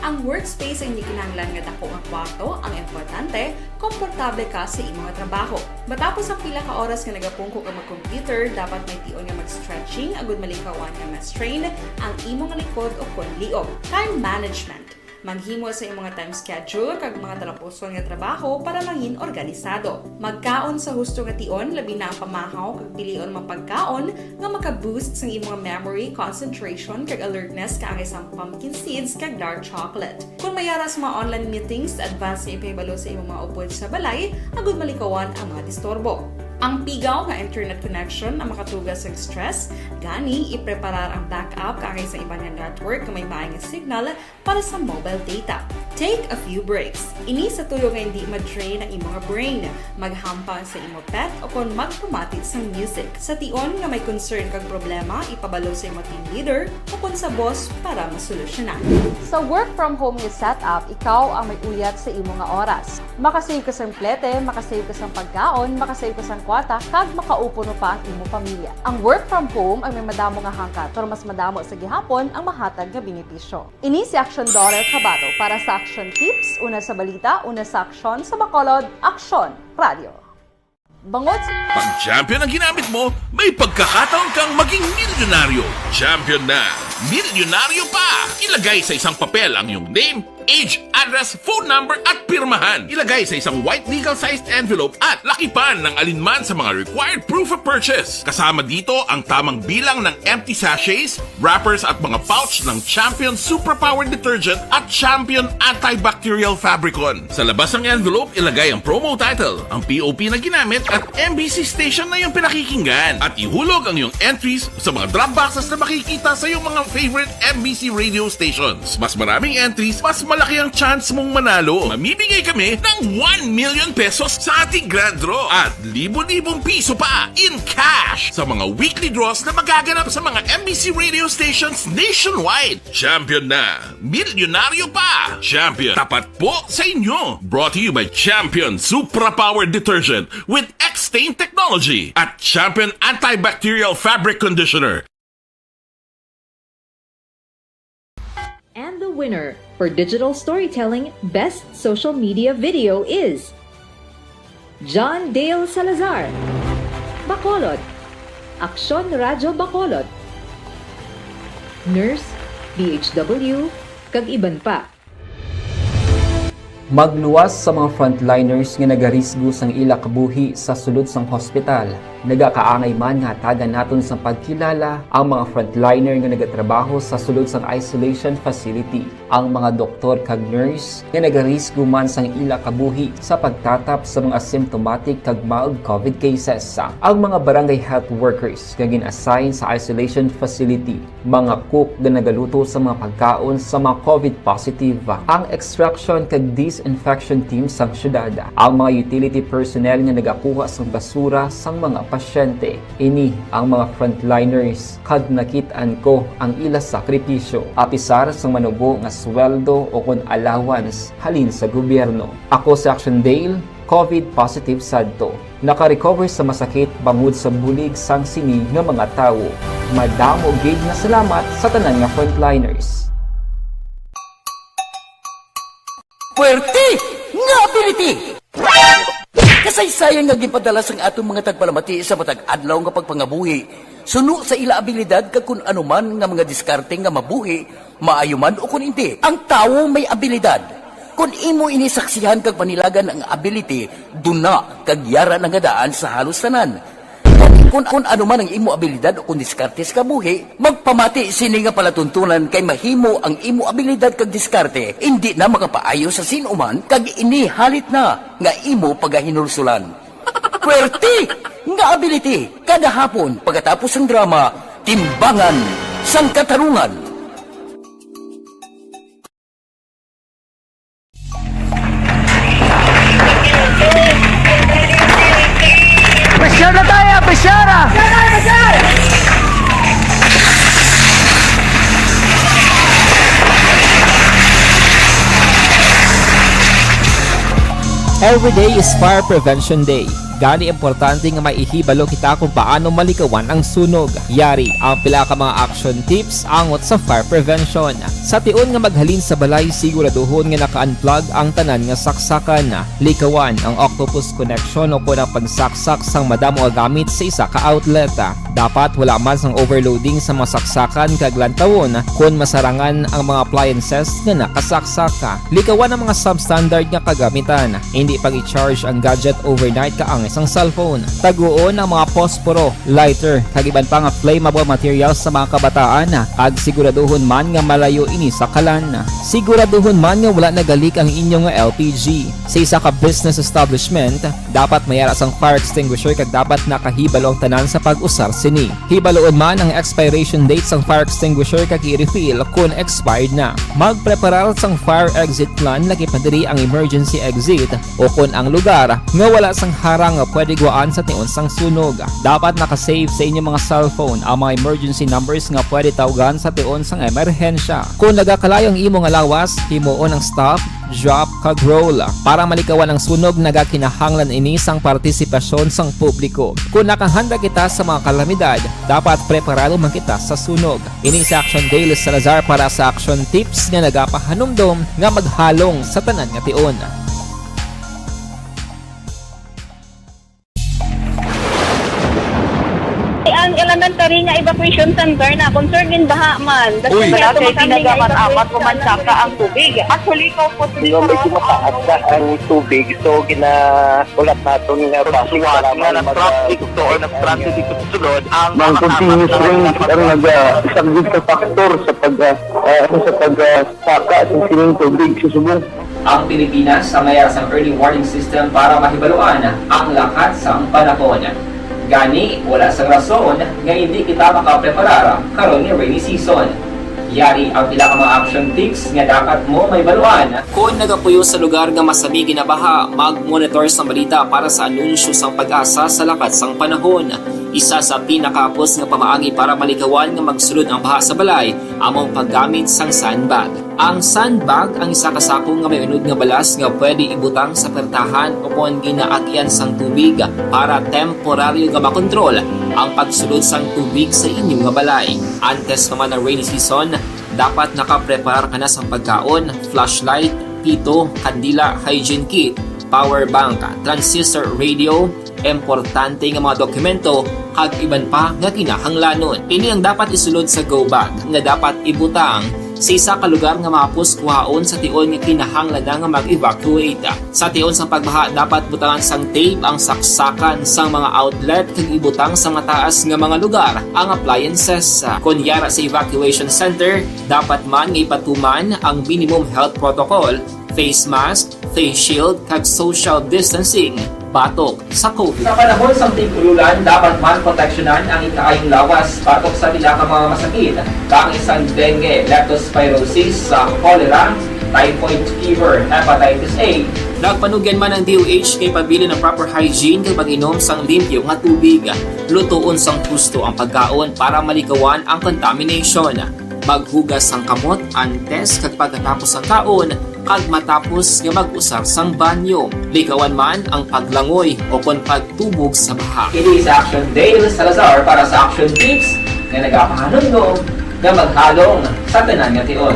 Ang workspace ay hindi kinahanglan nga dako nga kwarto, ang importante, komportable ka sa imong trabaho. Matapos ang pila ka oras nga nagapungko ka mag-computer, dapat may tion nga mag-stretching agud malikawan nga ma-strain ang imong likod o kon liog. Time management. Maghimo sa imong time schedule kag mga talapuson nga trabaho para mangin organisado. Magkaon sa husto nga tion, labi na ang pamahaw kag pilion mga pagkaon nga maka-boost sang imong memory, concentration, kag alertness kaangay sang pumpkin seeds kag dark chocolate. Kung may ara sa mga online meetings, advance nga ipahibalo sa imong mga upod sa balay agud malikawan ang mga disturbo. Ang pigaw nga internet connection ang makatuga sa stress, gani ipreparar ang backup kaangay sa iban nga network nga may maay nga signal para sa mobile data. Take a few breaks. Ini sa tuyo nga hindi ma-drain ang imong brain. Maghampang sa imo pet o kon magpamati sang music. Sa tion nga may concern kag problema, ipabalo sa imo team leader o kon sa boss para masolusyonan. Sa work from home nga setup, ikaw ang may uyat sa imo nga oras. Makasave ka sang plete, makasave ka sang pagkaon, makasave ka sang bata kag makaupod pa ang imo pamilya. Ang work from home ay may madamo nga hangkat, pero mas madamo sa gihapon ang mahatag nga benepisyo. Ini si Action Daughter Kabato para sa Action Tips, una sa balita, una sa aksyon, sa Bacolod, Aksyon Radio. Bangod sa Pag champion ang ginamit mo, may pagkakataon kang maging milyonaryo. Champion na! Milyonaryo pa! Ilagay sa isang papel ang iyong name, age, address, phone number, at pirmahan. Ilagay sa isang white legal-sized envelope at lakipan ng alinman sa mga required proof of purchase. Kasama dito ang tamang bilang ng empty sachets, wrappers, at mga pouch ng Champion Superpower Detergent at Champion Antibacterial Fabricon. Sa labas ng envelope, ilagay ang promo title, ang P O P na ginamit, at M B C station na iyong pinakikinggan. At ihulog ang iyong entries sa mga drop boxes na makikita sa iyong mga favorite M B C radio stations. Mas maraming entries, mas malaki ang chance mong manalo. Mamimigay kami ng one million pesos sa ating grand draw at libo-libong piso pa in cash sa mga weekly draws na magaganap sa mga M B C radio stations nationwide. Champion na! Milyonaryo pa! Champion, tapat po sa inyo! Brought to you by Champion Supra Power Detergent with X-Stain Technology at Champion Antibacterial Fabric Conditioner. And the winner for digital storytelling best social media video is John Dale Salazar, Bacolod, Aksyon Radyo Bacolod, Nurse, D H W, kag iban pa. Magluwas sa mga frontliners nga nagarisgo sang ila kabuhi sa sulod sang hospital. Nagakaangay man nga hatagan naton sang pagkilala ang mga frontliner nga nagatrabaho sa sulod sang isolation facility, ang mga doktor kag nurse nga nagarisgo man sang ila kabuhi sa pagtatap sa mga symptomatic kag mild COVID cases, ang mga barangay health workers nga gin-assign sa isolation facility, mga cook nga nagaluto sa mga pagkaon sa mga COVID positive, ang extraction kag disinfection team sang syudad, ang mga utility personnel nga nagakuha sang basura sang mga pasyente. Ini ang mga frontliners, kag nakit-an ko ang ila sakripisyo, apisar sang manubo nga sweldo o kon allowance halin sa gobyerno. Ako si Action Dale, COVID positive sadto. Naka-recover sa masakit bangod sa bulig sang sini nga mga tawo. Madamo gid nga salamat sa tanan nga frontliners. Puwerte nga ability! Kasaysayan nga ginpadala sang aton mga tagpalamati sa matag adlaw nga pagpangabuhi suno sa ila abilidad kag kun ano man nga mga diskarte nga mabuhi, maayo man ukon indi. Ang tawo may abilidad. Kon imo ini saksihan kag panilagan ang ability, duna kag yara na nga daan sa halos tanan. Kon, kon ano man ang imo abilidad ukon diskarte sa kabuhi, magpamati sini nga palatuntunan kay mahimo ang imo abilidad kag diskarte indi na makapaayo sa sin-o man kag ini halit na nga imo pagahinulsulan. Puwerte nga ability kada hapon pagkatapos sang drama Timbangan sang Katarungan. Pressure na tayo! Pressure! Every day is Fire Prevention Day. Gani importante nga maihibalo kita kung paano malikawan ang sunog. Yari ang pila ka mga action tips angot sa fire prevention. Sa tion nga maghalin sa balay, siguraduhon nga naka-unplug ang tanan nga saksakan. Likawan ang octopus connection o kon ang pagsaksak sang madamo nga gamit sa isa ka outlet. Dapat wala man sang overloading sa mga saksakan kag lantawon kon masarangan ang mga appliances nga nakasaksak. Likawan ang mga substandard nga kagamitan. Indi pag-i-charge ang gadget overnight kaangay sang cellphone. Taguon ang mga posporo, lighter, kag iban pa nga flammable materials sa mga kabataan, kag siguraduhon man nga malayo ini sa kalan. Siguraduhon man nga wala nagalik ang inyo nga L P G. Sa isa ka business establishment, dapat may ara sang fire extinguisher kag dapat nakahibalo ang tanan sa pag-usar sini. Hibaloon man ang expiration date sang fire extinguisher kag i-refill kon expired na. Magpreparar sang fire exit plan, lakip na diri ang emergency exit o kon ang lugar nga wala sang harang nga pwede gwaan sa tion sang sunog. Dapat naka-save sa inyo mga cellphone ang mga emergency numbers nga pwede tawgan sa tion sang emerhensya. Kon nagakalayo ang imo nga lawas, himuon ang stop, drop, kag roll. Para malikawan ang sunog, nagakinahanglan ini sang partisipasyon sang publiko. Kon nakahanda kita sa mga kalamidad, dapat preparado man kita sa sunog. Ini si Action Dale Salazar para sa Action Tips nga nagapahanumdom nga maghalong sa tanan nga tion. Ang elementary nga evacuation center na concerned in baha man. Uy! Wala kay tinaga man amat o mansaka ang tubig. Actually, ko po Nga medyo mataas na ang tubig, so ginaulat naton nga basi Suwat nga nag-traffic to or nag-transit dito sa sulod ang Mang mga continuous rain ang nagasaglit sa faktor sa pag ah, ah, sa pag ah, saka sa sining tubig sa subong. Ang Pilipinas ang mayara sang early warning system para mahibaluan ang lakat sang panahon. Gani, wala sang rason nga hindi kita makapreparar karon nga rainy season. Yari ang pila ka mga action tips nga dapat mo mahibaluan. Kon nagapuyo sa lugar nga masami ginabaha, mag-monitor sang balita para sa anunsyo sang PAGASA sa lakat sang panahon. Isa sa pinakahapos nga pamaagi para malikawan nga magsulod ang baha sa balay amo ang paggamit sang sandbag. Ang sandbag ang isa ka sako nga may unod nga balas nga pwede ibutang sa pertahan o kon ginaagian sang tubig para temporaryo nga makontrol ang pagsulod sang tubig sa inyo nga balay. Antes pa man ang rainy season, dapat nakapreparar ka na sang pagkaon, flashlight, pito, kandila, hygiene kit, power bank, transistor radio, importante nga mga dokumento, kag iban pa nga kinahanglanon. Ini ang dapat isulod sa go bag nga dapat ibutang sa isa ka lugar nga mahapos kuhaon sa tion nga kinahanglan na nga mag-evacuate. Sa tion sang pagbaha, dapat butangan sang tape ang saksakan sang mga outlet kag ibutang sa mataas nga mga lugar ang appliances. Kon yara sa evacuation center, dapat man nga ipatuman ang minimum health protocol, face mask, face shield, kag social distancing batok sa COVID. Sa panahon sang tig-ululan, dapat man proteksyonan ang ikaayong lawas batok sa pila ka mga masakit, kaangay sang dengue, leptospirosis, sa cholera, typhoid fever, hepatitis A. Nagpanugyan man ang D O H kay pabilin ang proper hygiene kag pag-inom sang limpyo nga tubig. Lutoon sang husto ang pagkaon para malikawan ang contamination. Maghugas sang kamot antes kag pagkatapos sang kaon, kag matapos nga mag-usar sang banyo. Likawan man ang paglangoy o kon pagtubog sa baha. Ini si Action Dale Salazar para sa Action Tips nga nagapahanumdom nga maghalong sa tanan nga tion.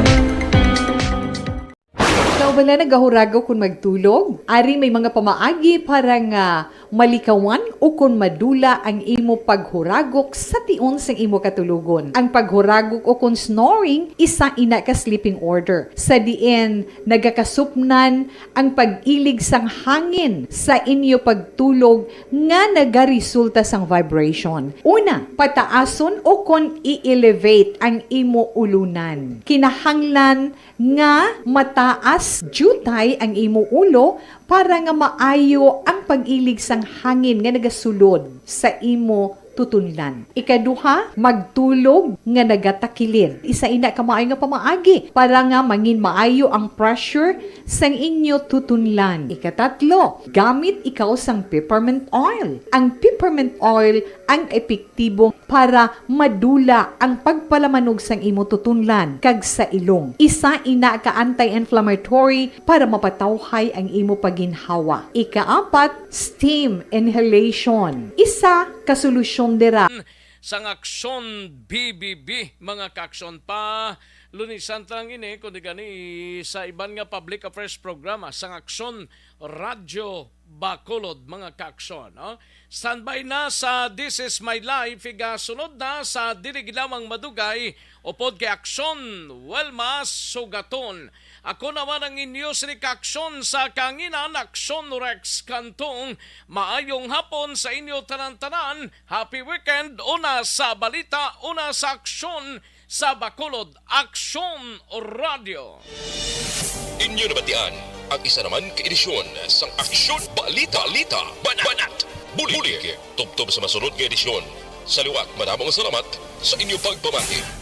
Ikaw bala nagahuragok kon magtulog? Ari may mga pamaagi para nga malikawan o kon madula ang imo paghuragok sa tion sang imo katulogon. Ang paghuragok o kon snoring, isa ina ka sleeping order, sa diin nagakasupnan ang pag-ilig sang hangin sa inyo pagtulog nga nagaresulta sang vibration. Una, pataason o kon i-elevate ang imo ulunan. Kinahanglan nga mataas diutay ang imo ulo para nga maayo ang pag-ilig sang hangin nga nagasulod sa imo tutunlan. Ikaduha, magtulog nga nagatakilid. Isa ina ka maayo nga pamaagi para nga mangin maayo ang pressure sang inyo tutunlan. Ikatatlo, gamit ikaw sang peppermint oil. Ang peppermint oil ang epektibo para madula ang pagpalamanog sang imo tutunlan kag sa ilong. Isa ina ka anti-inflammatory para mapatawhay ang imo paginhawa. Ikaapat, steam inhalation. Isa ka solusyon dira. Sang Aksyon B B B, mga kaaksyon, pa Lunisan ta lang ini, kundi gani sa iban nga public affairs programa sang Aksyon Radyo Bacolod, mga kaaksyon, no? Standby na sa This Is My Life, igasunod na sa dili ginawang madugay, upod kay Aksyon Welma Sugaton. Ako naman ang inyo sini kaaksyon sa kanginan, Aksyon Rex Cantong. Maayong hapon sa inyo tanan-tanan. Happy weekend. Una sa balita, una sa aksyon sa Bacolod Aksyon Radio. Inyo nabatian ang isa naman ka edisyon sang Aksyon Balita, Balita, Banat, Banat, Bulig. Bulig. Tubtob sa masunod nga edisyon. Sa liwat, madamo nga salamat sa inyo pagpamati.